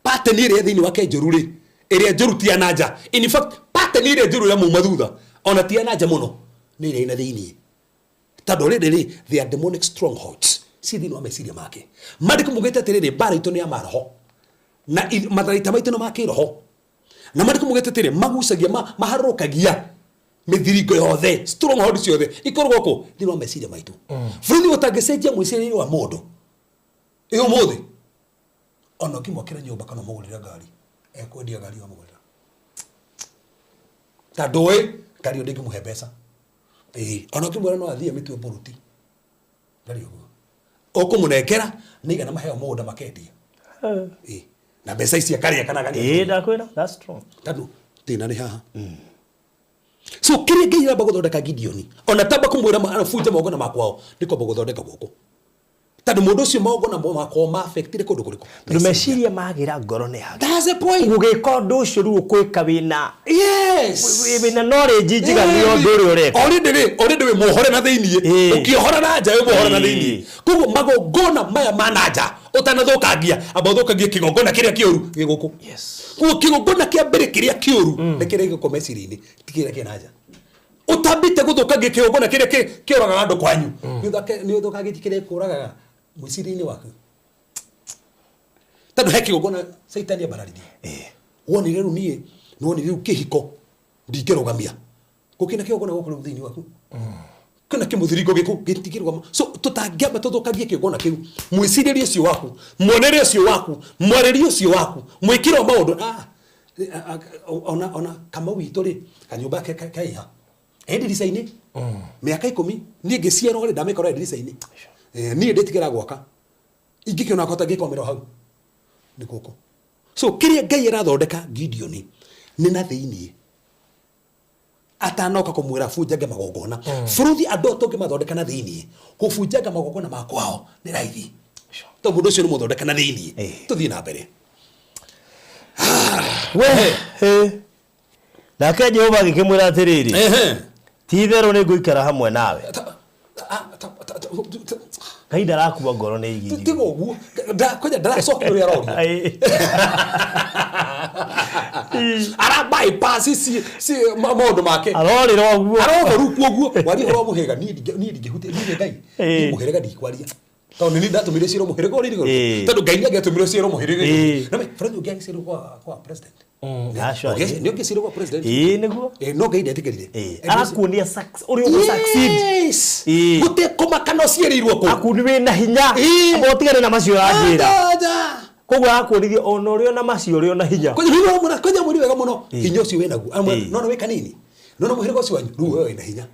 Speaker 2: Pattern ĩrĩa thĩiniĩ wake njũru rĩ, ĩrĩa njũru ti ya na nja. In fact, pattern ĩrĩa njũru ĩramuma thutha, ona ti ya na nja mũno, nĩ ĩrĩa ĩna thĩiniĩ. Tondũ already rĩ, they are demonic strongholds ci thĩiniĩ wa meciria make. Maandĩko maugĩte atĩrĩrĩ, mbara itũ nĩ ya maroho na matharaita maitũ nĩ ma kĩroho. Na maandĩko maugĩte atĩrĩrĩ, magucagia, maharũrũkagia mĩthiringo yothe, stronghold ciothe ikoragwo kũ? Thĩiniĩ wa meciria maitũ. Bũrũri ũtangĩcenjia mwĩcirĩrie wa mũndũ ĩ ũmũthĩ, ona ũngĩmwakĩra nyũmba kana ũmũgũrĩre ngari, ekwendia ngari wamũgũrĩra. Tondũ ĩ, ngari ĩyo ndĩngĩmũhe mbeca. Ĩĩ, ona ũkĩmwĩra no athiĩ amĩtue mbũrũti, ndarĩ ũguo. Ũkũmũnengera nĩ igana maheo mũgũnda makendia. Ĩĩ, na mbeca ici akarĩa kana akanyua.
Speaker 3: Ĩĩ, ndakwĩra, that's true.
Speaker 2: Tondũ thĩna nĩ haha. So kĩrĩa Ngai aramba gũthondeka Gideoni, ona tamba kũmwĩra abunje magongona ma kwao, nĩ kwamba gũthondeka gũkũ. Tondũ mũndũ ũcio magongona ma kwao ma affectire kũndũ kũrĩkũ?
Speaker 3: Tondũ meciria magĩra ngoro nĩ hagĩ.
Speaker 2: That's the point.
Speaker 3: Ũgĩka ũndũ ũcio rĩu ũkwĩka wĩna
Speaker 2: Yes.
Speaker 3: wĩna knowledge njiganu ya ũndũ ũrĩa ũreka.
Speaker 2: Already rĩ, already wĩ mũhore na thĩiniĩ.
Speaker 3: Ĩĩ.
Speaker 2: Ũkĩohora na nja wĩ mũhore na
Speaker 3: Ĩĩ.
Speaker 2: thĩiniĩ. Koguo magongona maya ma na nja ũtanathũkangia, amba ũthũkangie kĩgongona kĩrĩa kĩũru gĩ gũkũ.
Speaker 3: Yes.
Speaker 2: Koguo kĩgongona kĩa mbere kĩrĩa kĩũru nĩ kĩrĩa gĩgũkũ meciria-inĩ, ti kĩrĩa kĩ na nja. Ũtambĩte Gũthũkangia kĩgongona kĩrĩa kĩũragaga andũ kwanyu, nĩ ũthũkangĩtie kĩrĩa kĩũragaga mwĩcirĩrie-inĩ waku, tondũ he kĩgongona Caitani ambararirie. Wonire rĩu niĩ nĩwonire rĩu kĩhiko ndingĩrũgamia, gũkĩna kĩgongona gũkũ rĩu thĩinĩ waku kĩna kĩmũthiringo gĩkũ gĩtingĩrũgama. So tũtangĩamba tũthũkangie kĩgongona kĩu, mwĩcirĩrie ũcio waku, muonere ũcio waku, mwarĩrie ũcio waku, mwĩkĩre wa maũndũ. Ah, ona Kamau witũ rĩ, kanyũmba ke kaiha e ndirica-inĩ mĩaka 10. Niĩ ngĩciarwo rĩ, ndamĩkora e ndirica-inĩ. Niĩ ndĩtigĩra gwaka ingĩkĩona kota ngĩkomera hau nĩ gũkũ. So kĩrĩa Ngai arathondeka Gideon nĩ na thĩiniĩ atanoka kũmwĩra bunjange magongona. Bũrũthi andũ aya tũngĩmathondeka na thĩiniĩ, kũbunjanga magongona ma kwao nĩ raithi, tondũ mũndũ ũcio nĩ mũthondeka na thĩiniĩ. Tũthiĩ na mbere.
Speaker 3: We hĩ. Nake Jehova agĩkĩmwĩra atĩrĩrĩ, ti itherũ nĩ ngũikara hamwe nawe. Ngai ndarakua ngoro nĩ igiri.
Speaker 2: Tiga ũguo. Kwanja ndaracokia ũrĩa aroria. Ara bypass maũndũ make.
Speaker 3: Arorĩra ũguo.
Speaker 2: Aroboruku ũguo waria ũhoro wa mũhĩrĩga. Niĩ ndingĩhutia, niĩ nĩ Ngai. Niĩ mũhĩrĩga ndikwaria, tondũ nĩ niĩ ndatũmire ciĩrwo mũhĩrĩga ũrĩ igũrũ. Tondũ Ngai nĩ angĩatũmire ciĩrwo mũhĩrĩga igũrũ. Na bũrũri ũngĩ agĩciĩrwo kwa president.
Speaker 3: Acio.
Speaker 2: Nĩ ũngĩciĩrwo kwa president.
Speaker 3: Ĩĩ, nĩguo.
Speaker 2: No Ngai ndetĩkĩrire.
Speaker 3: Arakuonia ũrĩa ũgũ succeed.
Speaker 2: Yes. Gũtekũmaka no ciĩrĩirwo kũ.
Speaker 3: Akuoni wĩna hinya. Amba ũtigane na macio ũranjĩra.
Speaker 2: Aja.
Speaker 3: Koguo arakuonithia ona ũrĩ ona macio ũrĩ ona hinya.
Speaker 2: Kwanja wĩra mũno, kwanja mwĩri wega mũno. Hinya ũcio wĩnaguo. Amwe no wĩ kanini. No no mũhĩrĩga ũcio wanyu rĩu we wĩna hinya.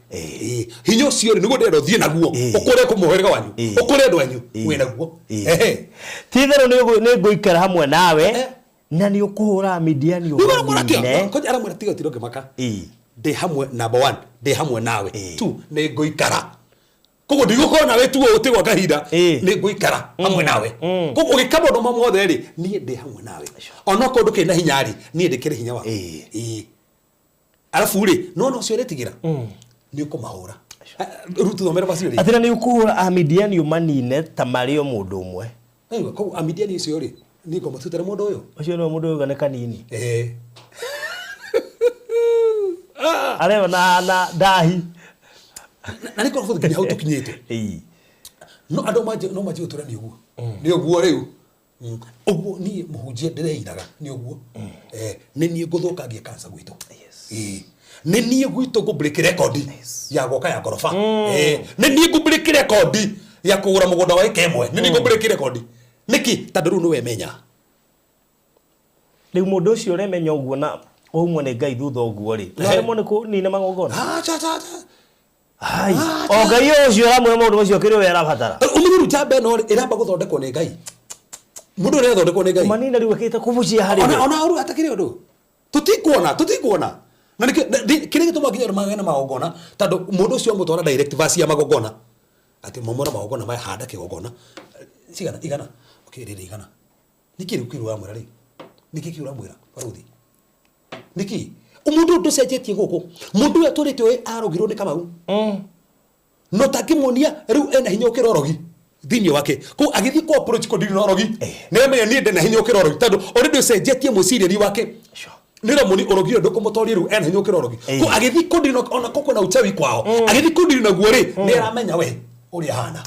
Speaker 2: Hinya ũcio rĩ, nĩguo ndĩrenda ũthiĩ naguo. Ũkũre kũ mũhĩrĩga wanyu. Ũkũre andũ anyu. Wĩnaguo. Ehe.
Speaker 3: Ti itherũ nĩ ngũikara hamwe nawe na nĩ ũkũhũra Midiani.
Speaker 2: Nĩguo aramwĩra
Speaker 3: ũmanine.
Speaker 2: Kwanja aramwĩra tiga ũtinde ũkĩmaka. Ndĩ hamwe, number one, ndĩ hamwe nawe. Two, nĩ ngũikara. Koguo ndigũkorwo nawe tu ũũ gwa kahinda. Nĩ ngũikara hamwe nawe. Koguo ũgĩka maũndũ ma mothe rĩ, niĩ ndĩ hamwe nawe. Onokorwo ndũkĩrĩ na hinya rĩ, niĩ ndĩkĩrĩ hinya waku. Arabu rĩ, nona ũcio ũretigĩra nĩ ũkũmahũra. Rĩu tũthomere macio rĩ.
Speaker 3: Atĩ na nĩ ũkũhũra Amidiani ũmanine ta marĩ o mũndũ ũmwe.
Speaker 2: Aigua, koguo Amidiani ũcio rĩ, niĩ ngũmatutĩra mũndũ ũyũ.
Speaker 3: Ũcio nĩwe mũndũ ũyũ nĩ kanini. Areo na ndahi.
Speaker 2: Na nĩ korwo nginya hau tũkinyĩte. No andũ manjie no manjie gũtũra nĩ ũguo. Nĩ ũguo rĩu. Ũguo niĩ mũhunjia ndĩreiraga nĩ ũguo. Nĩ niĩ ngũthũkangia kansa gwitũ. Nĩ niĩ gwitũ ngũ break record ya gwaka ya ngoroba. Nĩ niĩ ngũ break record ya kũgũra mũgũnda wa ĩka ĩmwe. Nĩ niĩ ngũ break record. Nĩkĩ? Tondũ rĩu nĩwe menya.
Speaker 3: Rĩu mũndũ ũcio ũremenya ũguo na waumwo nĩ Ngai thutha ũguo rĩ, no aremwo nĩ kũnina magongona?
Speaker 2: Acha, acha, acha.
Speaker 3: Ai, o Ngai ũcio ũramwĩra maũndũ macio kĩrĩa we arabatara.
Speaker 2: Ũmenye rĩu njamba ĩno rĩ, ĩramba gũthondekwo nĩ Ngai. Mũndũ ũrĩa athondekwo nĩ Ngai.
Speaker 3: Kũmanina rĩu ekĩte kũbucia harĩ
Speaker 2: Ona
Speaker 3: we.
Speaker 2: Ona ũru atakĩrĩ ũndũ. Tũtikuona. Na nĩkĩo kĩrĩa gĩtũmaga nginya andũ magĩe na magongona, tondũ mũndũ ũcio amũtwara direct verse ya magongona. Atĩ momora magongona maya, handa kĩgongona. Cigana? Igana. Okay, rĩrĩ igana. Nĩkĩ rĩu kĩu ũramwĩra rĩ? Nĩkĩ kĩu ũramwĩra barũthi? Nĩkĩ? Mũndũ ũyũ ndũcenjetie gũkũ. Mũndũ ũyũ atũrĩte ũĩ arogirwo nĩ Kamau. No tangĩmuonia rĩu ena hinya ũkĩra ũrogi thĩinĩ wake. Koguo agĩthiĩ kũ approach kũndiri na ũrogi, nĩ aramenya niĩ ndĩna hinya ũkĩra ũrogi, tondũ already ũcenjetie mwĩcirĩrie wake. Nĩ ũramũni ũrogi ũyũ ndũkũmũtoria, rĩu ena hinya ũkĩra ũrogi. Koguo agĩthiĩ kũndiri na ona kwĩna uchawi kwao. Agĩthiĩ kũndiri naguo rĩ, nĩ aramenya we ũrĩa ahana.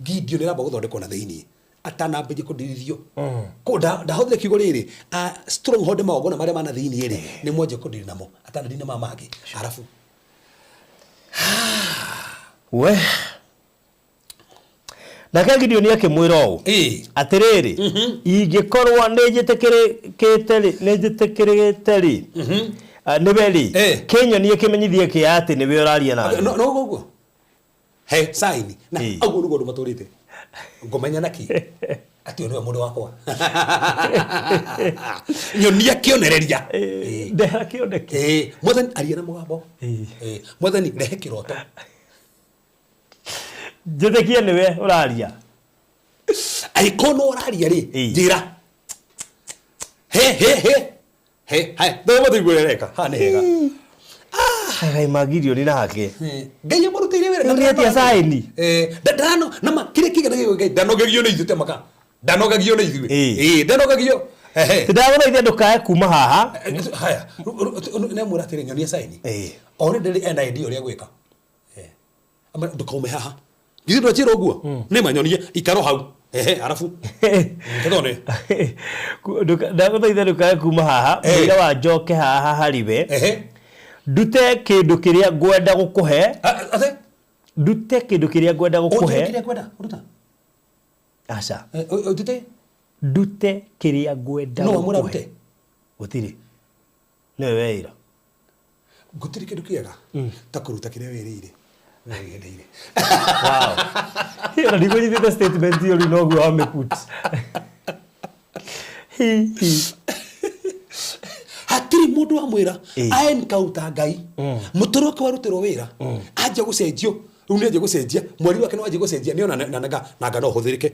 Speaker 2: Gideon ĩramba gũthondekwo na thĩinĩ atanambĩrĩria kũndirithio. Koguo ndahũthĩra kiugo rĩrĩ, stronghold, magongona marĩa mana thĩinĩ rĩ, nĩ mwanjia kũndiri namo atanandiri na maya mangĩ. Arabu
Speaker 3: We. Nake Gideoni akĩmwĩra ũũ, atĩrĩrĩ, ingĩkorwo nĩ njĩtĩkĩrĩkĩte rĩ, nĩ njĩtĩkĩrĩte rĩ, nĩwe rĩ, kĩnyonie kĩmenyithia kĩa atĩ nĩwe ũraria na niĩ.
Speaker 2: No ũguo he sign na ũguo nĩguo andũ matũrĩte ngũmenya na kĩ atĩ ũyũ nĩwe mũndũ wakwa, nyonia kĩonereria.
Speaker 3: Ndehera kĩoneki.
Speaker 2: Mwathani, aria na mũgambo. Mwathani, rehe kĩroto.
Speaker 3: Njĩtĩkie nĩwe ũraria.
Speaker 2: Angĩkorwo no ũraria rĩ, njĩra he he he he haya thoma tũigue ũrĩa areka haha nĩ hega.
Speaker 3: Ngai ma Gideoni nake.
Speaker 2: Ngai amũrutĩire wĩra.
Speaker 3: Rĩu nĩ atia saini.
Speaker 2: Ndarano na ma kĩrĩa kĩgenagia Ngai ndanogagio nĩ ithuĩ, temaka ndanogagio nĩ ithuĩ. Ndanogagio. Ehe.
Speaker 3: Ndagũthaitha ndũkae kuma haha.
Speaker 2: Haya, nĩ amwĩra atĩrĩ, nyonia saini. Already ena idea ũrĩa gwĩka. Ndũkaume haha. Githĩ ndwajĩra ũguo? Nĩ manyonie ikaro hau. Ehe, arabu. Tũthone.
Speaker 3: Ndagũthaitha ndũkae kuma haha.
Speaker 2: Eh.
Speaker 3: Mũira wa njoke haha harĩ we.
Speaker 2: Ehe.
Speaker 3: Ndute kĩndũ kĩrĩa ngwenda gũkũhe.
Speaker 2: Ate?
Speaker 3: Ndute kĩndũ kĩrĩa ngwenda
Speaker 2: Ũnjĩre
Speaker 3: gũkũhe.
Speaker 2: kĩrĩa ngwenda kũruta.
Speaker 3: Aca.
Speaker 2: Ũtute?
Speaker 3: Ndute kĩrĩa ngwenda
Speaker 2: No wamwĩra
Speaker 3: gũkũhe.
Speaker 2: arute.
Speaker 3: Gũtirĩ. Nĩwe weĩra.
Speaker 2: Gũtirĩ kĩndũ kĩega ta kũruta kĩrĩa wĩrĩire. Wĩyendeire.
Speaker 3: Wow. Ona ndikũnyitĩte statement ĩyo rĩu noguo wamĩput. Hi, hi.
Speaker 2: Hatirĩ mũndũ wamwĩra
Speaker 3: Ĩĩ.
Speaker 2: a encounter Ngai. Mũtũrĩre wake warutĩrwo wĩra. Anjia gũcenjio. Rĩu nĩ anjia gũcenjia. Mweri wake nĩ wanjia gũcenjia. Nĩ ona nanga no hũthĩrĩke.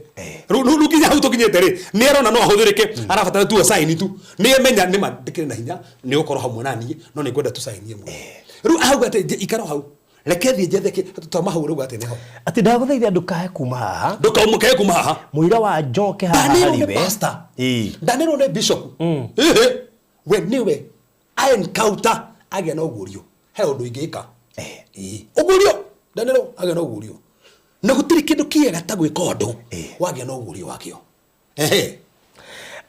Speaker 2: Rĩu rĩu nginya hau tũkinyĩte rĩ, nĩ arona no ahũthĩrĩke. Arabatara tu sign tu. Nĩ emenya nĩ ma ndĩkĩrĩ na hinya nĩ ũkorwo hamwe na niĩ no nĩ ngwenda tu sign ĩmwe. Rĩu auga atĩ ikara hau. Reke thiĩ njethe kĩ twama hau rĩu atĩ nĩho.
Speaker 3: Atĩ ndagũthaitha ndũkae kuma haha.
Speaker 2: Ndũkaumũke kuma haha.
Speaker 3: Mũira wa njoke haha
Speaker 2: Ndanĩrwo
Speaker 3: harĩ
Speaker 2: nĩ
Speaker 3: we.
Speaker 2: pastor.
Speaker 3: Ĩĩ.
Speaker 2: Ndanĩrwo nĩ bishop. Ĩhĩ. We nĩwe a encounter agĩa na ũguũrio. He ũndũ ingĩka. Ĩĩ. Ũguũrio. Ndanĩrwo agĩa na ũguũrio. Na gũtirĩ kĩndũ kĩega ta gwĩka ũndũ wagĩa na ũguũrio wakĩo. Ehe.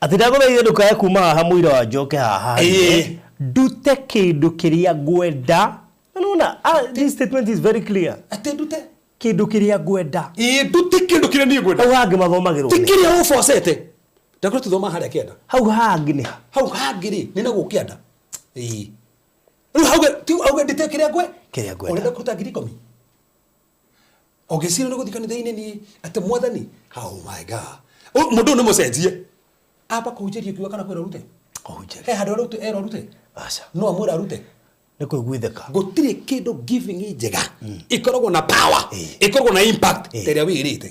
Speaker 3: Atĩ ndagũthaitha ndũkae kuma haha mũira wa njoke haha harĩ we.
Speaker 2: Ĩĩ.
Speaker 3: Ndute kĩndũ kĩrĩa ngwenda. Na nĩwona, this statement is very clear.
Speaker 2: Atĩ ndute.
Speaker 3: Kĩndũ kĩrĩa ngwenda.
Speaker 2: Ĩĩ ndute kĩndũ kĩrĩa niĩ ngwenda.
Speaker 3: Hau hangĩ mathomagĩrwo
Speaker 2: Ti
Speaker 3: nĩ.
Speaker 2: kĩrĩa ũbocete. Ndakũrĩ tũthoma harĩa kĩanda.
Speaker 3: Hau hangĩ nĩ ha?
Speaker 2: Hau hangĩ rĩ, nĩ na gũkũ kĩanda. Ĩĩ. Rĩu hauge ti auge ndute kĩrĩa ngwe.
Speaker 3: Kĩrĩa ngwenda.
Speaker 2: Ũrenda kũruta 10,000. Ũngĩcira nĩ gũthiĩ kanitha-inĩ niĩ atĩ mwathani, oh my God. Mũndũ ũyũ nĩ mũcenjie. Amba kũhunjĩrio kiugo kana kwĩrwo arute.
Speaker 3: Kũhunjĩrio.
Speaker 2: He handũ arute erwo arute.
Speaker 3: Aca.
Speaker 2: No amwĩre arute.
Speaker 3: Nĩ kũiguithĩka.
Speaker 2: Gũtirĩ kĩndũ giving njega ĩkoragwo na power,
Speaker 3: Ĩĩ.
Speaker 2: ĩkoragwo na impact
Speaker 3: Ĩĩ.
Speaker 2: ta ĩrĩa wĩrĩte.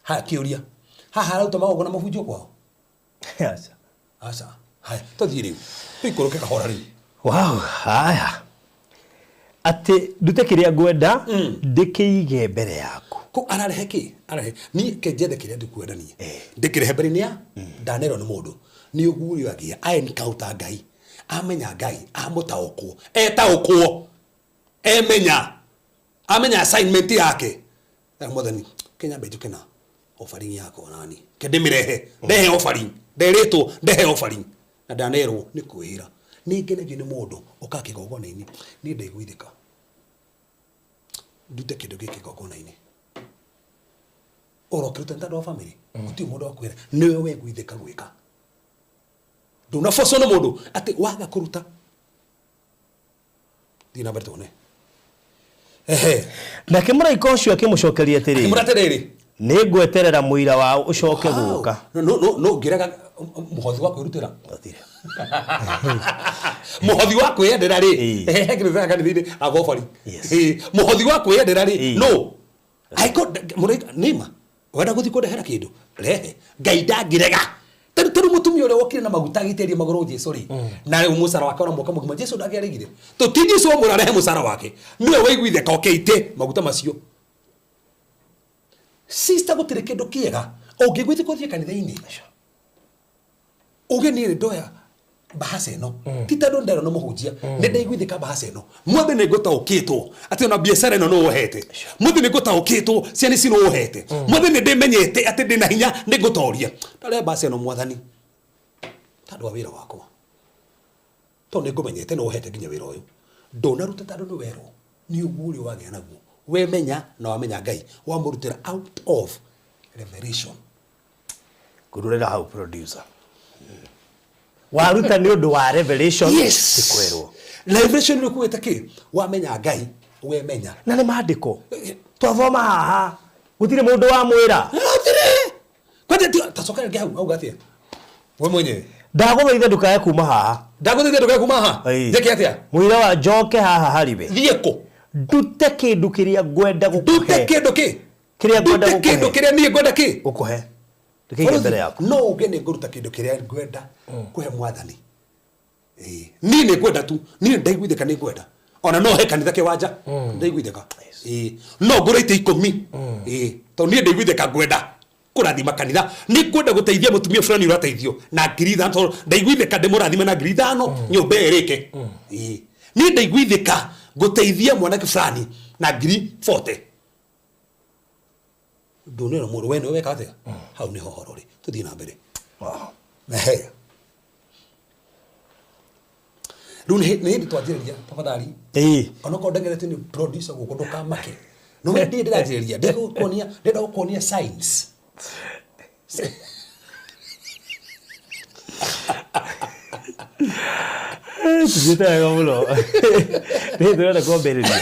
Speaker 2: Haya kĩũria. Haha harauta magongona mabunjwo kwao?
Speaker 3: Aca.
Speaker 2: Aca. Haya, tũthiĩ rĩu. Tũikũrũke kahora rĩu.
Speaker 3: Wow, haya. Atĩ ndute kĩrĩa ngwenda ndĩkĩige mbere yaku.
Speaker 2: Kũ ararehe kĩ? Ararehe. Niĩ ke njethe kĩrĩa ndĩkwenda niĩ. Ndĩkĩrehe mbere-inĩ ya ndanerwo nĩ mũndũ. Nĩ ũguũrio agĩa. A encounter Ngai. Amenya Ngai, amũtaũkwo. Etaũkwo. Emenya. Amenya assignment yake. Era mwathani, ke nyambe njũke na offering yakwa nani. Ke ndĩmĩrehe. Ndehe offering. Nderĩtwo ndehe offering. Na ndanerwo nĩ kwĩra. Nĩ ngenagio nĩ mũndũ ũkaga kĩgongona-inĩ. Niĩ ndaiguithĩka. Ndute kĩndũ gĩkĩ kĩgongona-inĩ. Oro ũkĩruta nĩ tondũ wa family. Gũtirĩ mũndũ wa kwĩra. Nĩwe waiguithĩka gwĩka. Ndũnabocwo nĩ mũndũ atĩ waga kũruta. Thiĩ na mbere tuone. Ehe.
Speaker 3: Nake mũraika ũcio akĩmũcokeria atĩrĩ,
Speaker 2: Akĩmwĩra atĩrĩrĩ.
Speaker 3: Nĩ ngweterera mũira wa ũcoke gũka.
Speaker 2: No no no ngĩrega mũhothi wa kwĩrutĩra.
Speaker 3: Gũtirĩ.
Speaker 2: Mũhothi wa kwĩyendera rĩ.
Speaker 3: Ĩĩ.
Speaker 2: Ehe kĩrĩa kanitha-inĩ agobari.
Speaker 3: Yes.
Speaker 2: Ĩĩ mũhothi wa kwĩyendera rĩ.
Speaker 3: Ĩĩ.
Speaker 2: No. Aiko mũraika nĩma. Wenda gũthiĩ kũndehera kĩndũ. Rehe. Ngai ndangĩrega. Tarĩu mũtumia ũrĩa wokire na maguta agĩitĩrĩria magũrũ Jesu rĩ. Na rĩu mũcara wake ona mwaka mũgima Jesu ndangĩaregire. Tũti Jesu wamwĩra arehe mũcara wake. Nĩwe waiguithĩka ũkĩite maguta macio. Sister gũtirĩ kĩndũ kĩega ũngĩguithĩka ũthiĩ kanitha-inĩ. Uge niĩ ndoya bahaca ĩno ti tondũ nderwo nĩ mũhunjia nĩ ndaiguithĩka bahaca ĩno mwathe nĩ ngũtaũkĩtwo atĩ ona biacara ĩno nĩ ũhete mwathe nĩ ngũtaũkĩtwo ciana ici nĩ ũhete mwathe nĩ ndĩmenyete atĩ ndĩna hinya nĩ ngũtoria ndarehe bahaca ĩno mwathani tondũ wa wĩra wakwa tondũ nĩ ngũmenyete nĩ ũhete nginya wĩra ũyũ ndũnaruta tondũ nĩ werwo nĩ ũguo ũrĩa wagĩa naguo wemenya na wamenya Ngai wamũrutĩra out of revelation.
Speaker 3: Ngururĩra hau producer. Waruta nĩ ũndũ wa revelation.
Speaker 2: Yes.
Speaker 3: Ti kwĩrwo.
Speaker 2: Revelation nĩ kuĩte kĩ? Wamenya Ngai, wemenya.
Speaker 3: Na nĩ maandĩko. Twathoma haha. Gũtirĩ mũndũ wamwĩra.
Speaker 2: Gũtirĩ. Kwanja ti tacoka rĩngĩ hau auga atĩa? We mwenyewe.
Speaker 3: Ndagũthaitha ndũkae kuma haha.
Speaker 2: Ndagũthaitha ndũkae kuma haha.
Speaker 3: Ĩĩ.
Speaker 2: Njĩke atĩa?
Speaker 3: Mũira wa njoke haha harĩ we.
Speaker 2: Thiĩ kũ?
Speaker 3: Ndute kĩndũ kĩrĩa ngwenda gũkũhe.
Speaker 2: Ndute kĩndũ kĩ?
Speaker 3: Kĩrĩa ngwenda
Speaker 2: Ndute kĩndũ
Speaker 3: gũkũhe.
Speaker 2: kĩrĩa niĩ ngwenda kĩ?
Speaker 3: Gũkũhe. Ndĩkĩige mbere yaku.
Speaker 2: No uge nĩ ngũruta kĩndũ kĩrĩa ngwenda kũhe mwathani. Ĩĩ. Niĩ nĩ ngwenda tu. Niĩ ndaiguithĩka nĩ ngwenda. Ona no he kanitha kĩwanja. Ndaiguithĩka. Ĩĩ. No ngũre itĩ 10. Ĩĩ. Tondũ niĩ ndaiguithĩka ngwenda kũrathima kanitha. Nĩ ngwenda gũteithia mũtumia fulani ũrateithio na 5,000 tondũ ndaiguithĩka ndĩmũrathime na 5,000 nyũmba ĩyo ĩrĩke. Ĩĩ. Niĩ ndaiguithĩka Ngũteithia mwanake fulani na ngiri 40. Ndũnĩra mũndũ we nĩwe weka atĩa? Hau nĩho ũhoro ũrĩ. Tũthiĩ na mbere. Ehe. Rĩu nĩ hĩndĩ twanjĩrĩria tafadhali. Onokorwo ndengerete nĩ producer gũkũ ndũkamake. No we ndirĩ ndĩranjĩrĩria. Ndĩgũkuonia, ndĩrenda gũkuonia signs.
Speaker 3: Tũthiĩte wega mũno. Nĩ tũrenda kwambĩrĩria.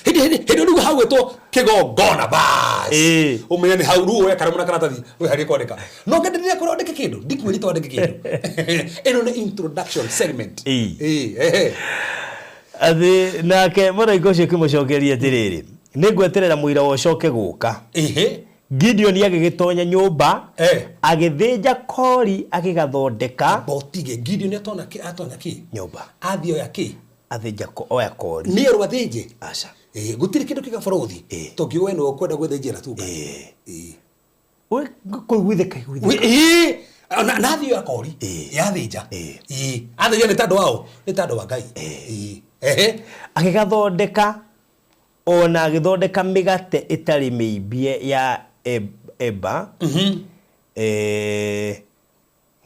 Speaker 2: Hĩndĩ rĩu hau gwĩtwo kĩgongona bas. Ũmenye nĩ hau rĩu woe karamu na karatathi wĩharie kwandĩka. No ngĩenderea kũrĩa wandĩke kĩndũ, ndikwĩrĩte wandĩke kĩndũ. Ĩno nĩ introduction segment. Ĩĩ, ehe.
Speaker 3: Atĩ nake mũraika ũcio akĩmũcokeria atĩrĩrĩ, nĩ ngweterera mũira wa ũcoke gũka. Gideoni agĩgĩtonya nyũmba, agĩthĩnja kori agĩgathondeka.
Speaker 2: Amba ũtige, Gideoni atona kĩ, atonya kĩ?
Speaker 3: Nyũmba.
Speaker 2: Athiĩ oya kĩ?
Speaker 3: Athĩnja oya kori.
Speaker 2: Nĩ erwo athĩnje?
Speaker 3: Aca.
Speaker 2: Ĩĩ, gũtirĩ kĩndũ kĩga borothi. Tondũ we nĩwe ũkwenda gwĩthĩnjĩra tu Ngai. Ĩĩ.
Speaker 3: Kũiguithĩka, iguithĩka.
Speaker 2: Ĩĩ, na athiĩ oya kori. Yathĩnja. Ĩĩ. Athĩnja nĩ tondũ wa ũ? Nĩ tondũ wa Ngai. Ĩĩ. Ehe.
Speaker 3: Agĩgathondeka ona agĩthondeka mĩgate ĩtarĩ mĩimbie ya eba,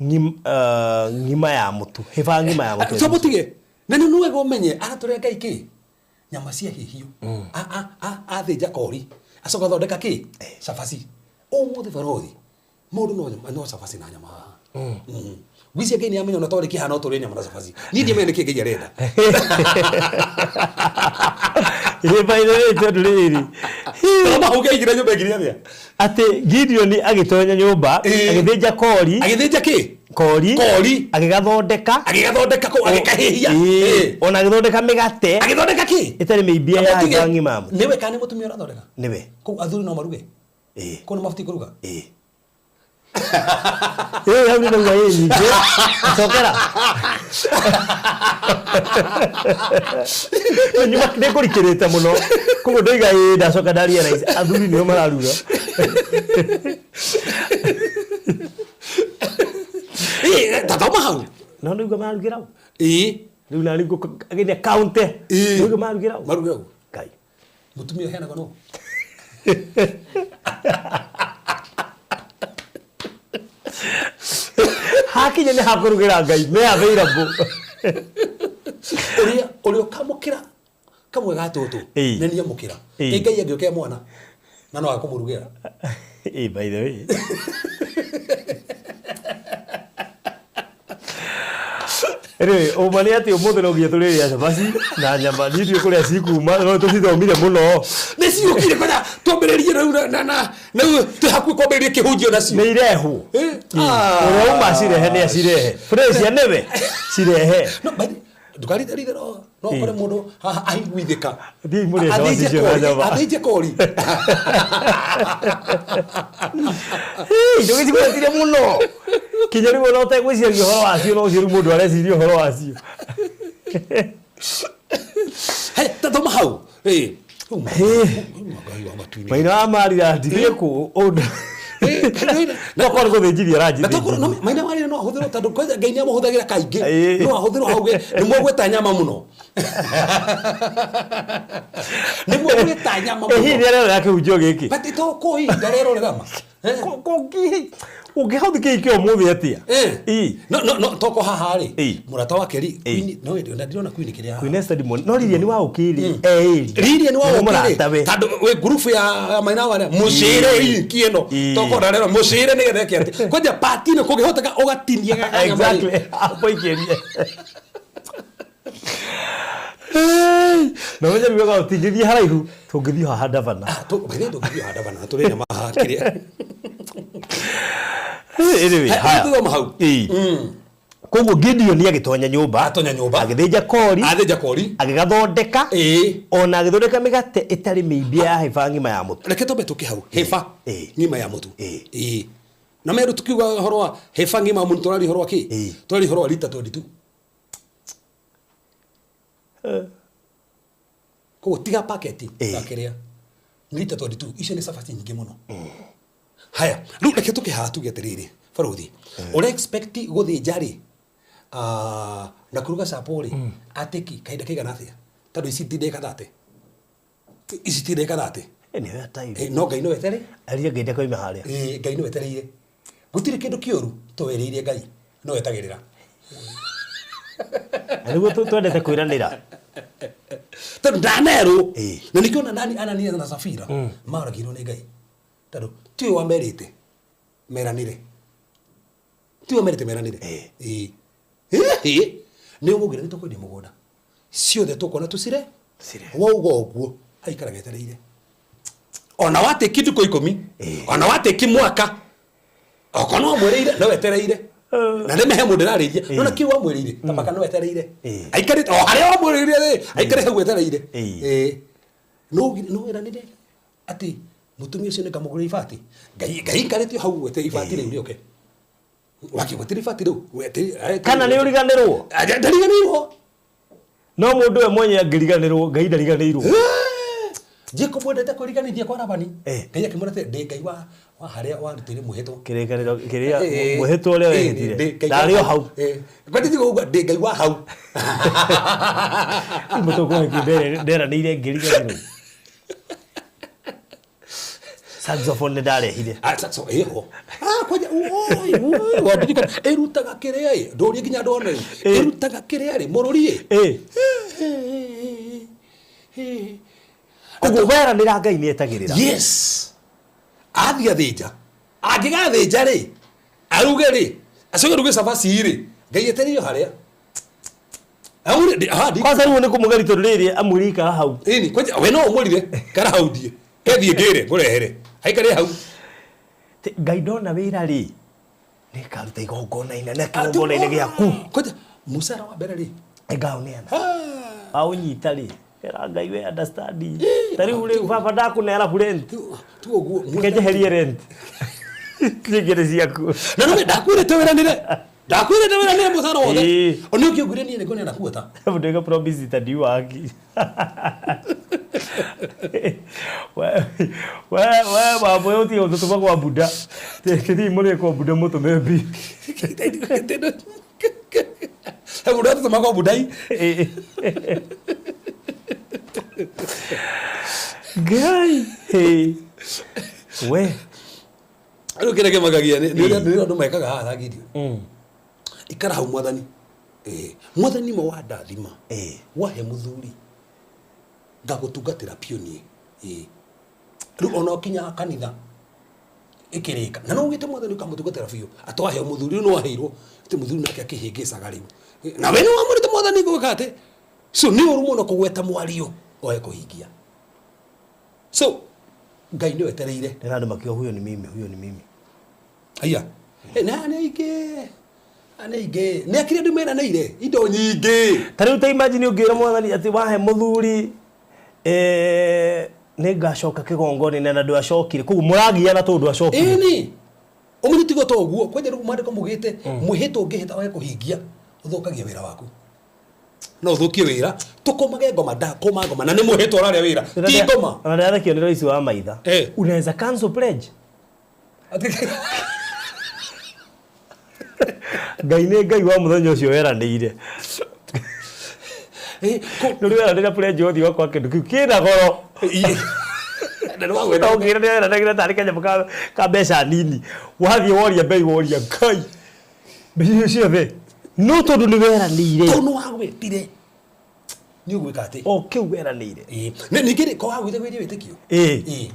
Speaker 3: ng'ima ya mũtu, hĩba ng'ima ya mũtu.
Speaker 2: Tũmũtige. Na nĩ wega ũmenye aratũrĩa Ngai kĩ? Nyama cia hĩhio. Athĩnja kori. Acoka athondeka kĩ? Cabaci. Ũmũthĩ barothi. Mũndũ no nyama, no cabaci na nyama haha. Ngwĩciria Ngai nĩ amenya ona twarĩ kĩhana no tũrĩe nyama na cabaci. Niĩ ndiamenya nĩkĩ Ngai arenda.
Speaker 3: Ĩ, by the way, tondũ rĩrĩ.
Speaker 2: Thoma hau Ngai aingĩra nyũmba ekire atĩa?
Speaker 3: Atĩ Gideoni agĩtonya nyũmba, agĩthĩnja kori.
Speaker 2: Agĩthĩnja kĩ?
Speaker 3: Kori.
Speaker 2: Kori.
Speaker 3: Agĩgathondeka.
Speaker 2: Agĩgathondeka kũu, agĩkahĩhia.
Speaker 3: Ona agĩthondeka mĩgate.
Speaker 2: Agĩthondeka kĩ?
Speaker 3: Ĩtarĩ mĩimbie ya
Speaker 2: Kamũtige.
Speaker 3: hĩba ng'ima ya mũtu.
Speaker 2: Nĩwe kana nĩ mũtumia ũrathondeka?
Speaker 3: Nĩwe.
Speaker 2: Kũu athuri no maruge? Kũu nĩ mabatiĩ kũruga?
Speaker 3: Ĩĩ, hau nĩ ndauga ĩĩ nyingĩ. Cokera. Nyuma nĩ ngũrikĩrĩte mũno. Koguo ndoiga ĩĩ ndacoka nda realize athuri nĩo mararuga.
Speaker 2: Ĩĩ, ta thoma hau.
Speaker 3: No nĩguo mararugĩra ũ?
Speaker 2: Ĩĩ.
Speaker 3: Rĩu nani ngũgeria kaunte.
Speaker 2: Ĩĩ.
Speaker 3: Nĩguo mararugĩra ũ?
Speaker 2: Marugĩra ũ?
Speaker 3: Ngai.
Speaker 2: Mũtumia ũheanagwo nũ?
Speaker 3: Hakinya nĩ hakũrugĩra Ngai, me available.
Speaker 2: Ũrĩa ũrĩa ũkamũkĩra kamwe ga tũtũ
Speaker 3: Ĩĩ.
Speaker 2: nĩ niĩ amũkĩra.
Speaker 3: Ĩĩ.
Speaker 2: Ĩ Ngai angĩũkĩra mwana na no akũmũrugĩra.
Speaker 3: Ĩĩ, by the way. Anyway, ũma nĩ atĩ ũmũthĩ no nginya tũrĩrĩa cabaci na nyama. Niĩ ndiũĩ kũrĩa cikuma, no tũcithomire mũno.
Speaker 2: Nĩ ciũkire kwanja twambĩrĩrie rĩu na na na rĩu twĩ hakuhĩ kwambĩrĩria kĩhunjio nacio.
Speaker 3: Nĩ irehwo. Ũrĩa uma acirehe nĩ acirehe. Fresia nĩwe cirehe.
Speaker 2: No, by the ndũkaritharithe no no ũkore mũndũ haha aiguithĩka.
Speaker 3: Thiĩi mũrĩe cabaci
Speaker 2: Athĩnje
Speaker 3: icio na
Speaker 2: kori,
Speaker 3: nyama.
Speaker 2: athĩnje kori.
Speaker 3: Hey, ndũgĩcigwetire mũno. Kinya rĩu ona ũtegwĩciragia ũhoro wacio no ũcio rĩu mũndũ areciria ũhoro wacio.
Speaker 2: Hey, ta thoma hau. Hey.
Speaker 3: Hey.
Speaker 2: Ngai wa matu-inĩ.
Speaker 3: Maina wa Marira ndithiĩ kũ ũndũ. No korwo nĩ gũthĩnjithia
Speaker 2: Na tokorwo
Speaker 3: aranjithĩnjithia.
Speaker 2: no maina wa Marira no ahũthĩrwo tondũ kwanja Ngai nĩ amũhũthagĩra kaingĩ.
Speaker 3: Ĩĩ.
Speaker 2: No ahũthĩrwo hau nĩ mwagweta nyama mũno. Nĩ mwagweta nyama
Speaker 3: Ĩ hihi
Speaker 2: mũno.
Speaker 3: nĩ arerorera kĩhunjio gĩkĩ?
Speaker 2: But to kũ hihi ndarerorera ma.
Speaker 3: Ũngĩhauthikĩikia ũmũthĩ atĩa? Ĩ.
Speaker 2: No no no toko haha rĩ.
Speaker 3: Ĩ.
Speaker 2: Mũrata wake rĩ.
Speaker 3: Ĩ.
Speaker 2: Queen no ĩndĩ ndirona Queen kĩrĩa haha.
Speaker 3: Queen Esther ndimwona. No Lilian wa Ũkĩrĩ eĩri.
Speaker 2: Lilian wa
Speaker 3: Nĩ
Speaker 2: Ũkĩrĩ
Speaker 3: mũratawe.
Speaker 2: tondũ wĩ ngurubu ya Maina wa mũcĩre inki ĩno
Speaker 3: Ĩ.
Speaker 2: toko ndarera mũcĩre nĩgetha eke atĩ kwanja pati ĩno kũngĩhoteka ũgatinia gakanyama rĩ.
Speaker 3: Exactly. Amũikĩrie. Na ũmenye rĩu wega tũtingĩthiĩ haraihu tũngĩthiĩ haha Ndavana.
Speaker 2: Ah, by the way tũngĩthiĩ haha Ndavana tũrĩe nyama haha kĩrĩa.
Speaker 3: Anyway,
Speaker 2: Haya,
Speaker 3: haya.
Speaker 2: thoma hau.
Speaker 3: Ĩ. Koguo Gideoni agĩtonya nyũmba.
Speaker 2: Atonya nyũmba.
Speaker 3: Agĩthĩnja kori.
Speaker 2: Athĩnja kori.
Speaker 3: Agĩgathondeka.
Speaker 2: Ĩ.
Speaker 3: Ona agĩthondeka mĩgate ĩtarĩ mĩimbie ya hĩba ng'ima ya mũtu.
Speaker 2: Reke twambe tũke hau. Hĩba
Speaker 3: Ĩ.
Speaker 2: ng'ima ya mũtu.
Speaker 3: Ĩ.
Speaker 2: Ĩ. Na meru tukiuga ũhoro wa hĩba ng'ima ya mũtu tũraria ũhoro wa kĩ?
Speaker 3: Ĩ.
Speaker 2: Tũraria ũhoro wa lita 22. Koguo tiga paketi
Speaker 3: Ĩ.
Speaker 2: gakĩrĩa. Nĩ lita 22. Icio nĩ cabaci nyingĩ mũno. Haya, rĩu reke tũke haha tuge atĩrĩrĩ, barothi. Ũre expect gũthĩnja rĩ, na kũruga chapo rĩ, atĩki kahinda kaigana atĩa? Tondũ ici ti ndagĩka 30, ici ti ndagĩka 30.
Speaker 3: Nĩwe time.
Speaker 2: No Ngai no etere.
Speaker 3: Aria Ngai ndakoima harĩa.
Speaker 2: Ngai no etereire, gũtirĩ kĩndũ kĩũru twerĩire Ngai no etagĩrĩra.
Speaker 3: Na nĩguo twendete kwĩranĩra.
Speaker 2: Tondũ ndanerwo. Na nĩkĩo ona nani Anania na Safira maragirwo nĩ Ngai, tondũ tiwe wamerĩte meranĩre, tiwe wamerĩte meranĩre. Ĩĩ. Ĩĩ. Nĩ ũmũgĩre nĩ tũkwendia mũgũnda ciothe tũkona tũcire.
Speaker 3: Cire.
Speaker 2: Wauga ũguo aikaraga etereire, ona watĩki ndukũ 10, ona watĩki mwaka, okorwo no wamwĩrĩire no wetereire. Na nĩ mehe mũndũ ndĩrarĩria nona kĩu wamwĩrĩire tabaka no wetereire. Aikarĩte o harĩa wamwĩrĩire rĩ, aikare hau etereire. Ĩĩ. No wĩranĩre atĩ mũtumia ũcio nĩngamũgũrĩra ibati, Ngai aikarĩte o hau wetereire ibati rĩu rĩũke, wakĩgwatĩra ibati rĩu wetereire.
Speaker 3: Kana nĩ ũriganĩrwo?
Speaker 2: Ndariganĩirwo.
Speaker 3: No mũndũ we mwenye angĩriganĩrwo, Ngai ndariganĩirwo.
Speaker 2: Jacob wendete kwĩriganithia kwa Labani. Ngai akĩmwĩra atĩ ndĩ Ngai wa harĩa warutĩire mwĩhĩtwa.
Speaker 3: Kĩrĩkanĩro kĩrĩa mwĩhĩtwa ũrĩa wehĩtire.
Speaker 2: Ndĩ Ngai wa
Speaker 3: Ndarĩ o
Speaker 2: hau.
Speaker 3: hau.
Speaker 2: Kwani tiga ũguo ndĩ Ngai wa hau.
Speaker 3: Rĩu mũtũkũ nderanĩire ngĩriganĩrwo. Saxophone nĩ ndarehire.
Speaker 2: Ah, saxo ĩho. Ah, kwanja oi oi wandirikana ĩrutaga kĩrĩa ĩ ndũrie nginya ndona rĩu ĩrutaga kĩrĩa rĩ mũrũri ĩ.
Speaker 3: Koguo weranĩra Ngai nĩ etagĩrĩra.
Speaker 2: Yes, athiĩ athĩnja, angĩgathĩnja rĩ, aruge rĩ, acoke aruge cabaci rĩ, Ngai etereire harĩa. Aure aha ndi.
Speaker 3: Kwanza rĩu nĩ kũmũgeri tondũ rĩrĩ amwĩrire ikara hau.
Speaker 2: Ĩni kwanja we no ũmwĩrire kara hau thiĩ kethiĩ ngĩre ngũrehere aikare hau.
Speaker 3: Ngai ndona wĩra rĩ, nĩngaruta igongona inene kĩgongona-inĩ gĩaku.
Speaker 2: Kwanja mũcara wa mbere rĩ,
Speaker 3: Nĩngaũneana. Waũnyita rĩ, era Ngai we understand. Ta rĩu rĩu baba ndakũneana rent.
Speaker 2: Tu ũguo.
Speaker 3: Reke njeherie rent. Nyingĩ nĩ ciaku.
Speaker 2: Na nĩ ndakwĩrĩte wĩranĩre, ndakwĩrĩte wĩranĩre mũcara wothe. Ona ũkĩũngire niĩ nĩngũneana kuota.
Speaker 3: Mũndũ promise ta waki. We we mambo yo tiga gũtũtũma kwa Buddha. Tĩthiĩ mũrĩe kwa Buddha mũtũme mbi.
Speaker 2: He mũndũ atũtũma kwa Budai.
Speaker 3: Ngai. We.
Speaker 2: Rĩu kĩrĩa kĩmakagia nĩ ũrĩa andũ mekaga haha thagirio. Ikara hau mwathani. Mwathani ma wandathima. Wahe mũthuri. Ngagũtungatĩra biũ niĩ. Rĩu ona ũkinya kanitha ĩkĩrĩka na no ugĩte mwathani ũkamũtungatĩra biũ atĩ waheo mũthuri, rĩu nĩ waheirwo atĩ mũthuri nake akĩhĩngĩcaga rĩu na we nĩ wamwĩrĩte mwathani gwĩka atĩ. So nĩ ũru mũno kũgweta mwario oe kũhingia, so Ngai nĩ wetereire.
Speaker 3: Tena andũ makiuga huyo ni mimi, huyo ni mimi.
Speaker 2: Aya. Na nĩ aingĩ, nĩ aingĩ, nĩ akĩrĩ andũ meranĩire indo nyingĩ.
Speaker 3: Ta rĩu ta imagine ũngĩra mwathani atĩ wahe mũthuri nĩ ngacoka kĩgongona-inĩ na ndwacokire, koguo mũragiana tondũ ndwacokire.
Speaker 2: Ĩni ũmenye tigo to ũguo kwanja rĩu maandĩko mugĩte mwĩhĩtwa ũngĩhĩta wage kũhingia ũthũkagia wĩra waku, no ũthũkie wĩra tũkũmage ngoma ndakũma ngoma na nĩ mwĩhĩtwa ũrarĩa wĩra ti ngoma.
Speaker 3: Ona ndĩrathekio nĩ Royce wa Maitha. Unaweza cancel pledge. Ngai nĩ Ngai wa mũthenya ũcio weranĩire. Nĩ weranĩra pledge ũthiĩ wakwa kĩndũ kĩu kĩna goro.
Speaker 2: Na nĩ wagwĩra.
Speaker 3: No ũngĩra nĩ weranagĩra tarĩ kanyamũ ka mbeca nini. Wathiĩ woria mbei woria Ngai. Mbeca icio ciothe. No tondũ nĩ weranĩire.
Speaker 2: Tondũ nĩ wagwĩtire. Nĩ ũgwĩka atĩ.
Speaker 3: O kĩu weranĩire.
Speaker 2: Ningĩ rĩ, ko wagwĩte gwĩthie wĩtĩkio?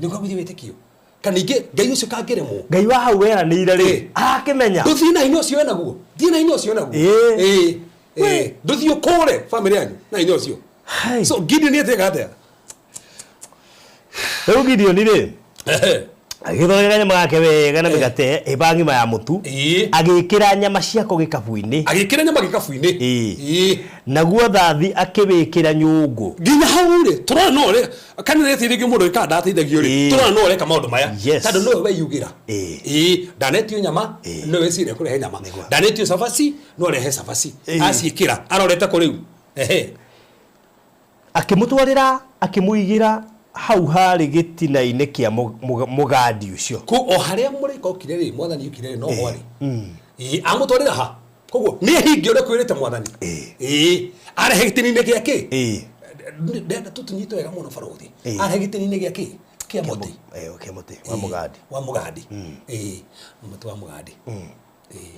Speaker 2: Nĩ kwagwĩthie wĩtĩkio. Kana ningĩ Ngai ũcio kangĩremwo.
Speaker 3: Ngai wa hau weranĩire rĩ, arakĩmenya.
Speaker 2: Ndũthiĩ na hinya ũcio enaguo. Thiĩ na hinya ũcio enaguo. Ndũthiĩ ũkũre bamĩrĩ yanyu na hinya ũcio. So Gideon etĩkaga atĩa?
Speaker 3: Rĩu Gideon rĩ, agĩthondeka kanyama gake wega na mĩgate ĩba ng'ima ya mũtu, agĩkĩra nyama ciako gĩkabu-inĩ.
Speaker 2: Agĩkĩra nyama gĩkabu-inĩ.
Speaker 3: Naguo thathi akĩwĩkĩra nyũngũ.
Speaker 2: Nginya hau rĩ, tũrona no ũrĩa kanitha ĩteithagia mũndũ ĩkaga ndateithagio rĩ, tũrona no ũreka maũndũ maya. Tondũ nowe weyugĩra. Ndanetio nyama, nowe weciria kũrehe nyama. Ndanetio cabaci, no arehe cabaci. Aciĩkĩra, arorete kũ rĩu?
Speaker 3: Akĩmũtwarĩra, akĩmũigĩra hau harĩ gĩtina-inĩ kĩa mũgandi ũcio.
Speaker 2: Kũ o harĩa mũraika okire rĩ, mwathani okire rĩ, no ho arĩ. Amũtwarĩra ha? Koguo nĩ ahingia ũrĩa kwĩrĩte mwathani. Arehe gĩtina-inĩ gĩa kĩ? Ndenda tũtũnyite wega mũno barothi.
Speaker 3: Ĩĩ.
Speaker 2: Arĩ gĩtĩna-inĩ gĩa kĩ? Kĩa mũtĩ.
Speaker 3: Eh, kĩa mũtĩ wa mũgandi.
Speaker 2: Wa mũgandi. Ĩĩ, mũtĩ wa mũgandi. Ĩĩ.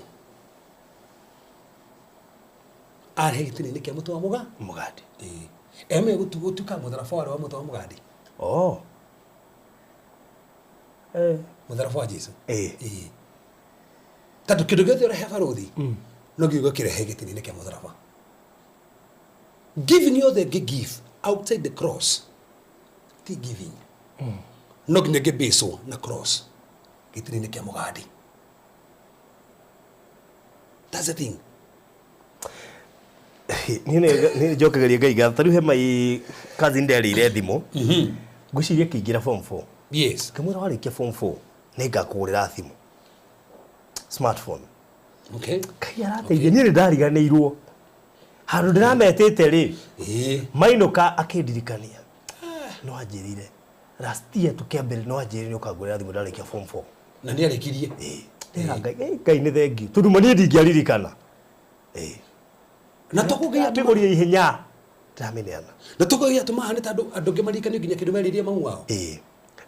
Speaker 2: Arĩ gĩtĩna-inĩ kĩa mũtĩ wa mũga?
Speaker 3: Mũgandi.
Speaker 2: Ĩĩ. Eme gũtuĩka mũtharaba warĩ wa mũtĩ wa mũgandi.
Speaker 3: Oh. Eh.
Speaker 2: Mũtharaba wa Jesu.
Speaker 3: Ĩĩ.
Speaker 2: Ĩĩ. Tondũ kĩndũ gĩothe ũrehe barothi no nginya ũgakĩrehe gĩtĩna-inĩ kĩa mũtharaba. Giving yothe ngĩ give outside the cross ti giving. No nginya ngĩbĩcwo na cross gĩtĩna-inĩ kĩa mũgandi. That's the thing.
Speaker 3: Niĩ nĩ njokagĩria Ngai ngatho. Ta rĩu he my cousin nderĩire thimũ. Ngwĩciria akĩingĩra form 4.
Speaker 2: Yes.
Speaker 3: Ngĩmwĩra warĩkia form 4 nĩ ngakũgũrĩra thimũ. Smartphone.
Speaker 2: Okay.
Speaker 3: Ngai arateithia niĩ nĩ ndariganĩirwo. Handũ ndĩrametĩte rĩ,
Speaker 2: Ĩĩ.
Speaker 3: mainũka akĩndirikania. No anjĩrire last year tũkĩambĩrĩria no anjĩrire nĩ ũkangũrĩra thimũ ndarĩkia form 4.
Speaker 2: Na nĩ arĩkirie.
Speaker 3: Ĩĩ. Ndĩra Ngai, "Ĩ, Ngai nĩ thengiũ. Tondũ ma niĩ ndingĩaririkana. Ĩĩ.
Speaker 2: Na tũkũgĩa
Speaker 3: Ndĩmĩgũrire ihenya. Ndĩramĩneana.
Speaker 2: na tũkũgĩa tũmaha nĩ tondũ andũ angĩ maririkanio nginya kĩndũ merĩrie mamu wao.
Speaker 3: Ĩĩ.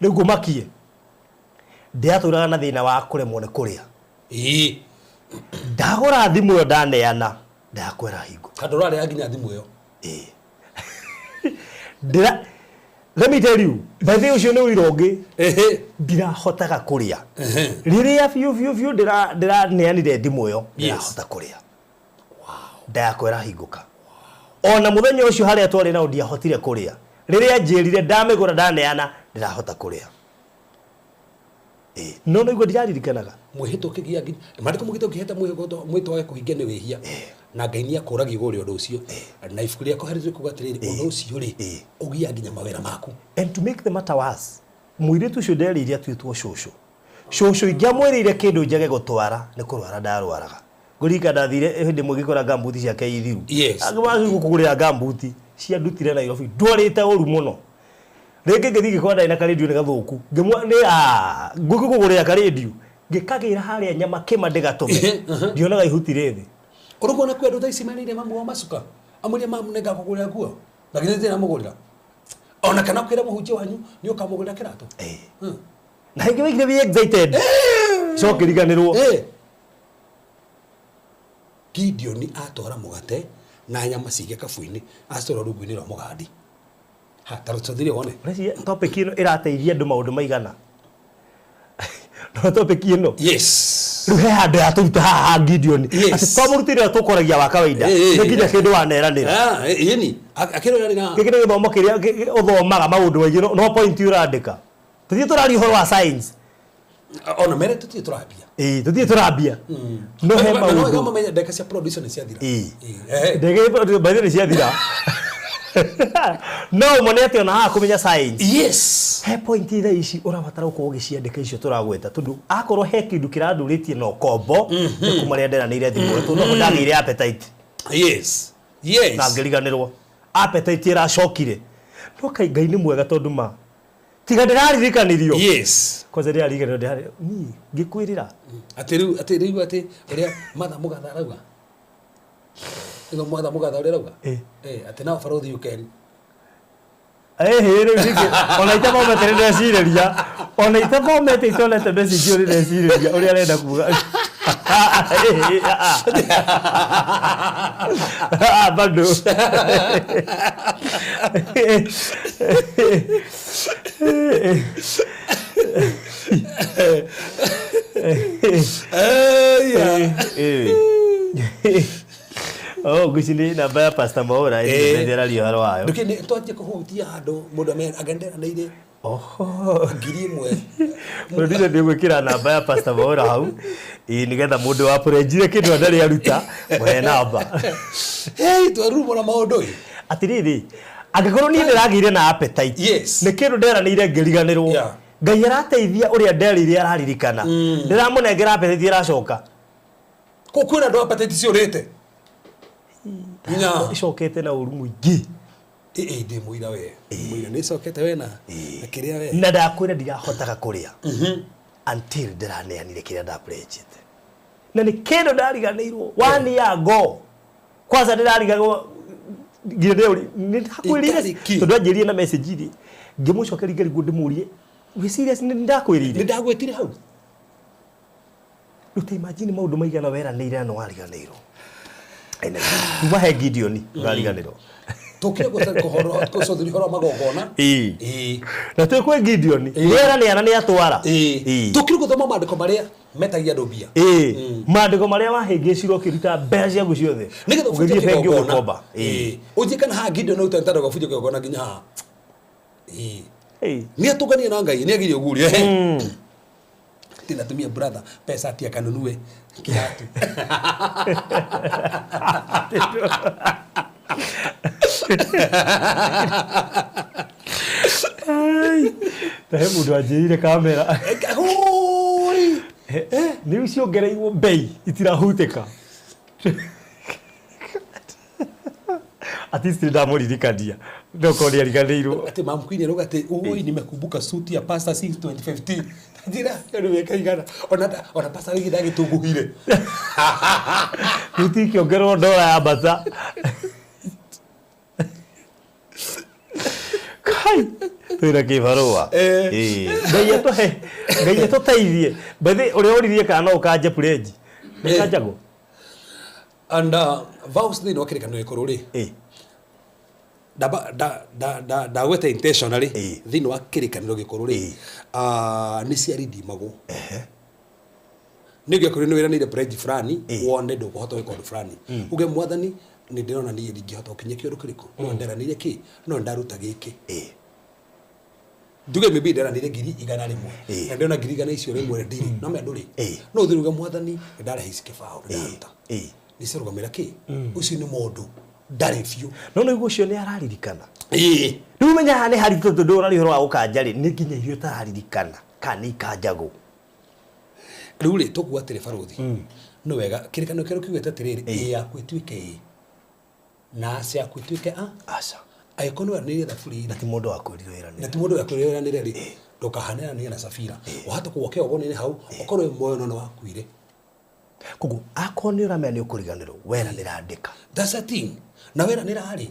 Speaker 3: Rĩu ngũmakie. Ndĩratũraga na thĩna wa kũremwo nĩ kũrĩa.
Speaker 2: Ĩĩ.
Speaker 3: Ndagũra thimũ ĩyo ndaneana, ndakwĩra hingo.
Speaker 2: Tondũ ũrarĩa nginya thimũ ĩyo.
Speaker 3: Ĩĩ. Ndĩra Let me tell you, by the way ũcio nĩ ũira ũngĩ.
Speaker 2: Ehe.
Speaker 3: Ndirahotaga kũrĩa.
Speaker 2: Ehe.
Speaker 3: Rĩrĩa biũ biũ biũ ndĩraneanire thimũ ĩyo,
Speaker 2: Yes.
Speaker 3: ndĩrahota kũrĩa. Nda yakwa ĩrahingũka. Ona mũthenya ũcio harĩa twarĩ nao ndiahotire kũrĩa. Rĩrĩa njĩrire ndamĩgũra ndaneana, ndĩrahota kũrĩa. Ĩĩ. No nĩguo ndiraririkanaga.
Speaker 2: Mwĩhĩtwa ũkĩgĩa nginya maandĩko mũgĩte ũkĩhĩta mwĩhĩtwa wage kũhingia nĩ wĩhia. Na Ngai nĩ akũragia igũrũ rĩa ũndũ ũcio. Na ibuku rĩa Kohelethu rĩkuga atĩrĩrĩ, ũndũ ũcio rĩ,
Speaker 3: Ĩĩ.
Speaker 2: ũgiaga nginya mawĩra maku.
Speaker 3: And to make the matter worse, mũirĩtu ũcio nderĩire atuĩtwo cũcũ. Cũcũ ingĩamwĩrĩire kĩndũ njage gũtwara, nĩ kũrwara ndarwaraga. Ngũririkana ndathire hĩndĩ ĩmwe ngĩkora ngambuti ciake ithiru.
Speaker 2: Yes.
Speaker 3: Ngũkũgũrĩra ngambuti, ciandutire Nairobi. Ndwarĩte ũru mũno. Rĩngĩ ngĩthiĩ ngĩkora ndarĩ na karĩndiũ nĩ gathũku. Ngĩmwa nĩ ngũkũgũrĩra karĩndiũ. Ngĩkagĩra harĩa nyama kĩma ndĩgatũme. Ndionaga ihuti rĩthĩ.
Speaker 2: Ũrũkuona kwĩ andũ thaa ici merĩire mamu wao macuka. Amwĩrire mamu nĩ ngakũgũrĩra nguo. Na githĩ ndĩramũgũrĩra. Ona kana ũkĩra mũhunjia wanyu nĩ ũkamũgũrĩra kĩratũ.
Speaker 3: Ĩĩ. Na hĩngĩ waigire wĩ excited. Coke riganĩrwo.
Speaker 2: Ĩĩ. Gideon atwara mũgate na nyama ci gĩkabu-inĩ acitwara rungu-inĩ rwa mũgandi. Ha, ta rũcothire wone.
Speaker 3: Ũreciria topic ĩno ĩrateithia andũ maũndũ maigana? No topic ĩno.
Speaker 2: Yes.
Speaker 3: Rĩu he handũ yatũruta haha ha Gideon.
Speaker 2: Yes.
Speaker 3: Atĩ to mũrutĩre ũrĩa tũkoragia wa kawaida.
Speaker 2: Ĩĩ,
Speaker 3: Nĩ
Speaker 2: ĩĩ.
Speaker 3: nginya kĩndũ waneranĩra.
Speaker 2: Ah, ĩni. Akĩrora na
Speaker 3: Gĩkĩ nĩ gĩthomo kĩrĩa ũthomaga maũndũ maingĩ no point ũrandĩka. Tũthiĩ tũraria ũhoro wa science.
Speaker 2: Ona mere tũtirĩ tũrambia.
Speaker 3: Ĩĩ, tũthiĩ tũrambia. No he
Speaker 2: No
Speaker 3: maũndũ.
Speaker 2: mamenye ndagĩka cia producer nĩ ciathira.
Speaker 3: Ĩĩ.
Speaker 2: Ĩĩ.
Speaker 3: Ndege by the way nĩ ciathira. No ũmone atĩ ona haha kũmenya science.
Speaker 2: Yes.
Speaker 3: He point thaa ici ũrabatara gũkorwo ũgĩciandĩka icio tũragweta tondũ akorwo he kĩndũ kĩrandũrĩtie na ũkombo nĩ kuma rĩrĩa nderanĩire thimũ tondũ no ndagĩire appetite
Speaker 2: Yes. Yes.
Speaker 3: na ngĩriganĩrwo appetite ĩracokire no kai Ngai nĩ mwega tondũ ma tiga ndĩraririkanirio.
Speaker 2: Yes.
Speaker 3: Kwanza ndĩrariganĩrwo ndĩrarĩ niĩ ngĩkwĩrĩra.
Speaker 2: Atĩ rĩu atĩ rĩu atĩ ũrĩa Martha Mũgatha arauga. Nĩguo Martha Mũgatha ũrĩa arauga.
Speaker 3: Ĩĩ.
Speaker 2: Eh, atĩ now barothi you can.
Speaker 3: Ĩhĩ rĩu ningĩ ona itathomete nĩ ndecirĩria ona itathomete itonete message ĩyo nĩ ndecirĩria ũrĩa arenda kuga. Ĩhĩ, ah, ah. Bado.
Speaker 2: Eh,
Speaker 3: Ĩĩ. Oh, ngwĩciria nĩ namba ya Pastor Mwaura
Speaker 2: Ĩĩ.
Speaker 3: ĩrĩa araria ũhoro wayo.
Speaker 2: Ndũkĩ nĩ twanjie kũhutia handũ mũndũ agenderanĩire
Speaker 3: Oho.
Speaker 2: 1000.
Speaker 3: Producer nĩ gwĩkĩra namba ya Pastor Mwaura hau. Ĩĩ nĩgetha mũndũ wa purejire kĩndũ ndarĩ aruta mũhe namba.
Speaker 2: Hey, twarumũra maũndũ ĩ.
Speaker 3: Atĩrĩrĩ, angĩkorwo niĩ ndĩragĩire na appetite
Speaker 2: Yes.
Speaker 3: nĩ kĩndũ nderanĩire ngĩriganĩrwo.
Speaker 2: Yeah.
Speaker 3: Ngai arateithia ũrĩa nderĩire araririkana. Ndĩramũnengera appetite ĩracoka.
Speaker 2: Kũ kwĩna andũ appetite ciũrĩte. Nya.
Speaker 3: Icokete na ũru mũingĩ.
Speaker 2: Ĩ ndĩ mũira we. Mũira nĩ icokete we na na kĩrĩa we.
Speaker 3: Na ndakwĩra ndirahotaga kũrĩa. Until ndĩraneanire kĩrĩa ndapurejete. Na nĩ kĩndũ ndariganĩirwo one year ago. Kwanza ndĩrarigagwo Nginya nĩ ndakwĩrĩire.
Speaker 2: Ĩtarĩ kĩ.
Speaker 3: Tondũ anjĩrire na message rĩ, ngĩmũcokeria ngarigwo ndĩmũrie, wĩ serious, nĩ ndakwĩrĩire?
Speaker 2: Nĩ ndagwĩtire hau.
Speaker 3: Rĩu ta imagine maũndũ maigana weranĩire na nĩwariganĩirwo. Kuma he Gideon ũrariganĩrwo.
Speaker 2: Tũkire gũcotheria ũhoro wa magongona.
Speaker 3: Ĩĩ.
Speaker 2: Ĩĩ.
Speaker 3: Na twĩ kwĩ Gideon, nĩeranĩana nĩ atwara.
Speaker 2: Ĩĩ. Tũkire gũthoma maandĩko marĩa metagia andũ mbia.
Speaker 3: Ĩĩ, maandĩko marĩa wahĩngĩcirwo ũkĩruta mbeca ciaku ciothe
Speaker 2: nĩgetha ũbunje
Speaker 3: ũgĩthiĩ bengi
Speaker 2: kĩgongona.
Speaker 3: ũgĩkomba. Ĩĩ.
Speaker 2: Ĩĩ. Ũnjie kana haha Gideon ũrute ntando gabunje kĩgongona nginya haha. Ĩĩ.
Speaker 3: Ĩĩ.
Speaker 2: Nĩ atũnganie na Ngai, nĩ agirie ũgurie. Tinatumia brother pesa ati akanunue kiatu.
Speaker 3: Ai, ta he mũndũ anjĩrire kamera.
Speaker 2: Oi!
Speaker 3: Nĩ ciongereirwo mbei itirahutĩka. At least ndamũririkania ndokorwo nĩ ariganĩirwo.
Speaker 2: Ati Mam Queen arauga ati oi, nimekumbuka suti ya pastor since 2015. Njira nĩ mĩaka igana ona pastor rĩngĩ ndagĩtunguhire.
Speaker 3: Rĩu tikĩongererwo ndora ya mbata. Kai, twĩna kĩbarũa.
Speaker 2: Eh.
Speaker 3: Ĩĩ. Ngai atũhe, Ngai atũteithie. By the way, ũrĩa ũririe kana no ũkanje pledge. Nĩ
Speaker 2: Eh.
Speaker 3: kanjagwo?
Speaker 2: And vows thĩinĩ wa kĩrĩkanĩro gĩkũrũ rĩ,
Speaker 3: Ĩĩ.
Speaker 2: ndagweta intentionally.
Speaker 3: Ĩĩ.
Speaker 2: Thĩinĩ wa kĩrĩkanĩro gĩkũrũ rĩ,
Speaker 3: Ĩĩ.
Speaker 2: nĩ ciarindimagwo. Nĩ ũngĩakorwo nĩ wĩranĩire pledge fulani,
Speaker 3: Ĩĩ.
Speaker 2: wone ndũkũhota gwĩka ũndũ fulani, uge mwathani, nĩ ndĩrona niĩ ndingĩhota gũkinyia kĩũndũ kĩrĩkũ, no nderanĩire kĩ, no ndaruta gĩkĩ. Njuge maybe nderanĩire 100,000,
Speaker 3: Ĩĩ.
Speaker 2: na ndĩrona 100,000 icio rĩmwe ndirĩ no me ndũrĩ.
Speaker 3: Ĩĩ.
Speaker 2: No ũthiĩ uge mwathani, nĩ ndarehe ici kĩbaũ, nĩ ndaruta.
Speaker 3: Ĩĩ.
Speaker 2: Nĩ ciarũgamĩra kĩ, ũcio nĩ mũndũ ndarĩ biũ.
Speaker 3: No nĩguo ũcio nĩ araririkana.
Speaker 2: Ĩĩ.
Speaker 3: Rĩu menya haha nĩ haritũ tondũ ũraria ũhoro wa gũkanja rĩ, nĩ nginya irio ũtararirikana kana nĩ ikanjagwo.
Speaker 2: Rĩu rĩ, tũkuga atĩrĩ barũthi, nĩ wega kĩrĩkanĩro kĩerũ kiugĩte atĩrĩrĩ, ĩĩ yaku ĩtuĩke ĩĩ na aca yaku ĩtuĩke a.
Speaker 3: Aca.
Speaker 2: Angĩkorwo nĩ weranĩire thaburi
Speaker 3: Na ti mũndũ wakwĩrire wĩranĩre.
Speaker 2: Na ti mũndũ wakwĩrire weranĩre rĩ, ndũkahaneanĩre na Safira, wahota kũgwa kĩgongona-inĩ hau ũkorwo wĩ muoyo no nĩ wakuire.
Speaker 3: Koguo akorwo nĩ ũramenya nĩ ũkũriganĩrwo, weranĩra andĩka.
Speaker 2: That's the thing, na weranĩra rĩ,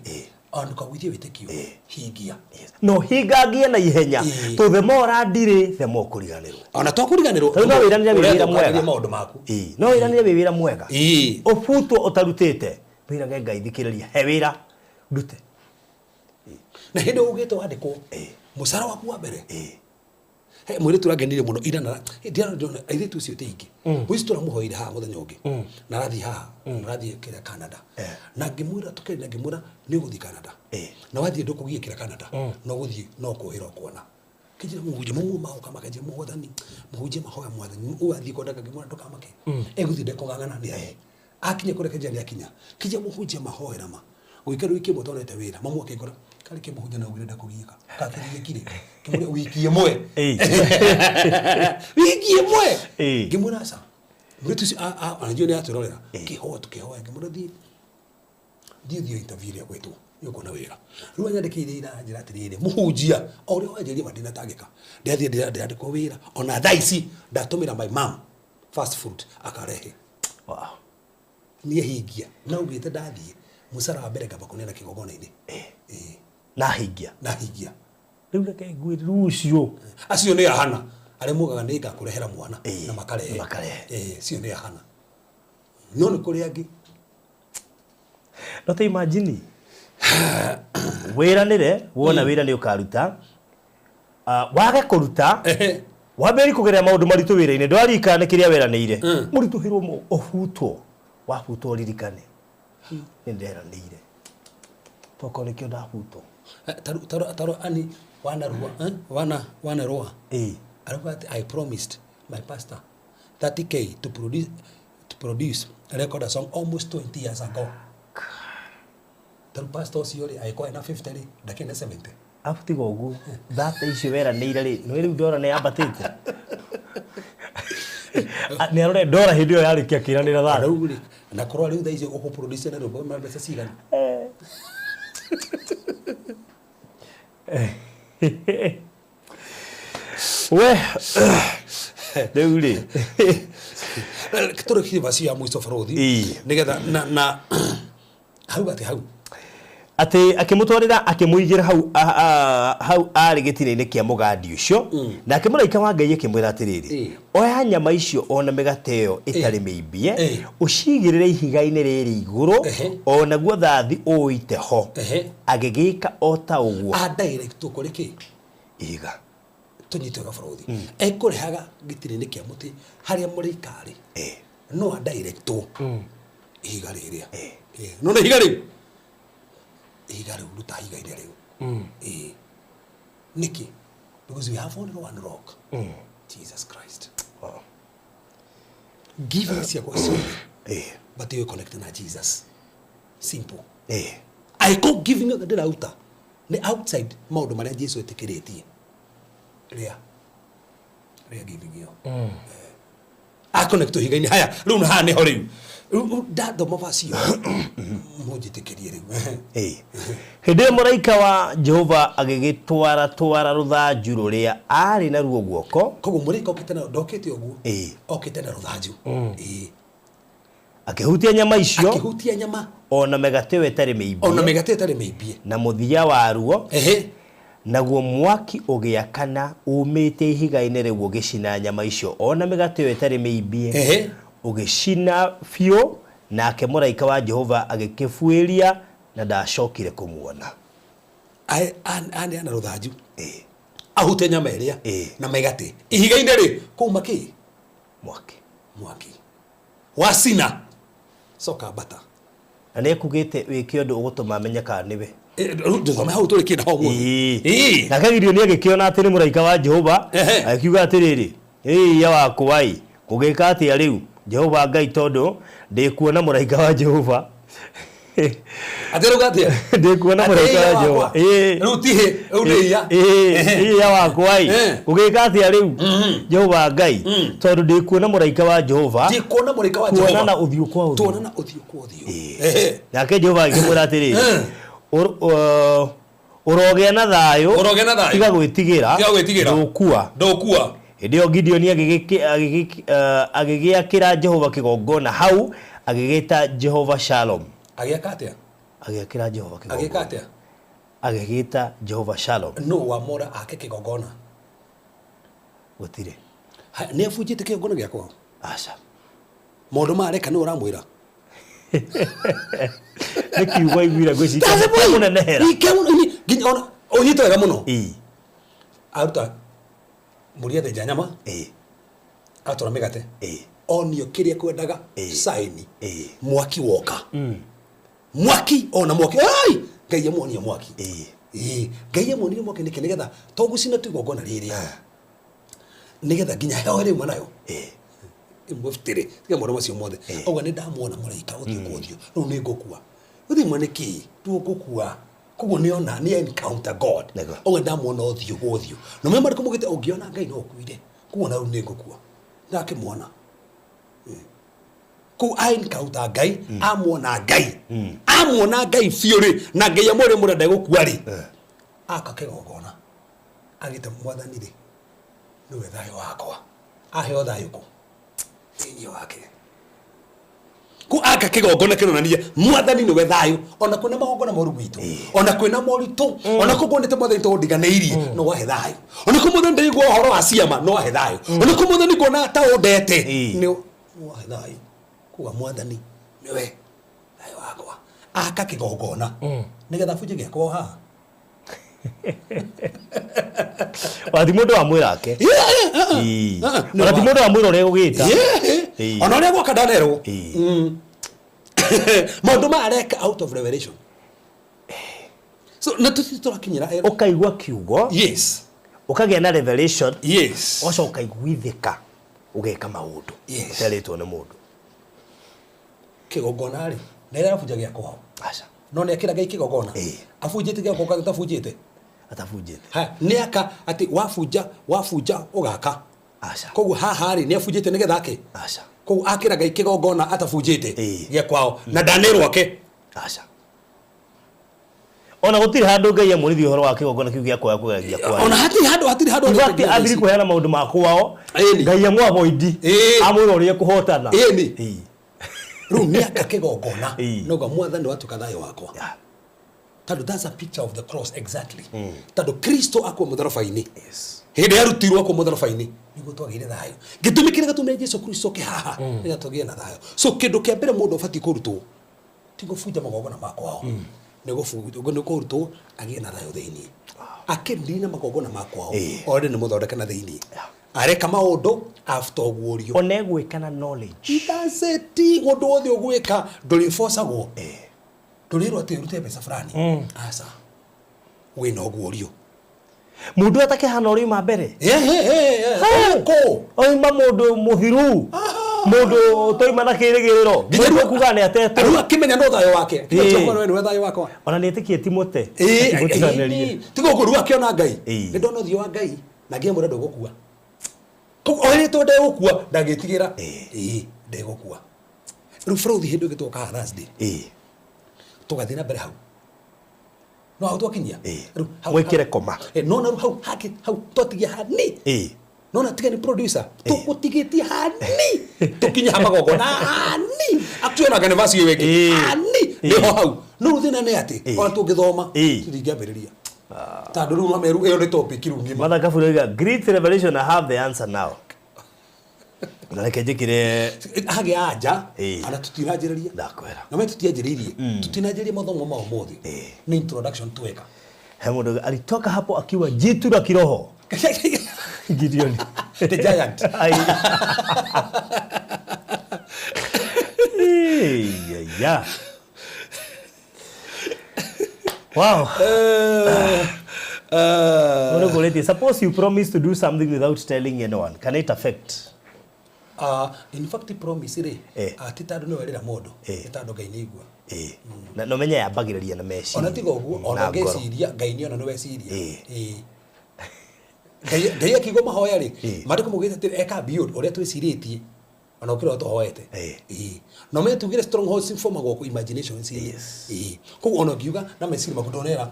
Speaker 2: ona ndũkagũithie wĩtĩkio, hingia.
Speaker 3: No hingangie na ihenya.
Speaker 2: Ĩĩ.
Speaker 3: To the more ũrandirĩ, the more ũkũriganĩrwo.
Speaker 2: Ona to kũriganĩrwo.
Speaker 3: Tarĩu no wĩranĩre wĩ wĩra mwega.
Speaker 2: Maũndũ maku.
Speaker 3: Ĩĩ, no wĩranĩre wĩ wĩra mwega.
Speaker 2: Ĩĩ.
Speaker 3: Ũbutwo ũtarutĩte, wĩrage Ngai thikĩrĩria, he wĩra ndute.
Speaker 2: Na hĩndĩ ugĩte wandĩkwo mũcara waku wa mbere. He mũirĩtu ũrangenirie mũno ira na ndĩrona airĩtu ũcio ti aingĩ. Mũirĩtu tũramũhoire haha mũthenya ũngĩ na arathiĩ haha, arathiĩ kĩrĩa Canada, na ngĩmwĩra tũkĩaria na ngĩmwĩra nĩ ũgũthiĩ Canada, na wathiĩ ndũkũgiĩkĩra Canada, no gũthiĩ no kũhĩra ũkuona. Kĩnjĩra mũhunjia mamu magoka makanjĩra mwathani, mũhunjia mahoya mwathani ũyũ athiĩ kwenda. Ngĩmwĩra ndũkamake, egũthiĩ ndekũng'ang'ana nĩ athiĩ akinya kũrĩa. Kĩnjĩra nĩ akinya kĩnjĩra mũhunjia mahoera ma gũikara wiki ĩmwe tonete wĩra. Mamu akĩngora karĩ kĩ mũhunjia na ugire ndakũgiĩka kakĩgiĩkire. Kĩmũria wiki ĩmwe, wiki ĩmwe.
Speaker 3: Ĩĩ.
Speaker 2: Ngĩmwĩra aca, mũirĩtu ũcio ona njũĩ nĩ atwĩrorera kĩhoya tũkĩhoya. Ngĩmwĩra thiĩ thiĩ thiĩ interview ĩrĩa gwĩtwo nĩ ũkuona wĩra. Rĩu anyandĩkĩire ira njĩra atĩrĩrĩ, mũhunjia o ũrĩa wanjĩrire ma ndinatangĩka, ndĩrathiĩ ndĩrandĩkwo wĩra. Ona thaa ici ndatũmĩra my mom fast food akarehe. Niĩ hingia na ugĩte ndathiĩ mũcara wa mbere ngamba kũneana kĩgongona-inĩ. Ĩĩ.
Speaker 3: Na hingia.
Speaker 2: Na hingia.
Speaker 3: Rĩu reke ngwĩre rĩu ũcio
Speaker 2: Acio nĩ ahana arĩa mugaga nĩ ngakũrehera mwana.
Speaker 3: Ĩĩ,
Speaker 2: Na makarehe.
Speaker 3: Na makarehe.
Speaker 2: Ĩĩ, cio nĩ ahana, no nĩ kũrĩ angĩ.
Speaker 3: No ta imagine wĩranĩre wona wĩra nĩ ũkaruta, wage kũruta, wambĩrĩrie kũgerera maũndũ maritũ wĩra-inĩ, ndwaririkana nĩ kĩrĩa weranĩire, mũritũhĩrwo ũbutwo, wabutwo ũririkane nĩ nderanĩire, tokorwo nĩkĩo ndabutwo.
Speaker 2: Taro ani wanarua, eh? Wanarua.
Speaker 3: Ĩĩ.
Speaker 2: Arauga atĩ I promised my pastor 30K to produce record a song almost 20 years ago. Tarĩu pastor ũcio rĩ, angĩkorwo ena 50 rĩ, ndakĩrĩ na 70.
Speaker 3: Arabu tiga ũguo, thate icio weranĩire rĩ, nĩ rĩu ndora nĩ yambatĩte. Nĩ arore ndora hĩndĩ ĩyo yarĩkia kĩranĩra thate.
Speaker 2: Rĩu rĩ, na korwo rĩu thaa icio ũkũproduce na rwĩmbo na mbeca cigana?
Speaker 3: We rĩu rĩ,
Speaker 2: Tũrĩkie vaci ya mũico, barũthi.
Speaker 3: Ĩĩ.
Speaker 2: Nĩgetha na hau atĩ hau.
Speaker 3: Atĩ akĩmũtwarĩra, akĩmũigĩra hau hau arĩ gĩtina-inĩ kĩa mũgandi ũcio. Nake mũraika wa Ngai akĩmwĩra atĩrĩrĩ, oya nyama icio o na mĩgate ĩyo ĩtarĩ mĩimbie, ũciigĩrĩre ihiga-inĩ rĩrĩ igũrũ, o naguo thathi ũũite ho. Agĩgĩka o ta ũguo.
Speaker 2: A direct kũrĩ kĩ?
Speaker 3: Ihiga.
Speaker 2: Tũnyite wega bũrũthi. Ekũrehaga gĩtina-inĩ kĩa mũtĩ harĩa mũraika arĩ. No a directwo ihiga rĩrĩa. No nĩ ihiga rĩu. Ihiga rĩu, ruta ihiga-inĩ rĩu. Nĩkĩ? Because we have only one rock. Jesus Christ.
Speaker 3: Wow.
Speaker 2: Giving ciakwa ciothe. But you connect na Jesus. Simple. I go giving yothe ndĩraruta nĩ outside maũndũ marĩa Jesu etĩkĩrĩtie. Rĩa. Rĩa giving ĩyo. A connect ihiga-inĩ haya rĩu haha nĩho rĩu. Rĩu ndathoma verse ĩyo. Mũnjĩtĩkĩrie rĩu.
Speaker 3: Hĩndĩ ĩyo mũraika wa Jehova agĩgĩtwara twara rũthanju rũrĩa aarĩ naruo guoko.
Speaker 2: Koguo mũraika okĩte na ndokĩte ũguo. Okĩte na rũthanju.
Speaker 3: Akĩhutia nyama icio.
Speaker 2: Akĩhutia nyama.
Speaker 3: O na mĩgate ĩyo ĩtarĩ mĩimbie.
Speaker 2: O na mĩgate ĩtarĩ mĩimbie.
Speaker 3: Na mũthia waruo. Naguo mwaki ũgĩakana uumĩte ihiga-inĩ rĩu ũgĩcina nyama icio o na mĩgate ĩyo ĩtarĩ mĩimbie, ũgĩcina biũ, nake mũraika wa Jehova agĩkĩbuĩria na ndaacokire kũmuona.
Speaker 2: Aneana rũthanju ahute nyama ĩrĩa na mĩgate ihiga-inĩ rĩ kũuma kĩ?
Speaker 3: Mwaki.
Speaker 2: Mwaki wacina coka mbata.
Speaker 3: Na nĩ ekugĩte wĩke ũndũ ũgũtũma amenye kana nĩwe.
Speaker 2: Ndũthome hau tũrĩkie na hau ũmũthĩ.
Speaker 3: Nake Gideoni agĩkĩona atĩ nĩ mũraika wa Jehova, agĩkiuga atĩrĩrĩ, Ĩiya wakwa-ĩ, ngũgĩka atĩa rĩu, Jehova Ngai, tondũ ndĩ kuona mũraika wa Jehova.
Speaker 2: Atĩ rĩu atĩa?
Speaker 3: Ndĩ kuona mũraika wa Jehova.
Speaker 2: Rĩu ti hĩ, rĩu nĩ iya.
Speaker 3: Ĩiya wakwa-ĩ, ngũgĩka atĩa rĩu, Jehova Ngai, tondũ ndĩ kuona mũraika wa Jehova.
Speaker 2: Ndĩ kuona mũraika wa Jehova.
Speaker 3: Tuonana ũthiũ kwa ũthiũ.
Speaker 2: Tuonana ũthiũ kwa ũthiũ.
Speaker 3: Nake Jehova agĩkĩmwĩra atĩrĩrĩ, Ũrogĩa na thayũ,
Speaker 2: Ũrogĩa na thayũ.
Speaker 3: tiga gwĩtigĩra,
Speaker 2: Tiga gwĩtigĩra.
Speaker 3: ndũkua.
Speaker 2: Ndũkua.
Speaker 3: Hĩndĩ ĩyo Gideoni agĩgĩakĩra Jehova kĩgongona hau, agĩgĩta Jehova Shalom.
Speaker 2: Agĩaka atĩa?
Speaker 3: Agĩakĩra Jehova kĩgongona.
Speaker 2: Agĩka atĩa?
Speaker 3: Agĩgĩta Jehova Shalom.
Speaker 2: Nũ wamwĩra ake kĩgongona?
Speaker 3: Gũtirĩ.
Speaker 2: Nĩ abunjĩte kĩgongona gĩa kwao?
Speaker 3: Aca.
Speaker 2: Maũndũ maya areka nĩwe ũramwĩra?
Speaker 3: Nĩ kiugo aiguire ngwĩciria kĩamũnenehera.
Speaker 2: Nginya ona ũnyite wega mũno. Aruta mbũri athĩnja nyama. Atwara mĩgate. Onio kĩrĩa kwendaga sign. Mwaki woka. Mwaki ona mwaki. Ai! Ngai amuonia mwaki. Ngai amuonirie mwaki nĩkĩ? Nĩgetha to gũcina tu igongona rĩrĩa. Nĩgetha nginya heho ĩrĩa uma nayo. Ĩmũbutĩre. Tiga maũndũ macio mothe. Auga nĩ ndamuona mũraika ũthiũ kwa ũthiũ. Rĩu nĩ ngũkua. Ũthiũ mwene kĩ? Ndũngũkua. Koguo nĩ ona, nĩ encounter God. Auga ndamuona ũthiũ kwa ũthiũ. Na ũmenye marĩkũ maugĩte ũngĩona Ngai no ũkuire. Koguo na rĩu nĩ ngũkua. Ndakĩmuona. Kũu a encounter Ngai, amuona Ngai. Amuona Ngai biũ rĩ, na Ngai amwĩre mũra ndegũkua rĩ. Aka kĩgongona. Agĩte mwathani rĩ, nĩwe thayũ wakwa. Aheo thayũ kũ? Thĩinĩ wake. Kũ aka kĩgongona kĩronania mwathani nĩwe thayũ. Ona kwĩna magongona moru gwitũ, ona kwĩna moritũ, ona kũ kuonete mwathani to ndiganĩirie, no wahe thayũ. Ona kũ mwathani ndaigua ũhoro wa ciama, no wahe thayũ. Ona kũ mwathani nguona ta ũndete, nĩ wahe thayũ. Kuga mwathani nĩwe thayũ wakwa. Aka kĩgongona nĩgetha bunje gĩakwa haha.
Speaker 3: Ona ti mũndũ wamwĩra ake. Ona ti mũndũ wamwĩra ũrĩa egũgĩta.
Speaker 2: Ona ũrĩa gwaka ndanerwo. Maũndũ maya areka out of revelation. So na tũtirĩ tũrakinyĩra
Speaker 3: Ũkaigua kiugo.
Speaker 2: Yes.
Speaker 3: Ũkagĩa na revelation.
Speaker 2: Yes.
Speaker 3: Ũgacoka ũkaiguithĩka ũgeka maũndũ.
Speaker 2: Yes.
Speaker 3: Ũterĩtwo nĩ mũndũ.
Speaker 2: Kĩgongona rĩ, nĩ arabunja gĩa kwao.
Speaker 3: Aca.
Speaker 2: No nĩ akĩra Ngai kĩgongona. Abunjĩte gĩa kwao kana atabunjĩte?
Speaker 3: Atabunjĩte.
Speaker 2: Ha, nĩ aka atĩ wabunja, wabunja ũgaka.
Speaker 3: Aca.
Speaker 2: Koguo haha rĩ, nĩ abunjĩte nĩgetha ake?
Speaker 3: Aca.
Speaker 2: Koguo akĩra Ngai kĩgongona atabunjĩte gĩa kwao na ndanerwo ake?
Speaker 3: Aca. Ona gũtirĩ handũ Ngai amwĩrithia ũhoro wa kĩgongona kĩu gĩa kwao kũgeria kwao.
Speaker 2: Ona hatirĩ handũ, hatirĩ handũ.
Speaker 3: In fact, ambiri kũheana maũndũ ma kwao, Ngai amũ avoid, amwĩra ũrĩa ekũhotana.
Speaker 2: Rĩu nĩ aka kĩgongona, nauga mwathani watuĩka thayũ wakwa. Tondũ that's a picture of the cross exactly. Tondũ Kristo akua mũtharaba-inĩ,
Speaker 3: Yes.
Speaker 2: hĩndĩ yarutirwo akua mũtharaba-inĩ nĩguo twagĩire thayũ. Gĩtũmi kĩrĩa gĩtũmire Jesu Kristo oke haha nĩgetha tũgĩe na thayũ. So kĩndũ kĩa mbere mũndũ abatiĩ kũrutwo ti gũbunja magongona ma kwao, nĩ nĩ kũrutwo agĩe na thayũ thĩinĩ, akĩnina magongona ma kwao. Already nĩ mũthondeke na thĩinĩ, areka maũndũ after ũguũrio.
Speaker 3: Ona egwĩka na knowledge.
Speaker 2: That's it. Ũndũ wothe ũgwĩka ndũrĩbocagwo, ndũrĩrwo atĩ ũrute mbeca fulani, aca, wĩna ũguũrio.
Speaker 3: Mũndũ atakĩhana ũrĩa oima mbere.
Speaker 2: Kũ
Speaker 3: Oima mũndũ mũthiru, mũndũ ũtoima na kĩrĩgĩrĩro, mũndũ ũkuga nĩ atetwo.
Speaker 2: Rĩu akĩmenya no thayũ wake. We nĩwe thayũ wakwa.
Speaker 3: Ona nĩ ĩtĩkie ti mũte. Akĩmũtiganĩria.
Speaker 2: Tiga ũguo, rĩu akĩona Ngai, nĩ ndona ũthiũ wa Ngai na ngĩmwĩra ndũgũkua. Koguo oĩrĩtwo ndegũkua, ndangĩtigĩra. Ĩĩ, ndegũkua. Rĩu bũrũthi hĩndĩ ĩngĩ tũgoka haha Thursday, tũgathiĩ na mbere hau, no hau twakinyia. Rĩu
Speaker 3: Mwĩkĩre koma.
Speaker 2: No na rĩu hau haki hau twatigia hani. Nona tiga nĩ producer tũgũtigĩtie hani, tũkinye ha magongona hani, atuonaga nĩ vaci ĩyo ĩngĩ hani nĩho hau. No rĩu thĩna nĩ atĩ ona tũngĩthoma tũtingĩambĩrĩria, tondũ rĩu no meru ĩyo nĩ topic rĩu ng'ima.
Speaker 3: Mother Kaburi oiga, "Great revelation, I have the answer now." Na reke njĩkĩre.
Speaker 2: Hagĩa anja. Ana tũtinanjĩrĩria.
Speaker 3: Ndakwĩra.
Speaker 2: Na me tũtianjĩrĩirie, tũtinanjĩrĩria mathomo ma ũmũthĩ, nĩ introduction tweka.
Speaker 3: He mũndũ oiga, alitoka hapo akiwa jitu la kiroho. Gideon.
Speaker 2: The giant.
Speaker 3: Ai. Hey, ya, ya. Wow. Mũndũ kũrĩtie, suppose you promise to do something without telling anyone, can it affect?
Speaker 2: In fact, promise rĩ, ti tondũ nĩ werĩra mũndũ, nĩ tondũ Ngai nĩ igua.
Speaker 3: Na no menye yambagĩrĩria na meciria.
Speaker 2: Ona tiga ũguo, ona
Speaker 3: Na ngoro.
Speaker 2: ũngĩciria Ngai nĩ ona nĩ weciria. Ĩĩ. Ngai akiigua mahoya rĩ, maandĩko maugĩte atĩ eka beyond ũrĩa twĩcirĩtie ona ũkĩra ũrĩa tũhoete. Ĩĩ. Na ũmenye tugire strongholds formagwo kũ imaginations. Ĩĩ. Koguo ona ũngiuga na meciria maku, ndonera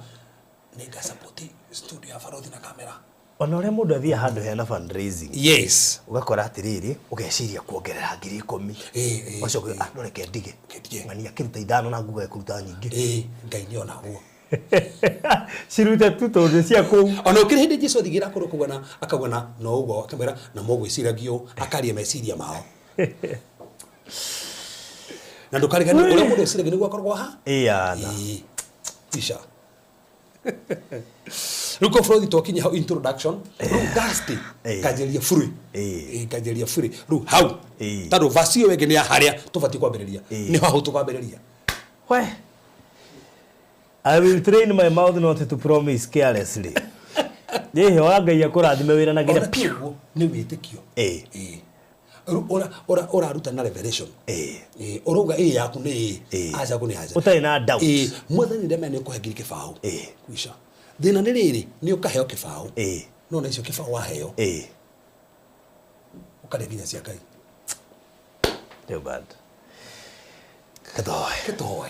Speaker 2: nĩ ngasupport studio ya Barothi na kamera.
Speaker 3: Ona ũrĩa mũndũ athiaga handũ hena fundraising. Ũgakora atĩrĩrĩ, ũgeciria kuongerera 10,000. Ũgacoka, ah, no reke ndige.
Speaker 2: Reke ndige.
Speaker 3: Ng'ania akĩruta ithano na nguga ĩkũruta nyingĩ.
Speaker 2: Ĩĩ, Ngai nĩ ona ũguo.
Speaker 3: Cirute tu tondũ cia kũu.
Speaker 2: Ona ũkĩrĩ hĩndĩ Jesu athigĩra kũndũ kũu na akauga na no ũguo akamwĩra na mũgwĩciragia ũũ, akaria meciria mao. Na ndũkariganĩrwo ũrĩa mũndũ eciragia nĩguo akoragwo ha.
Speaker 3: Ĩyana.
Speaker 2: Ĩĩ. Isha. Rĩu ko bũrũri twakinya hau introduction, rĩu Thursday nganjĩrĩria bũrũri. Ĩĩ, nganjĩrĩria bũrũri. Rĩu hau. Tondũ verse ĩyo ĩngĩ nĩ ya harĩa tũbatiĩ kwambĩrĩria. Nĩho hau tũkwambĩrĩria.
Speaker 3: We. I will train my mouth not to promise carelessly. Ĩhĩ, wa Ngai akũrathime wĩra na
Speaker 2: Ona
Speaker 3: nginya
Speaker 2: ti ũguo, nĩ wĩtĩkio. Ĩĩ. Rĩu ũraruta na revelation. Ĩĩ, ũrauga ĩĩ yaku nĩ ĩĩ, aca yaku nĩ aca.
Speaker 3: Ũtarĩ na doubt.
Speaker 2: Ĩĩ, mwathani ndamenya nĩ ũkũhe 20,000. Kwisha. Thĩna nĩ rĩrĩ, nĩ ũkaheo kĩbaũ. No na icio kĩbaũ waheo, ũkarĩa nginya cia Ngai.
Speaker 3: Too bad. Kathoe.
Speaker 2: Kĩtũhoe.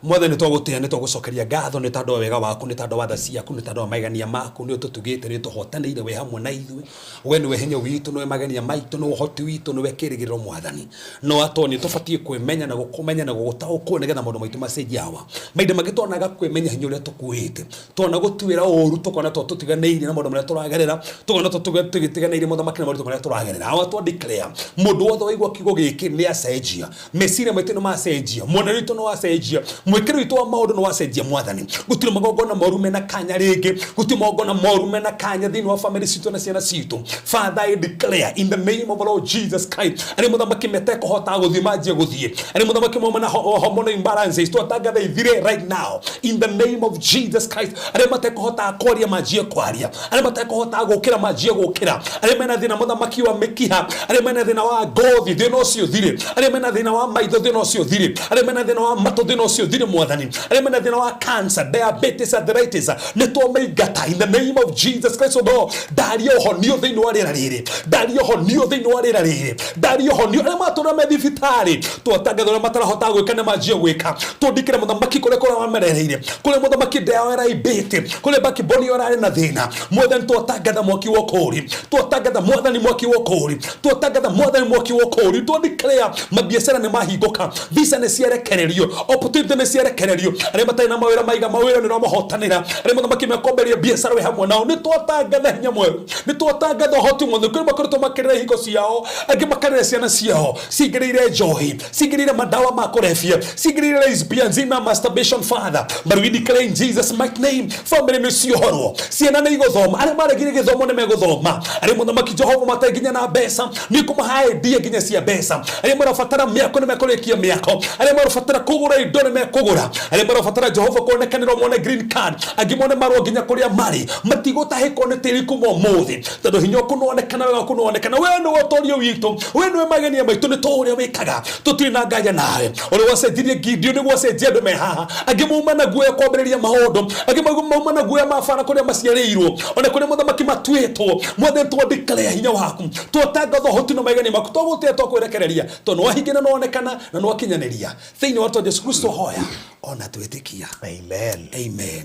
Speaker 2: Mwathani, twagũtĩa, nĩ twagũcokeria ngatho nĩ tondũ wa wega waku, nĩ tondũ wa tha ciaku, nĩ tondũ wa magegania maku. Nĩ ũtũtugĩte, nĩ ũtũhotanĩire, wĩ hamwe na ithuĩ. We nĩwe hinya witũ, nĩwe magegania maitũ, nĩwe ũhoti witũ, nĩwe kĩrĩgĩrĩro. Mwathani, no atoni tũbatiĩ kwĩmenya na gũkũmenya na gũgũtaũkwo nĩgetha maũndũ maitũ macenjie. Awa, mahinda mangĩ twonaga kwĩmenya hinya ũrĩa tũkuĩte, twona gũtuĩra ũru, tũkona to tũtiganĩirie na maũndũ marĩa tũragerera, tũkona to tũtiganĩirie mũthamaki na maũndũ marĩa tũragerera. Awa, twa declare mũndũ wothe waigua kiugo gĩkĩ nĩ acenjia meciria maitũ, nĩ macenjia muonere witũ, nĩ wacenjia mwĩkĩro witũ wa maũndũ, nĩ wacenjia. Mwathani, gũtirĩ magongona moru mena kanya rĩngĩ, gũtirĩ magongona moru mena kanya thĩinĩ wa family citũ na ciana citũ. Father, I declare in the name of our Lord Jesus Christ, arĩa mũthamaki metekũhota gũthiĩ manjie gũthiĩ, arĩa mũthamaki mauma na hormonal imbalances, twatangatha ithire right now in the name of Jesus Christ. Arĩa matekũhota kwaria manjie kwaria, arĩa matekũhota gũkĩra manjie gũkĩra, arĩa mena thĩna mũthamaki wa mĩkiha, arĩa mena thĩna wa ngothi, thĩna ũcio ũthire, arĩa mena thĩna wa maitho, thĩna ũcio ũthire, arĩa mena thĩna wa matũ, thĩna ũcio ũthire. Mwathani, arĩa mena thĩna wa cancer, diabetes, arthritis, nĩ twamaingata in the name of Jesus Christ. O ndaria ũhonio thĩinĩ wa rĩera rĩrĩ, ndaria ũhonio thĩinĩ wa rĩera rĩrĩ, ndaria ũhonio. Arĩa matũra me thibitarĩ, twatangatha ũrĩa matarahota gwĩka nĩ manjie gwĩka. Tũndikĩre mũthamaki kũrĩa kũrĩa wamerereire, kũrĩa mũthamaki ndeyao ĩraibĩte, kũrĩa bakiboni ĩyo ĩrarĩ na thĩna. Mwathani, twatangatha mwaki wa ũkũũri, twatangatha Mwathani mwaki wa ũkũũri, twatangatha Mwathani mwaki wa ũkũũri. Twadeclare mabiacara nĩ mahingũka, visa nĩ ciarekererio, opportunity nĩ Nĩ ciarekererio. Arĩa matarĩ na mawĩra maiga mawĩra, nĩ ũramahotanĩra. Arĩa mũthamaki mekwambĩrĩria biacara, wĩ hamwe nao. Nĩ twatangatha hinya mwerũ, nĩ twatangatha ũhoti mwothe. Kũrĩ makoretwo makĩrĩra ihingo ciao, angĩ makarĩra ciana ciao cingĩrĩire njohi, cingĩrĩire madawa ma kũrebia, cingĩrĩire lesbians na masturbation. Father, but we declare in Jesus' mighty name, family nĩ ciohorwo, ciana nĩ igũthoma, arĩa maregire gĩthomo nĩ megũthoma, arĩa mũthamaki Jehova matarĩ nginya na mbeca nĩ kũmahe idea nginya cia mbeca, arĩa marabatara mĩako nĩ mekũrĩkia mĩako, arĩa marabatara kũgũra indo nĩ mekũgũra, arĩa marabatara Jehova kuonekanĩrwo mone green card, angĩ mone marũa nginya kũrĩa marĩ, matigũtahĩkwo nĩ tĩri kuma ũmũthĩ, tondũ hinya ũku nĩwonekana, wega ũku nĩwonekana. We nĩwe ũtorio witũ, we nĩwe magenia maitũ, nĩ tũũ ũrĩa wĩkaga, tũtirĩ na nganja nawe. Ũrĩa wacenjirie Gideon nĩguo acenjie andũ me haha, angĩ mauma na guoya kwambĩrĩria maũndũ, angĩ mauma na guoya ma bara kũrĩa maciarĩirwo, ona kũrĩa mũthamaki matuĩtwo. Mwathani, twandĩkĩrĩa hinya waku, twatangatha ũhoti na magegania maku, twagũtĩa, twakwĩrekereria, tondũ nĩwahingia na nĩwonekana na nĩwakinyanĩria. Thĩinĩ wa Jesu Kristo hoya ona twĩtĩkia.
Speaker 3: Amen.
Speaker 2: Amen,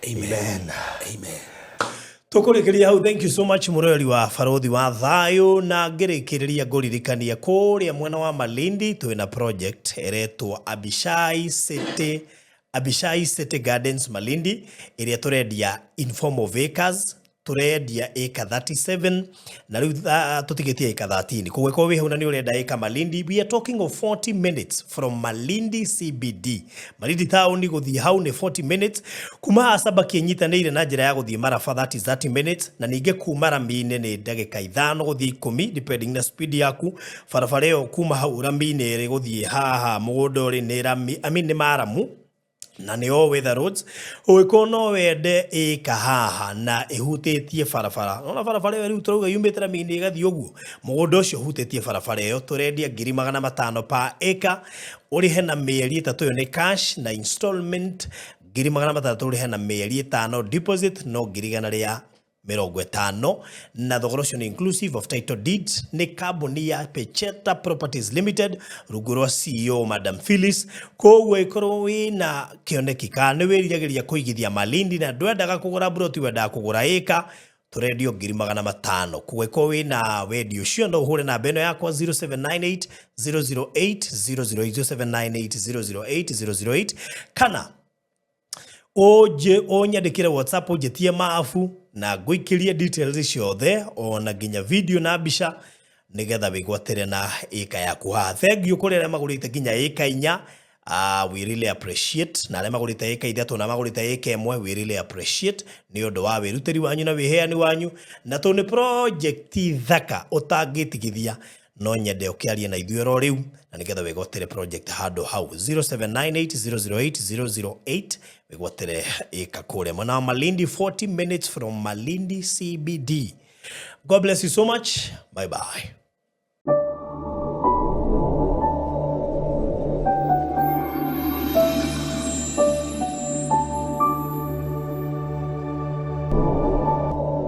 Speaker 2: amen, amen.
Speaker 3: Tũkũrĩkĩria hau. Thank you so much, mũroreri wa Barũthi wa Thayũ. Na ngĩrĩkĩrĩria, ngũririkania kũrĩa mwena wa Malindi twĩna project ĩretwo Abishai City, Abishai City Gardens Malindi, ĩrĩa tũrendia in form of acres. Tũrendia ĩka 37 na rĩu tũtigĩtie ĩka 13. Koguo ĩkorwo wĩ hau na nĩ ũrenda ĩka Malindi, we are talking of 40 minutes from Malindi CBD. Malindi town gũthiĩ hau nĩ 40 minutes. Kuma haha Sabaki ĩnyitanĩire na njĩra ya gũthiĩ Maraba, that is 30 minutes. Na ningĩ kuma rami-inĩ nĩ ndagĩka 5 gũthiĩ 10, depending na speed yaku. Barabara ĩyo kuma hau rami-inĩ ĩrĩ gũthiĩ haha mũgũnda ũrĩ nĩ rami, I mean, nĩ maramu na nĩ all weather roads. Ũngĩkorwo no wende ĩka haha na ĩhutĩtie barabara, nona barabara ĩyo rĩu tũrauga yumĩte rami-inĩ ĩgathiĩ ũguo, mũgũnda ũcio ũhutĩtie barabara ĩyo, tũrendia 500,000 per acre, ũrĩhe na mĩeri 3. Ĩyo nĩ cash, na installment 600,000 ũrĩhe na mĩeri 5, deposit no 150,000, na thogora ũcio nĩ inclusive of title deeds. Nĩ kambuni ya Pecheta Properties Limited rungu rwa CEO Madam Phyllis. Koguo ĩkorwo wĩna kĩoneki kana nĩ wĩriragĩria kũigithia Malindi na ndwendaga kũgũra broti, wendaga kũgũra ĩka, tũrendio 500,000. Koguo ĩkorwo wĩna wendi ũcio, no ũhũre namba ĩno yakwa 0798 008 008, 0798 008 008, kana ũnjĩ ũnyandĩkĩre WhatsApp, ũnjĩtie mabu na ngũikĩrie details ciothe, ona nginya video na mbica, nĩgetha wĩgwatĩre na ĩka yaku haha. Thank you kũrĩ arĩa magũrĩte nginya ĩka 4, we really appreciate, na arĩa magũrĩte ĩka 3 na magũrĩte ĩka 1, we really appreciate nĩ ũndũ wa wĩrutĩri wanyu na wĩheani wanyu. Na tondũ nĩ project thaka ũtangĩtigithia, no nyende ũkĩarie na ithuĩ oro rĩu na nĩgetha wĩgwatĩre project handũ hau 0798 008 008, wĩgwatĩre ĩka kũrĩa mwena wa Malindi, 40 minutes from Malindi CBD. God bless you so much. Bye bye.